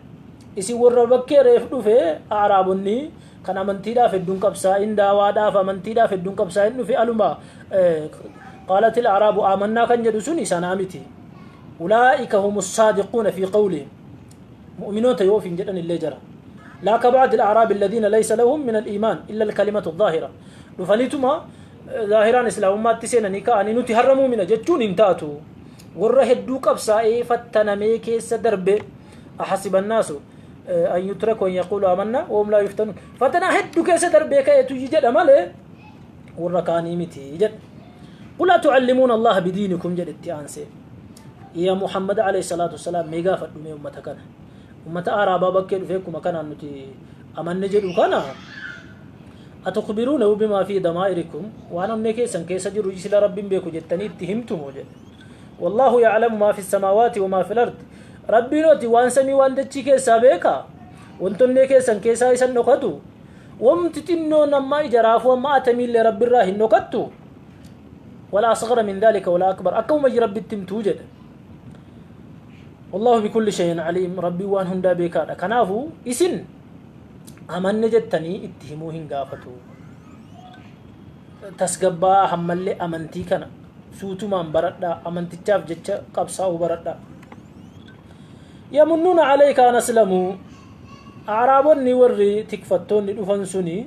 Speaker 1: isin warra bakkee reef dhufe, a'raabonni kan amantiidhaaf hedduun qabsaa'in, daawaadhaaf amantiidhaaf hedduun qabsaa'in dhufe, aluma qaalatil a'raabu amannaa kan jedhu suni sanaa miti. Ulaa'ika humu saadiquuna fi qawlihim. Mu'minoota yoo ofiin jedhan illee jara. Laa ka ba'di al-a'raabi alladhiina laysa lahum min al-iimaan illa al-kalimatu adh-dhaahira. Dhufaniituma zaahiraan islaamummaatti seenanii ka'anii nuti har'a mu'mina jechuun hin taatu. Warra hedduu qabsaa'ee fattanamee keessa darbe, ahasiba annaasu an yutraku an yaquulu amanna wa hum laa yuftanuun. Fatanaa hedduu keessa darbee ka'eetu jedha malee warra kaanii miti jedha. Qul atu'allimuuna Allaha bidiinikum jedhe itti aansee. Yaa Muhammad alayhi salaatu wassalaam, mee gaafadhu mee ummata kana. Ummata Araabaa bakkee dhufee akkuma kanaan nuti amanne jedhu kana, atukbiruunahu bimaa fi damaa'irikum, waan onnee keessan keessa jiru sila Rabbiin beeku jettanii itti himtu moo jedhe. Wallaahu ya'lamu maa fi samaawaati wa maa fil ardi. Rabbiin oti waan samii waan dachii keessaa beeka. Wanti onnee keessan keessaa isan dhokatu. Wamti xinnoon amma ija raafuu amma atamiillee Rabbirraa hin dhokattu. Walaa asghara min dhaalika walaa akbar. Akkuma Rabbitti himtuu jedhe. Wallaahu bikulli shay'in aliim. Rabbiin waan hundaa beekaadha. Kanaafuu isin amanne jettanii itti himuu hin gaafatu. Tasgabbaa hammallee amantii kana suutumaan baradhaa. Amantichaaf jecha qabsaa'uu baradhaa. Yamunnuuna alayka an aslamuu. Acraabonni warri tikfattoonni dhufan suni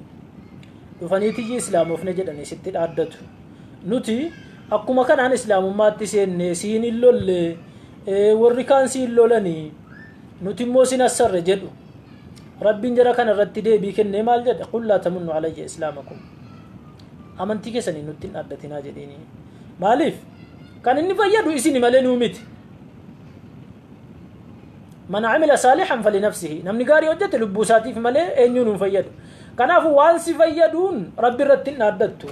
Speaker 1: dhufanii tiyyi islaamofne jedhanii sitti dhaaddatu. Nuti akkuma kanaan islaamummaatti seenne siin hin lolle warri kaan siin lolanii nuti immoo sin assarre jedhu. Rabbiin jara kana irratti deebii kennee maal jedhe? Qul laa tamunnu alayya islaamakum. Amantii keessanii nutti hin dhaaddatinaa jedhiini. Maaliif? Kan inni fayyadu isini malee nuu miti. Man amila saalihan falinafsihi. Namni gaarii hojjete lubbuu isaatiif malee eenyuun hin fayyadu. Kanaafuu waan si fayyaduun Rabbi irratti hin dhaaddattu.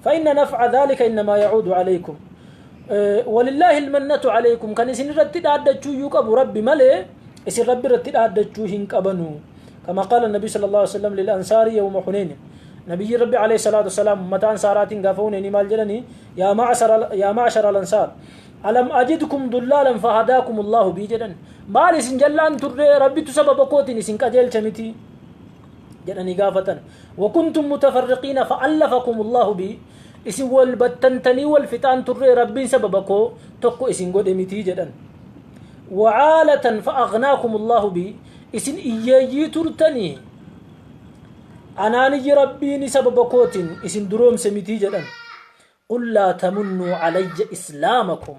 Speaker 1: فإن نفع ذلك إنما يعود عليكم. ولله المنة عليكم kan isin irratti dhaaddachuu iyyuu qabu Rabbi malee isin Rabbi irratti dhaaddachuu hin qabanu. كما قال النبي صلى الله عليه وسلم للأنصار يوم حنين. نبي ربي عليه الصلاة والسلام متى أنصارات قافا حنيني maal jedhani يا معشر الأنصار ألم أجدكم ضلالا فهداكم الله بي jedhan. Maal isin jallaan turre Rabbitu sababa kootiin isin qajeelcha miti jedhanii gaafatan. وكنتم متفرقين فألفكم الله بي. Isin wal battantanii wal fixaan turre Rabbiin sababa koo tokko isin godhe miti jedhan. وعالة فأغناكم الله بي. Isin iyyeeyyii turtanii anaaniyyi Rabbiin sababa kootiin isin duroomse miti jedhan. قل لا تمنوا علي إسلامكم.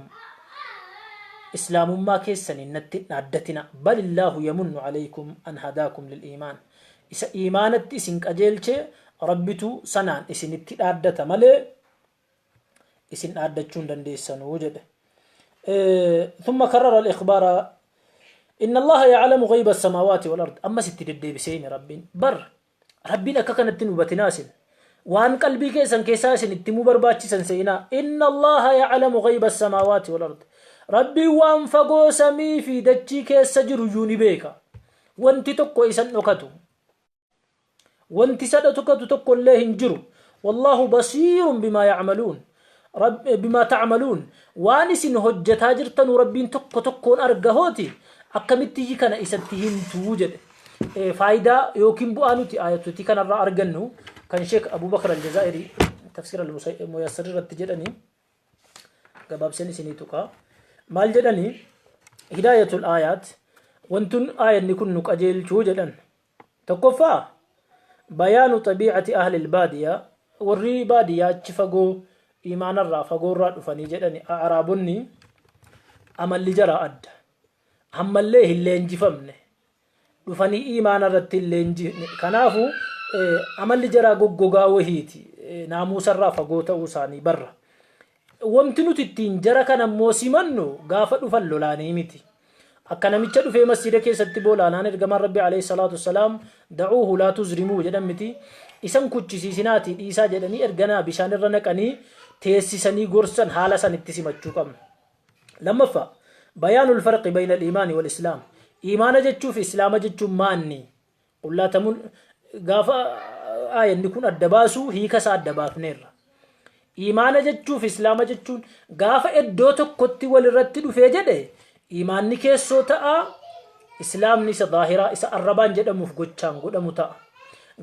Speaker 1: Islaamummaa keessanii natti hin dhaaddatina. بل الله يمن عليكم أن هداكم للإيمان. Isa iimaanatti isin qajeelche Rabbitu sanaan isinitti dhaaddata malee isin dhaaddachuu hin dandeessanuu jedhe. ثم كرر الإخبار إن الله يعلم غيب السماوات والأرض. أما ست deddeebiseen Rabbiin bar Rabbiin akka kanatti nu hubatinaasin waan qalbii keessan keessaa isin itti himuu barbaachisan seenaa. إن الله يعلم غيب السماوات والأرض. Rabbiin waan fagoo samii fi dachii keessa jiru iyyuu ni beeka. Wanti tokko isan dhokatu, wanti isa dhokatu tokko illee hin jiru. والله بصير بما يعملون رب بما تعملون. Waan isin hojjetaa jirtanu Rabbiin tokko tokkoon argahooti akkamitti kana isatti himtuu jedhe. Faayidaa yookiin bu'aa nuti ayatuutii kanarraa argannu kan Sheek Abubakar Aljazaa'iri tafsiira Muyassar irratti jedhanii gabaabseen isinii tuqa. Maal jedhanii? هداية الآيات. Wantun aayanni kun nu qajeelchuu jedhan, tokkoffaa بيان طبيعة أهل البادية. Warri baadiyyaa achi fagoo imaanarraa fagoorraa dhufanii jedhani araabonni amalli jara adda, ammallee hin leenjifamne, dhufanii imaana irratti hin leenjifne. Kanaafu amalli jaraa goggogaa wahiiti, naamuusarraa fagoo ta'uu isaanii barra. Wanti nuti ittiin jara kana immoo simannu gaafa dhufan lolaanii miti. Akka namicha dhufee masjida keessatti boolaanaan ergamaan Rabbi عليه الصلاة والسلام دعوه لا تزرموه jedhan miti. Isan kuchisiisinaatii dhiisaa jedhanii erganaa bishaan irra naqanii teessisanii gorsan, haala sanitti simachuu qabna. Lammaffaa, بيان الفرق بين الإيمان والإسلام. Iimaana jechuuf islaama jechuun maanni qullaatamuun gaafa aayanni kun adda baasuu hiika isaa adda baafneerra. Iimaana jechuuf islaama jechuun gaafa iddoo tokkotti walirratti dhufee jedhe iimaanni keessoo ta'a, islaamni isa zaahiraa isa arrabaan jedhamuuf gochaan godhamu ta'a.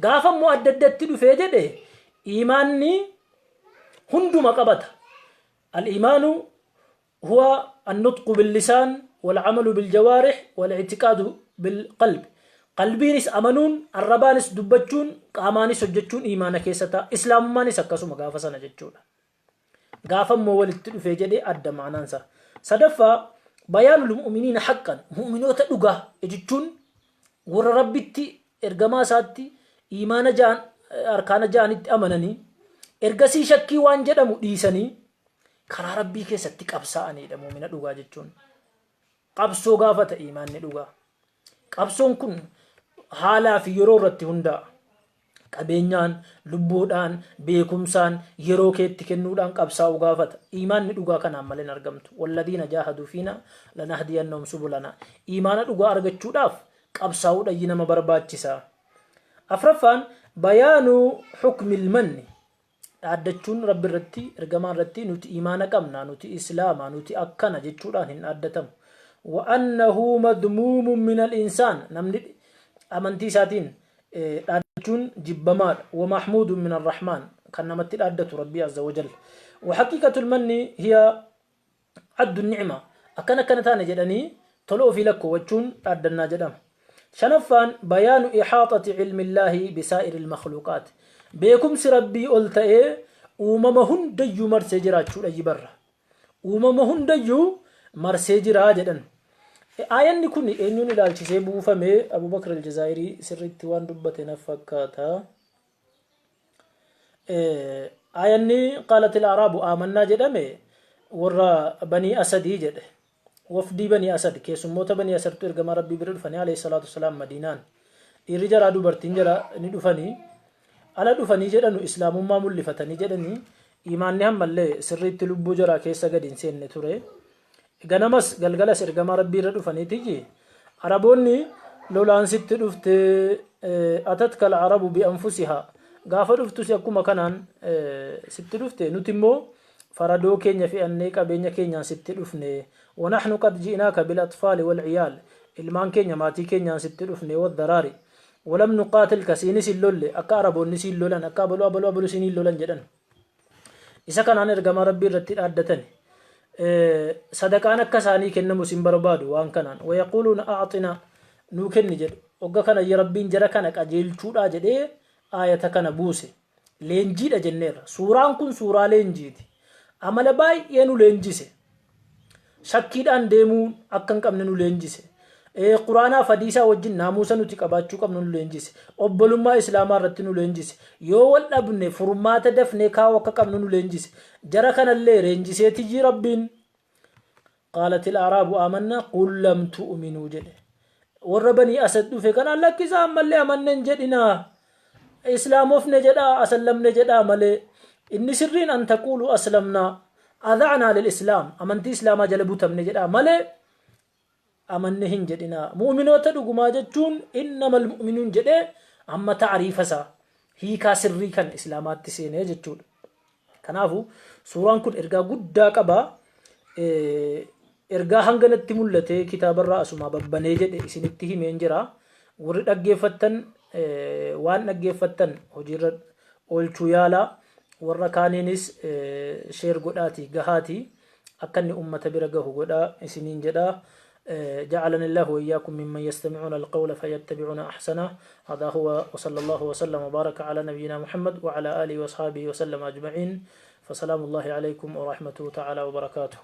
Speaker 1: Gaafa immoo adda addatti dhufee jedhe iimaanni hunduma qabata. الإيمان هو النطق باللسان والعمل بالجوارح والاعتقاد بالقلب. Qalbiinis amanuun, arrabaanis dubbachuun, qaamaanis hojjechuun iimaana keessa ta'a. Islaamummaanis akkasuma gaafa sana jechuudha. Gaafa immoo walitti dhufee jedhee adda maanaansa. Sadaffaa, بيان المؤمنين حقا. Mu'minoota dhugaa jechuun warra Rabbitti, ergamaa isaatti, iimaana ja'an arkaana ja'anitti amananii ergasii shakkii waan jedhamu dhiisanii karaa Rabbii keessatti qabsaa'anidha mu'mina dhugaa jechuun. Qabsoo gaafata iimaanni dhugaa. Qabsoon kun haalaa fi yeroo irratti hundaa'a. Qabeenyaan, lubbuudhaan, beekumsaan, yeroo keetti kennuudhaan qabsaa'uu gaafata. Iimaanni dhugaa kanaan malee hin argamtu. والذين جاهدوا فينا لنهدينهم سبلنا. Iimaana dhugaa argachuudhaaf qabsaa'uu dhayyi nama barbaachisa. Afraffaan, بيان حكم المن. Dhaaddachuun Rabbi irratti, ergamaa irratti nuti iimaana qabna, nuti Islaama, nuti akkana jechuudhaan hin dhaaddatamu. Wa annahu madmuumun min al-insaan namni amantii isaatiin dhaaddachuun jibbamaadha. Wa mahmuudun min ar-rahmaan kan namatti dhaaddatu Rabbii azza wa jalla. Wa haqiiqatul manni hiya Addu ni'ma akkana akkana taane jedhanii tola ofii lakkoowwachuun dhaaddannaa jedhama. Shanaffaan bayaanu ihaaxati ilmillaahi bisaa'iril makhluuqaat. Beekumsi Rabbii ol ta'ee uumama hundayyuu marsee jiraachuudha yibarra. Uumama hundayyuu marsee jira jedhan. Aayanni kun eenyuun ilaalchisee buufame Abubakar al-Jazaa'irii sirriitti waan dubbate na fakkaata. Aayanni qaalatil araabu aamannaa jedhame warra banii asadii jedhe. Wafdii banii asad keessummoota banii asadtu ergamaa rabbii bira dhufanii alayhi salaatu wasalaam madiinaan. Dhiirri jaraa dubartiin jara ni dhufanii ala dhufanii jedhanu islaamummaa mul'ifatanii jedhanii imaanni ammallee sirriitti lubbuu jaraa keessa gadi hin seenne ture. Ganamas galgalas ergamaa Rabbii irra dhufaniitiyyi Araboonni lolaan sitti dhufte atatka al-arabu bi anfusiha gaafa dhuftus akkuma kanaan sitti dhufte nuti immoo faradoo keenya fe'annee qabeenya keenyaan sitti dhufne wanaxnu qad ji'naaka bil atfaali wal ciyaal ilmaan keenya maatii keenyaan sitti dhufne waddaraari walam nuqaatilka siinis hin lolle akka araboonni siin lolan akka abalu abalu abalu siin hin lolan jedhan Isa kanaan ergamaa Rabbii irratti dhaaddatani. Sadaqaan akka isaanii kennamus hin barbaadu waan kanaan. Wayaquuluuna a'axinaa nuu kenni jedhu. Hogga kana Rabbiin jara kana qajeelchuudhaa jedhee aayata kana buuse. Leenjiidha jenneerra. Suuraan kun suuraa leenjiiti. Amala baay'ee nu leenjise. Shakkiidhaan deemuu akka hin qabne nu leenjise. Quraanaaf hadiisaa wajjin naamuusa nuti qabaachuu qabnu nu leenjise. Obbolummaa Islaamaa irratti nu leenjise. Yoo wal dhabne furmaata dafnee kaa'uu akka qabnu nu leenjise. Jara kanallee leenjiseetiyyi Rabbiin qaalatil araabu aamanna qul lam tu'minuu jedhe. Warra banii Asad dhufe kanaan lakkisaa ammallee amanne hin jedhinaa. Islaamofne jedhaa asallamne jedhaa malee inni sirriin an taquulu aslamnaa adha'naa lil islaam amantii islaamaa jala butamne jedhaa malee amanne hin jedhinaa. Mu'minoota dhugumaa jechuun innamal mu'minuun jedhee amma ta'riifa isaa hiikaa sirrii kan islaamaatti seenee jechuudha. Kanaafu suuraan kun ergaa guddaa qaba. Ergaa hanga natti mul'ate kitaabarraa asumaa babbanee jedhe isinitti himeen jira. Warri dhaggeeffattan waan dhaggeeffattan hojiirra oolchuu yaalaa. Warra kaaniinis sheer godhaati gahaati. Akka inni ummata bira gahu godhaa isiniin jedha. جعلني الله وإياكم ممن يستمعون القول فيتبعون أحسنه هذا هو وصلى الله وسلم وبارك على نبينا محمد وعلى آله وأصحابه وسلم أجمعين فسلام الله عليكم ورحمته تعالى وبركاته.